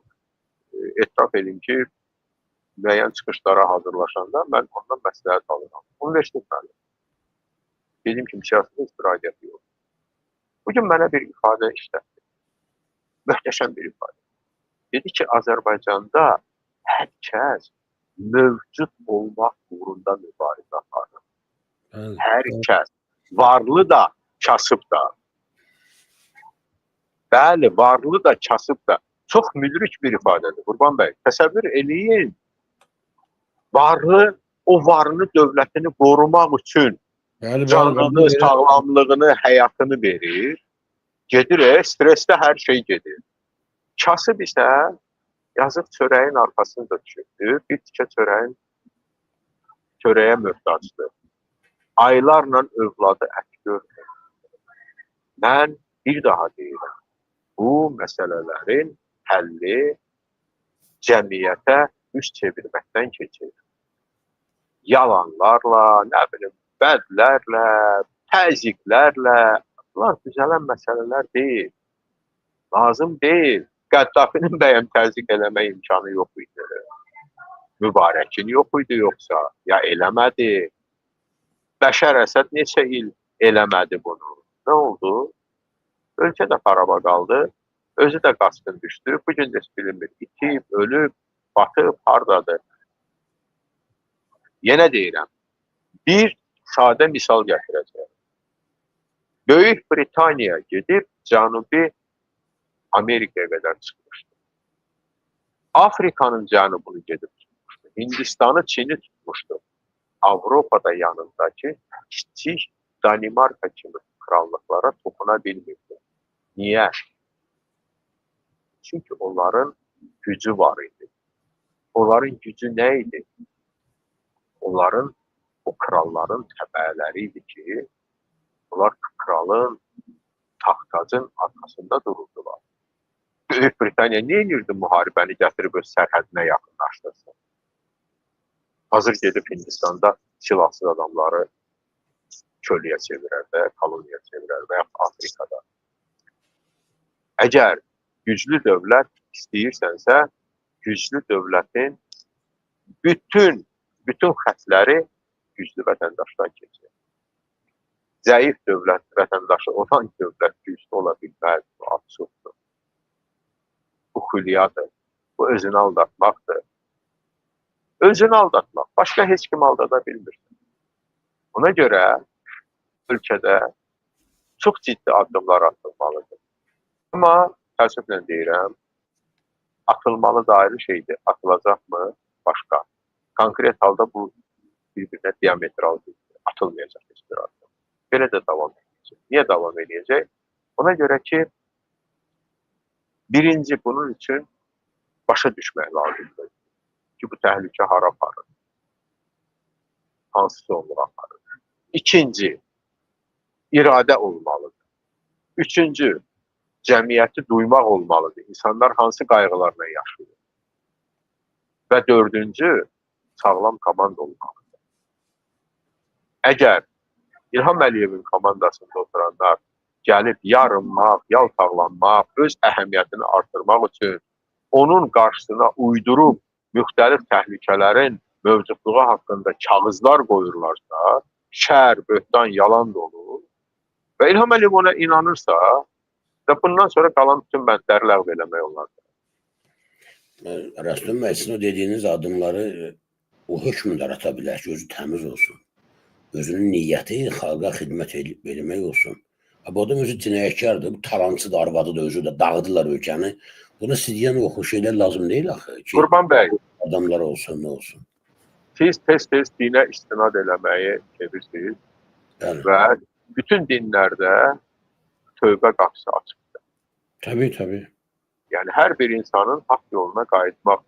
Etiraf edim ki, müəyyən çıxışlara hazırlaşanda mən ondan məsləhət alıram. Universitet müəllimi. Dediyim kimi siyasətə heç bir aidiyyəti yoxdur. Bugün mənə bir ifadə işlətdi. Möhtəşəm bir ifadə. Dedi ki, Azərbaycanda hər kəs mövcud olmaq uğrunda mübarizə aparır. Bəli. Hər kəs. Varlı da, kasıb da. Bəli, varlı da, kasıb da. Çox müdrik bir ifadədir Qurban bəy. Təsəvvür eləyin. Varlı o varını, dövlətini qorumaq üçün Bəli, bəli, canını, bəli. sağlamlığını, həyatını verir. Gedir, stressdə hər şey gedir. Kasıb isə yazıq çörəyin arxasında düşübdür. Bir tikə çörəyə möhtacdır. Aylarla övladı ət görmür. Mən bir daha deyirəm, bu məsələlərin həlli cəmiyyətə üz çevirməkdən keçir. Yalanlarla, nə bilim, bədlərlə, təzyiqlərlə, bunlar düzələn məsələlər deyil. Lazım deyil. Qəddafinin bəyəm təzyiq eləmək imkanı yox idi. Mübarəkin yox idi yoxsa, ya eləmədi. Bəşər Əsəd neçə il eləmədi bunu. Nə oldu? Ölkə də xaraba qaldı. Özü də qaçqın düşdü. Bu gün də heç bilinmir. İtib, ölüb, batıb, hardadır? Yenə deyirəm, bir sadə misal gətirəcəyəm. Böyük Britaniya gedib Cənubi Amerikaya qədər çıxmışdı. Afrikanın cənubunu gedib tutmuşdu. Hindistanı, Çini tutmuşdu. Avropada yanındakı kiçik Danimarka kimi krallıqlara toxuna bilmirdi. Niyə? Çünki onların gücü var idi. Onların gücü nə idi? Onların, o kralların təbəələri idi ki, onlar kralın, taxtacın arxasında dururdular. Böyük Britaniya nə edirdi müharibəni gətirib öz sərhədinə yaxınlaşdırsın? Hazır gedib Hindistanda silahsız adamları köləyə çevirər və koloniyaya çevirər və yaxud Afrikada. Əgər güclü dövlət istəyirsənsə, güclü dövlətin bütün xətləri güclü vətəndaşdan keçir. Zəif dövlət vətəndaşı olan dövlət güclü ola bilməz. Bu absurddur. Bu xülyadır. Bu özünü aldatmaqdır. Özünü aldatmaq. Başqa heç kim aldada bilmir. Ona görə ölkədə çox ciddi addımlar atılmalıdır. Amma təəssüflə deyirəm, atılmalı da ayrı şeydir. Atılacaqmı? Başqa. Konkret halda bu bir-birinə diametral deyil. Atılmayacaq heç bir addım. Belə də davam edəcək. Niyə davam edəcək? Ona görə ki, birinci bunun üçün başa düşmək lazımdır ki, bu təhlükə hara aparır? Hansı sonluğa aparır? İkinci, iradə olmalıdır. Üçüncü, cəmiyyəti duymaq olmalıdır. İnsanlar hansı qayğılarla yaşayır? Və dördüncü, sağlam komanda olmalıdır. Əgər İlham Əliyevin komandasında oturanlar gəlib yarınmaq, yaltaqlanmaq, öz əhəmiyyətini artırmaq üçün onun qarşısına uydurub müxtəlif təhlükələrin mövcudluğu haqqında kağızlar qoyurlarsa, şər, böhtan, yalan dolu və İlham Əliyev ona inanırsa, Və bundan sonra qalan bütün bəndləri ləğv eləmək olardı. Rəstum bəy, sizin o dediyiniz addımları o hökmdar ata bilər ki, özü təmiz olsun. Özünün niyyəti xalqa xidmət eləmək olsun. Bu adam özü cinayətkardır, bu talancıdır, arvadı da özü də dağıdırlar ölkəni. Buna siz deyən o şeylər lazım deyil axı ki, Qurban bəy, adamlar olsun, nə olsun. Siz tez-tez dinə istinad eləməyi sevirsiniz. Bəli. Və bütün dinlərdə tövbə qapısı açıqdır. Təbii, təbii. Yəni hər bir insanın haqq yoluna qayıtmaq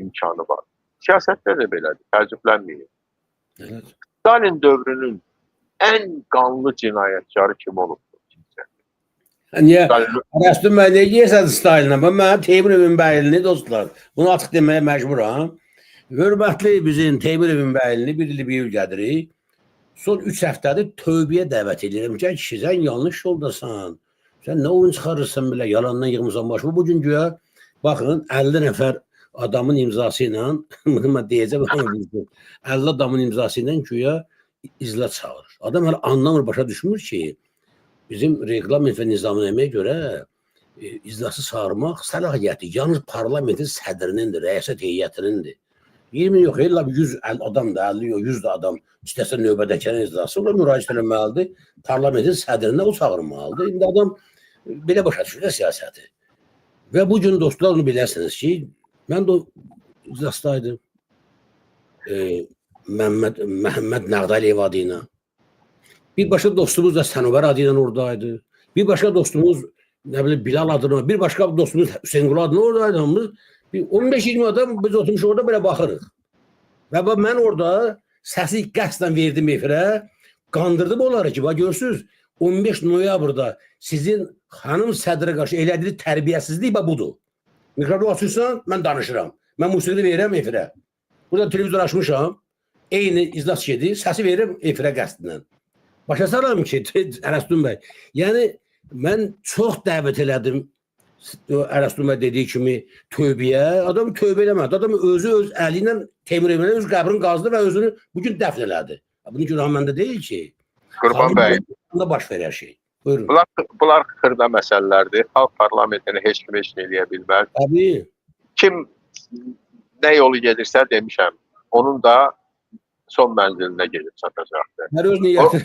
imkanı var. Siyasətdə də belədir, təəccüblənməyin. Evet. Stalin dövrünün ən qanlı cinayətkarı kim olubdur? Niyə? Rəstum bəy, nə deyirsən Stalinə? Mən Teymur Evinbəylini, dostlar, bunu açıq deməyə məcburam. Hörmətli bizim Teymur Evinbəylini bir il bir il gədirik. Son 3 həftədir tövbəyə dəvət edirəm ki, kişi, sən yanlış yoldasan. Sən nə oyun çıxarırsan belə, yalandan yığmısan başımı. Bugün güya, baxın, 50 nəfər adamın imzası ilə, bunu mən deyəcəm, amma bilsin, 50 adamın imzası ilə güya iclas çağırır. Adam hələ anlamır, başa düşmür ki, bizim reqlament və nizamnaməyə görə iclası çağırmaq səlahiyyəti yalnız parlamentin sədrinindir, rəyasət heyətinindir. 20 yox, elə 100 adam da, 50 yox, 100 də adam istəsə növbədəkinin iclası, o da müraciət eləməlidir. Parlamentin sədrinə o çağırmalıdır. İndi adam belə başa düşür də siyasəti. Və bugün dostlar onu biləsiniz ki, mən də o iclasdaydım. Məhəmməd Nəğdəliyev adı ilə. Bir başqa dostumuz da Sənubər adı ilə oradaydı. Bir başqa dostumuz nə bilim Bilal adına, bir başqa dostumuz Hüseynqulu adına oradaydı. Hamımız bir 15-20 adam biz oturmuş orada belə baxırıq. Və mən orada səsi qəsdən verdim efirə, qandırdım onları ki, bax görürsünüz 15 noyabrda sizin xanım sədrə qarşı elədiyi tərbiyəsizlik bax budur. Mikrofonu açırsan, mən danışıram. Mən musiqini verirəm efirə. Burada televizor açmışam, eyni iclas gedir, səsi verirəm efirə qəsdindən. Başa salıram ki, Ərəstun bəy, yəni mən çox dəvət elədim Ərəstun bəy dediyi kimi tövbəyə. Adam tövbə eləmədi. Adam özü öz əli ilə Teymur Evinbəylinin öz qəbrini qazdı və özünü bugün dəfn elədi. Bunun günahı məndə deyil ki. Qurban bəy, baş verir şey. Buyurun. Bunlar xırda məsələlərdir. Xalq parlamentini heç kim heç nə eləyə bilməz. Təbii. Kim nə yolu gedirsə demişəm, onun da son mənzilinə gedib çatacaqdır. Hər öz niyyəti.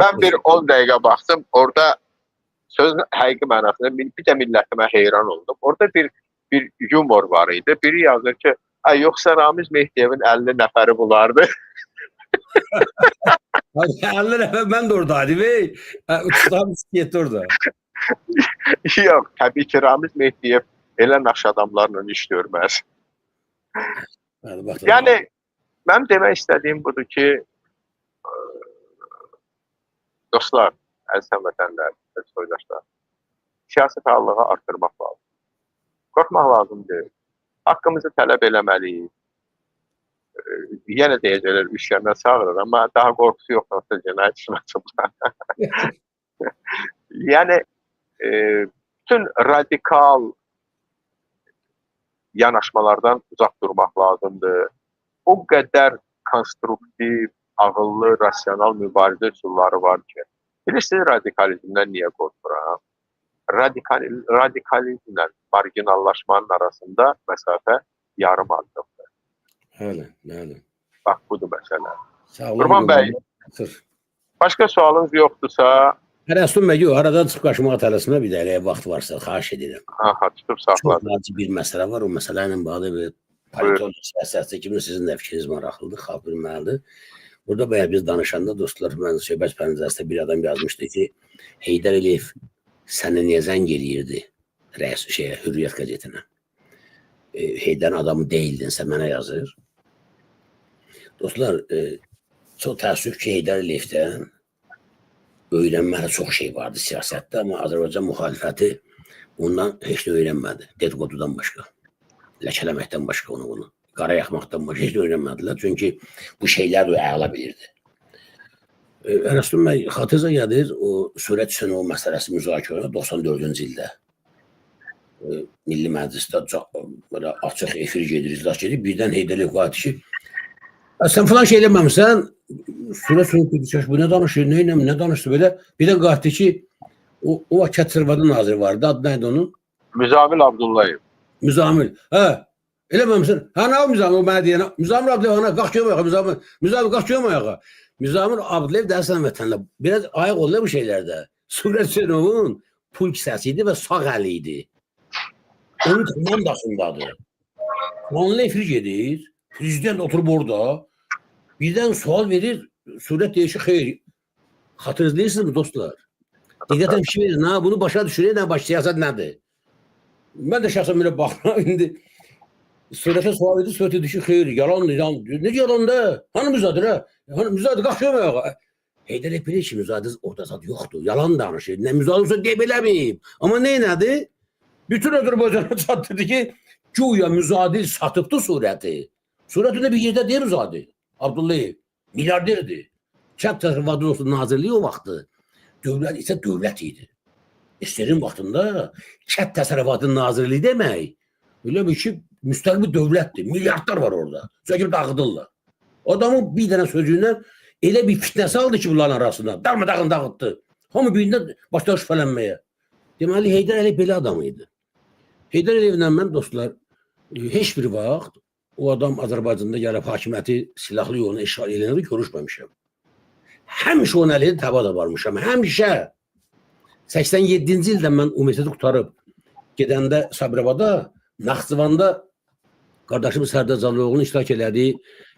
Mən bir 10 dəqiqə baxdım, orada sözün həqiqi mənasında bir də millətimə heyran oldum. Orada bir yumor var idi. Biri yazır ki, yoxsa Ramiz Mehdiyevin 50 nəfəri bulardı. 50 nəfər mən də oradaydım. Uçdan getdi orada. Yox, təbii ki, Ramiz Mehdiyev elə naş adamlarla iş görməz. Yəni, mənim demək istədiyim budur ki, dostlar, əziz həmvətənlər, əziz soydaşlar, siyasi fəallığı artırmaq lazım. Qorxmaq lazım deyil. Haqqımızı tələb eləməliyik. Yenə deyəcəklər, üç yandan çağırır, amma daha qorxusu yoxdur, cinayət işini açıblar. Yəni, bütün radikal yanaşmalardan uzaq durmaq lazımdır. O qədər konstruktiv, ağıllı, rasional mübarizə üsulları var ki, bilirsiniz radikalizmdən niyə qorxuram? Radikalizmlə marginallaşmanın arasında məsafə yarım addımdır. Bəli, bəli. Bax, budur məsələ. Sağ olun. Qurban bəy, başqa sualınız yoxdursa... Rəstum bəy, yox, aradan çıxıb qaçmağa tələsmə bir dəqiqə vaxt varsa, xahiş edirəm. Aha, tutub saxladım. Çox naci bir məsələ var, o məsələ ilə bağlı bir politoloq siyasətçi kimi sizin də fikriniz maraqlıdır, xalq bilməlidir. Burada bayaq biz danışanda dostlar, mən söhbət pəncərəsində bir adam yazmışdı ki, Heydər Əliyev sənə niyə zəng eləyirdi rəis Hürriyyət qəzetinə? Heydərin adamı deyildin, sən mənə yazır. Dostlar, çox təəssüf ki, Heydər Əliyevdən öyrənməli çox şey vardı siyasətdə, amma Azərbaycan müxalifəti ondan heç nə öyrənmədi. Dedikodudan başqa, ləkələməkdən başqa onu bunu, qara yaxmaqdan başqa heç nə öyrənmədilər. Çünki bu şeylər də əla bilirdi. Ərəstun bəy, xatırınıza gəlir, o Sürət Hüseynov məsələsi müzakirə 94-cü ildə. Milli Məclisdə belə açıq efir gedir, iclas gedir. Birdən Heydər Əliyev qayıtdı ki, sən filan şey eləməmsən, Sürət Hüseynov dedi ki, bu nə danışır, nə ilə, nə danışdı belə. Birdən qayıtdı ki, O vaxt Kənd Təsərrüfatı naziri vardı. Adı nə idi onun? Müzamil Abdullayev. Müzamil. Hə. Eləməmisən? Hə, nə o Müzamil? O mənə deyən. Müzamil Abdullayev ana qalx görüm ayağa. Müzamil, Müzamil qalx görüm ayağa. Müzamil Abdullayev də əslən vətənlə biraz ayıq oldu bu şeylərdə. Surət Hüseynovun pul kisəsi idi və sağ əli idi. Onun komandasındadır. Canlı efir gedir. Prezident oturub orada. Birdən sual verir. Surət deyir ki, xeyr. Xatırlayırsınızmı dostlar? Diqqətlə fikir verin. Ha, bunu başa düşürük, nə baş siyasət nədir? Mən də şəxsən belə baxıram indi. Surətə sual verir, surət deyir ki, xeyr, yalandır, yalan. Necə yalan da? Hanı müzadir ha? Hanı müzadir qalx görüm ayağa. Heydər Əliyev bilir ki, müzadir orada zad yoxdur. Yalan danışır. Nə müzadir olsa deyə biləməyib. Amma nə elədi? Bütün Azərbaycana çatdırdı ki, güya müzadil satıbdı surəti. Surəti də bir yerdə deyil müzadil. Abdullayev milyarderdir. Kənd Təsərrüfatı Nazirliyi o vaxtı dövlət isə dövlət idi. SSR-in vaxtında Kənd Təsərrüfatı Nazirliyi demək elə bir ki, müstəqil bir dövlətdir. Milyardlar var orada. Söküb dağıdırlar. Adamın bir dənə sözü ilə elə bir fitnə saldı ki bunların arasında. Darmadağın dağıtdı. Hamı birindən başladı şübhələnməyə. Deməli Heydər Əliyev belə adam idi. Heydər Əliyevlə mən dostlar heç bir vaxt o adam Azərbaycanda gəlib hakimiyyəti silahlı yolla işğal edəndə görüşməmişəm. Həmişə onun əlində təbada varmışam. Həmişə. 87-ci ildə mən universiteti qurtarıb gedəndə Sabirabada, Naxçıvanda qardaşım Sərdar Cəlalıoğlu'nun iştirak elədiyi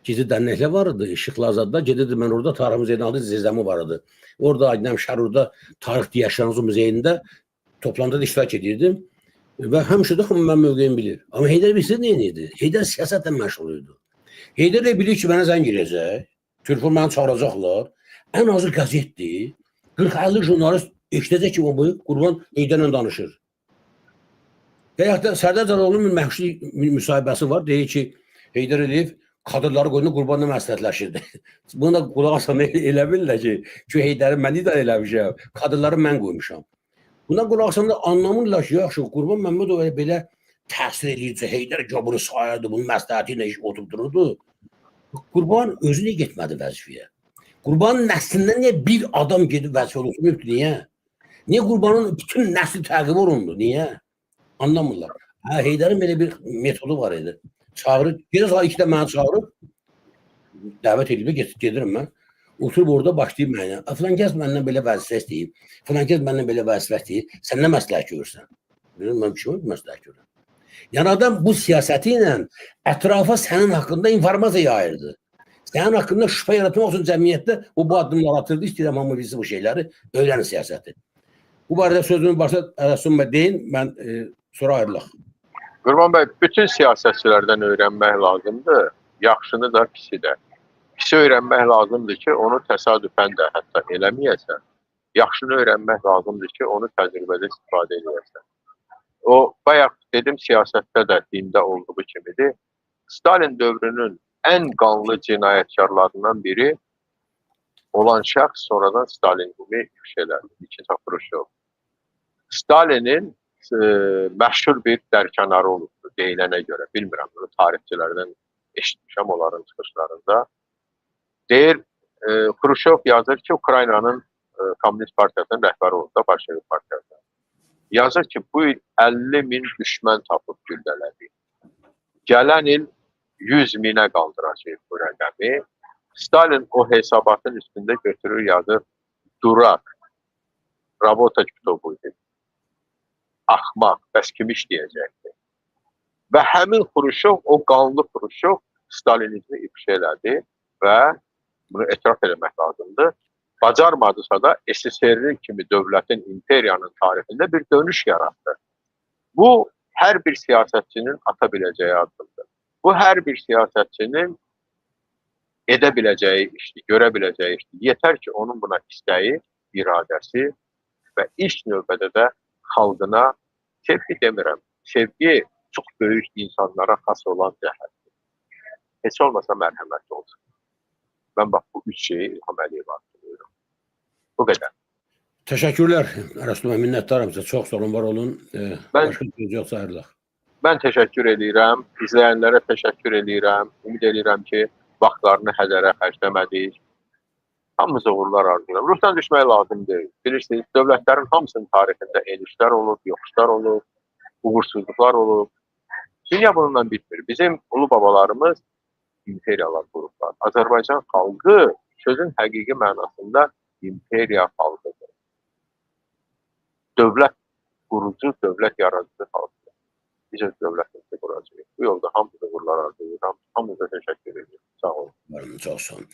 gizli dərnəklər var idi. İşıqlı Azadda gedirdim mən orada Tarix Muzeyinin adı Zirzəmi var idi. Orada Aydınəm Şərurda Tarix Diyəşanızı muzeyində toplantıda iştirak edirdim. Və həmişə də hamı mənim mövqeyimi bilir. Amma Heydər bilsin nə edirdi? Heydər siyasətlə məşğul idi. Heydər də bilir ki, mənə zəng eləyəcək. Telefon məni çağıracaqlar. Ən azı qəzetdir. 40-50 jurnalist eşidəcək ki, o bu Qurban Heydərlə danışır. Və yaxud da Sərdar Cəlalıoğlu'nun bir məşhur müsahibəsi var. Deyir ki, Heydər Əliyev kadrları qoyduğunda Qurbanla məsləhətləşirdi. Buna da qulaq asan elə bilirlər ki, ki Heydəri mən idarə eləmişəm, kadrları mən qoymuşam. Buna qulaq asanda anlamırlar ki, yaxşı, Qurban Məmmədov belə təsir eləyirsə, Heydər bunu sayırdı, bunun məsləhəti ilə oturub dururdu. Qurban özü niyə getmədi vəzifəyə? Qurbanın nəslindən niyə bir adam gedib vəzifə olunmayıbdı? Niyə? Niyə Qurbanın bütün nəsli təqib olundu? Niyə? Anlamırlar. Hə, Heydərin belə bir metodu var idi. Çağırır, gedir saat 2-də məni çağırıb, dəvət edib, gedirəm mən. Oturub orada başlayıb mənə. Filan kəs məndən belə vəzifə istəyib, filan kəs məndən belə vəzifə istəyir. Sən nə məsləhət görürsən? Bilirəm, mən kimə məsləhət görürəm? Yəni adam bu siyasəti ilə ətrafa sənin haqqında informasiya yayırdı. Sənin haqqında şübhə yaratmaq üçün cəmiyyətdə o bu addımları atırdı. İstəyirəm hamı bilsin bu şeyləri. Öyrənin siyasəti. Bu barədə sözümü başa Rəsul bəy deyin, mən sonra ayrılaq. Qurban bəy, bütün siyasətçilərdən öyrənmək lazımdır. Yaxşını da, pisi də. Pisi öyrənmək lazımdır ki, onu təsadüfən də hətta eləməyəsən. Yaxşını öyrənmək lazımdır ki, onu təcrübədə istifadə edəsən. O, bayaq dedim, siyasətdə də, dində olduğu kimidir. Stalin dövrünün ən qanlı cinayətkarlarından biri olan şəxs sonradan Stalinizmi ifşa elədi. Nikita Xruşov. Stalinin məşhur bir dərkənarı olubdu, deyilənə görə. Bilmirəm, bunu tarixçilərdən eşitmişəm onların çıxışlarında. Deyir, Xruşov yazır ki, Ukraynanın Komünist Partiyasının rəhbəri oldu da, Bolşevik Partiyasının. Yazır ki, bu il 50 min düşmən tapıb güllələdi. Gələn il 100 minə qaldıracaq bu rəqəmi. Stalin o hesabatın üstündə götürür, yazır, durak, rabota kitabıydı. Axmaq, bəs kim işləyəcəkdi? Və həmin Xruşov, o qanlı Xruşov Stalinizmi ifşa elədi və bunu etiraf eləmək lazımdır. Bacarmadısa da SSR kimi dövlətin, imperiyanın tarixində bir dönüş yaratdı. Bu, hər bir siyasətçinin ata biləcəyi addımdır. Bu, hər bir siyasətçinin edə biləcəyi işdir, görə biləcəyi işdir. Yetər ki, onun buna istəyi, iradəsi və ilk növbədə də xalqına sevgi demirəm. Sevgi çox böyük insanlara xas olan cəhətdir. Heç olmasa mərhəmətli olsun. Mən bax bu üç şeyi İlham Əliyevə atılıyorum. Bu qədər. Təşəkkürlər Rəsul bəy, minnətdaram sizə. Çox sağ olun, var olun. Başqa söz yoxsa ayrılaq. Mən təşəkkür eləyirəm. İzləyənlərə təşəkkür eləyirəm. Ümid eləyirəm ki, vaxtlarını hədərə xərcləmədik. Hamımıza uğurlar arzulayıram. Ruhdan düşmək lazım deyil. Bilirsiniz, dövlətlərin hamısının tarixində enişlər olub, yoxuşlar olub, uğursuzluqlar olub. Dünya bununla bitmir. Bizim ulu babalarımız imperiyalar qurublar. Azərbaycan xalqı sözün həqiqi mənasında imperiya xalqıdır. Dövlət qurucu, dövlət yaradıcı xalqıdır. Biz öz dövlətimizi quracağıq. Bu yolda hamımıza uğurlar arzulayıram. Hamınıza təşəkkür edirəm. Sağ olun. Varım, çox sağ olun.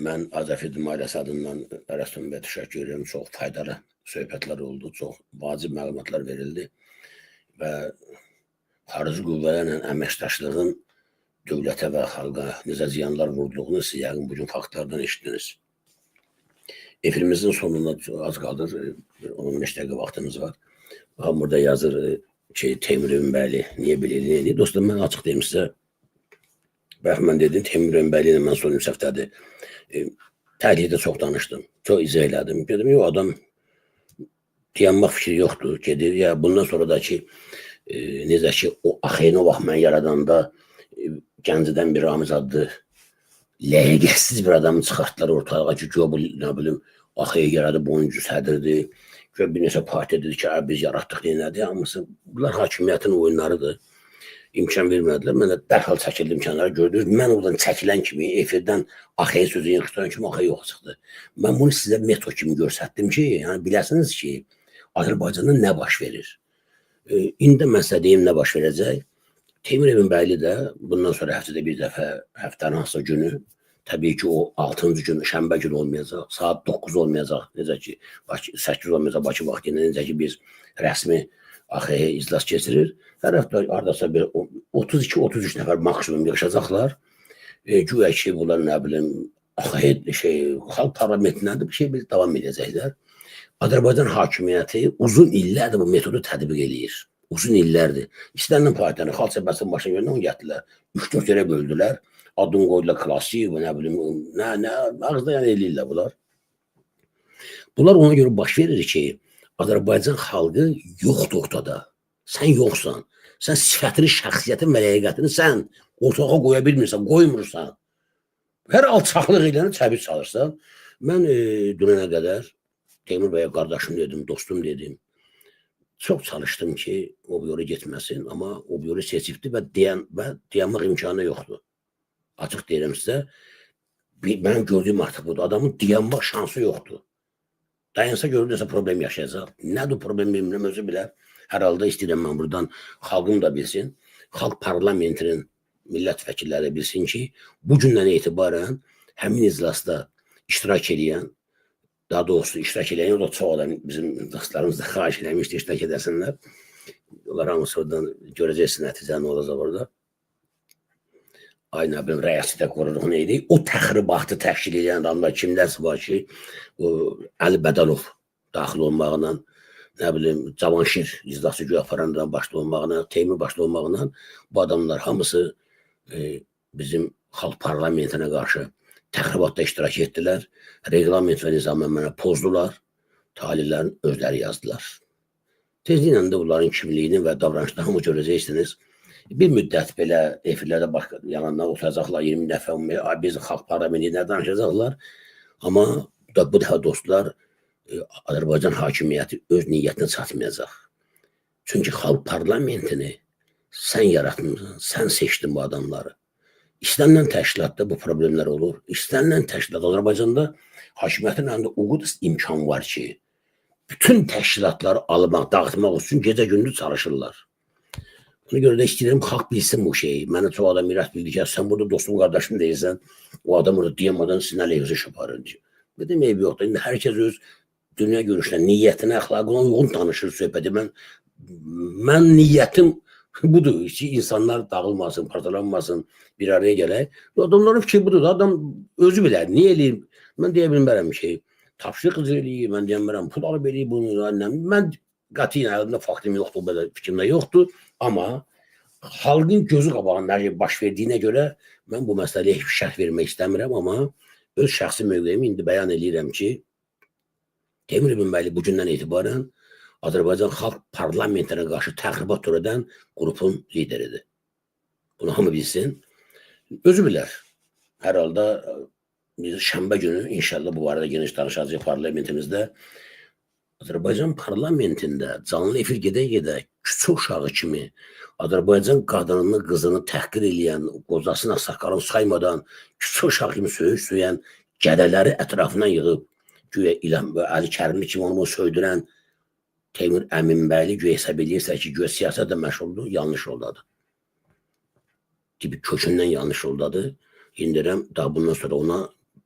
Mən Azərfilm ailəsi adından Ərəstun bəyə təşəkkür edirəm. Çox faydalı söhbətlər oldu, çox vacib məlumatlar verildi və xarici qüvvələrlə əməkdaşlığın dövlətə və xalqa necə ziyanlar vurduğunu siz yəqin bugün faktlardan eşitdiniz. Efirimizin sonuna az qalır, 15 dəqiqə vaxtımız var. Baxın, burada yazır ki, Teymur Evinbəyli niyə belə eləyir? Dostlar, mən açıq deyim sizə, bayaq mən dedim, Teymur Evinbəyli ilə mən son 3 həftədir təhlildə çox danışdım, çox izah elədim. Dedim, yox, adam dayanmaq fikri yoxdur, gedir. Ya bundan sonra da ki, necə ki, o AXN o vaxt mən yaradanda Gəncədən bir Ramiz adlı ləyaqətsiz bir adamı çıxartdılar ortalığa ki, güya bu, nə bilim, AXN yaradıb, oyuncu sədridir. Güya bir neçə partiya dedi ki, biz yaratdıq, nədir? Hamısı, bunlar hakimiyyətin oyunlarıdır. İmkan vermədilər. Mən də dərhal çəkildim kənara. Gördünüz, mən oradan çəkilən kimi, efirdən AXN sözü yığışdıran kimi AXN yox çıxdı. Mən bunu sizə metod kimi göstərdim ki, yəni biləsiniz ki, Azərbaycanda nə baş verir? İndi mən sizə deyim nə baş verəcək. Teymur Evinbəyli də bundan sonra həftədə bir dəfə, həftənin hansısa günü, təbii ki, o 6-cı gün, şənbə günü olmayacaq, saat 9 olmayacaq, necə ki, 8 olmayacaq Bakı vaxtı ilə, necə ki, biz rəsmi AXH iclas keçirir. Hər həftə haradasa bir 32-33 nəfər maksimum yığışacaqlar. Güya ki, bunlar nə bilim, AXH xalq parlamentinədir, bir şey bir davam edəcəklər. Azərbaycan hakimiyyəti uzun illərdir bu metodu tətbiq eləyir. Uzun illərdir. İstənilən partiyanı Xalq Cəbhəsinin başına görəndə onu gətirdilər. 3-4 yerə böldülər. Adını qoydular klasik, nə bilim, nə ağızda yəni eləyirlər bunlar. Bunlar ona görə baş verir ki, Azərbaycan xalqı yoxdur ortada. Sən yoxsan. Sən sifətini, şəxsiyyətin və ləyaqətini sən ortağa qoya bilmirsən, qoymursan. Hər alçaqlıq eləyəni çəbir çalırsan. Mən dünənə qədər Teymur bəyə qardaşım dedim, dostum dedim. Çox çalışdım ki, o bu yola getməsin, amma o bu yolu seçibdi və dayanmaq imkanı yoxdur. Açıq deyirəm sizə, mənim gördüyüm artıq budur. Adamın dayanmaq şansı yoxdur. Dayansa görünürsə problem yaşayacaq. Nədir problem bilmirəm, özü bilər. Hər halda istəyirəm mən buradan xalqım da bilsin, xalq parlamentinin millət vəkilləri bilsin ki, bu gündən etibarən həmin iclasda iştirak eləyən, daha doğrusu iştirak eləyən, o da çox adam bizim dostlarımız da xahiş eləmişdi, iştirak edəsinlər. Onlar hamısı oradan görəcəksiniz nəticə nə olacaq orada. Ay nə bilim, rəyasətə qoruruq nə idi? O təxribatı təşkil edən adamlar kimlərsə var ki, o Əli Bədəlov daxil olmaqla, nə bilim, Cavanşir iclası güya aparandan başda olmaqla, Teymur başda olmaqla bu adamlar hamısı bizim xalq parlamentinə qarşı təxribatda iştirak etdilər. Reqlament və nizamı mənə pozdular. Talihlərin özləri yazdılar. Tezliklə də bunların kimliyini və davranışını hamı görəcəksiniz. Bir müddət belə efirlərdə başqa yalandan oturacaqlar, 20 dəfə, biz xalq parlamenti nə danışacaqlar. Amma bu dəfə dostlar, Azərbaycan hakimiyyəti öz niyyətinə çatmayacaq. Çünki xalq parlamentini sən yaratmısan, sən seçdin bu adamları. İstənilən təşkilatda bu problemlər olur. İstənilən təşkilat Azərbaycanda hakimiyyətin əlində o qədər imkan var ki, bütün təşkilatları almaq, dağıtmaq üçün gecə-gündüz çalışırlar. Ona görə də istəyirəm xalq bilsin bu şeyi. Mənə çox adam miras bildi ki, sən burada dostum, qardaşım deyirsən, o adam orada deyəmədən sizin əleyhinizə iş aparır. Nə demək eybi yoxdur. İndi hər kəs öz dünya görüşünə, niyyətinə, əxlaqına uyğun danışır, söhbət edir. Mən niyyətim budur ki, insanlar dağılmasın, parçalanmasın, bir araya gələk. Adamların fikri budur. Adam özü bilər. Niyə eləyir? Mən deyə bilmərəm ki, tapşırıq eləyir, mən deyə bilmərəm, pul alıb eləyir bunu. Mən qətiyyən əlimdə faktim yoxdur, belə fikrim də yoxdur. Amma xalqın gözü qabağında hər şey baş verdiyinə görə mən bu məsələyə heç bir şərh vermək istəmirəm, amma öz şəxsi mövqeyimi indi bəyan eləyirəm ki, Teymur Evinbəyli bu gündən etibarən Azərbaycan Xalq Parlamentinə qarşı təxribat törədən qrupun lideridir. Bunu hamı bilsin. Özü bilər. Hər halda Biz şənbə günü inşallah bu barədə geniş danışacağıq parlamentimizdə. Azərbaycan parlamentində canlı efir gedə-gedə küçə uşağı kimi Azərbaycan qadınını, qızını təhqir eləyən, qocasını, saqqalını saymadan küçə uşağı kimi söyüş söyləyən gədələri ətrafına yığıb, güya İlham və Əli Kərimli kimi onu söydürən Teymur Əminbəyli güya hesab eləyirsə ki, güya siyasətlə məşğuldur, yanlış yoldadır. Tipi kökündən yanlış yoldadır. İndi deyirəm, daha bundan sonra ona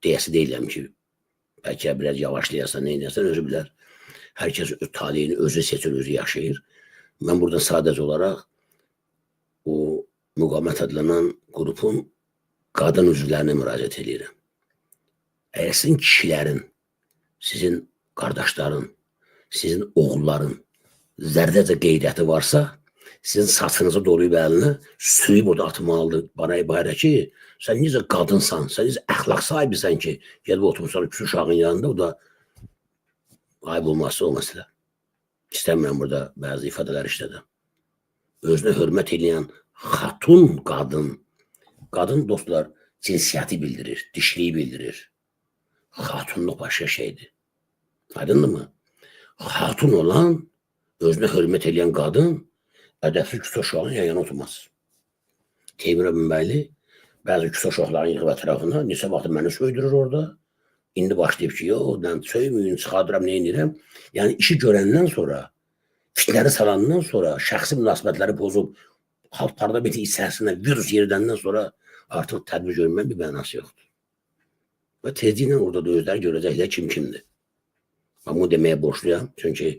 deyəsi deyiləm ki, bəlkə biraz yavaşlayasan, nə edəsən, özü bilər. Hər kəs öz taleyini özü seçir, özü yaşayır. Mən burada sadəcə olaraq o müqavimət adlanan qrupun qadın üzvlərinə müraciət edirəm. Əgər sizin kişilərin, sizin qardaşların, sizin oğulların zərrəcə qeyrəti varsa, sizin saçınızı dolayıb əlinə sürüyüb orada atmalıdır bana bayra ki, sən necə qadınsan, sən necə əxlaq sahibisən ki, gəlib oturmuşsan küçük uşağın yanında, o da ayıb olması o məsələ. İstəmirəm burada bəzi ifadələr işlədim. Özünə hörmət eləyən xatun qadın, qadın dostlar cinsiyyəti bildirir, dişliyi bildirir. Xatunluq başqa şeydir. Aydındırmı? Xatun olan, özünə hörmət eləyən qadın ədəbsiz küçə uşağının yan yana oturmaz. Teymur Əminbəyli bəzi küçə uşaqlarını yığıb ətrafına, neçə vaxt məni söydürür orada. İndi başlayıb ki, yox, mən söyməyin, çıxardıram, nə edirəm. Yəni işi görəndən sonra, fitnəni salandan sonra, şəxsi münasibətləri pozub, xalq parlamenti içərisində virus yeridəndən sonra artıq tədbir görmənin bir mənası yoxdur. Və tezliklə orada da özləri görəcəklər kim kimdir. Mən bunu deməyə borcluyam. Çünki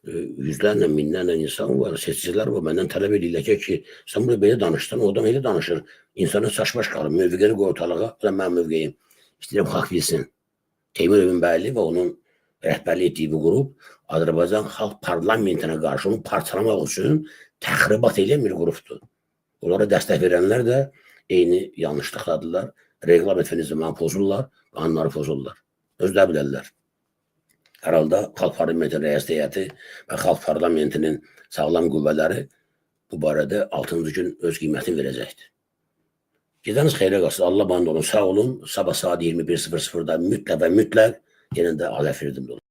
yüzlərlə, minlərlə insan var, seçicilər var. Məndən tələb edirlər ki, sən burada belə danışsan, o adam elə danışır. İnsanın saçbaş qalır. Mövqeni qoy ortalığa, bu da mənim mövqeyim. İstəyirəm xalq bilsin. Teymur Eminbəyli və onun rəhbərlik etdiyi bu qrup Azərbaycan Xalq Parlamentinə qarşı onu parçalamaq üçün təxribat edən bir qrupdur. Onlara dəstək verənlər də eyni yanlışlıqdadırlar. Reqlament və nizamı pozurlar, qanunları pozurlar. Özləri bilərlər. Hər halda Xalq Parlamentinin rəis heyəti və Xalq Parlamentinin sağlam qüvvələri bu barədə 6-cı gün öz qiymətini verəcəkdir. Gedəniz xeyrə qalsın. Allah band olun. Sağ olun. Sabah saat 21:00-da mütləq və mütləq yenə də Azər Firidimdə olun.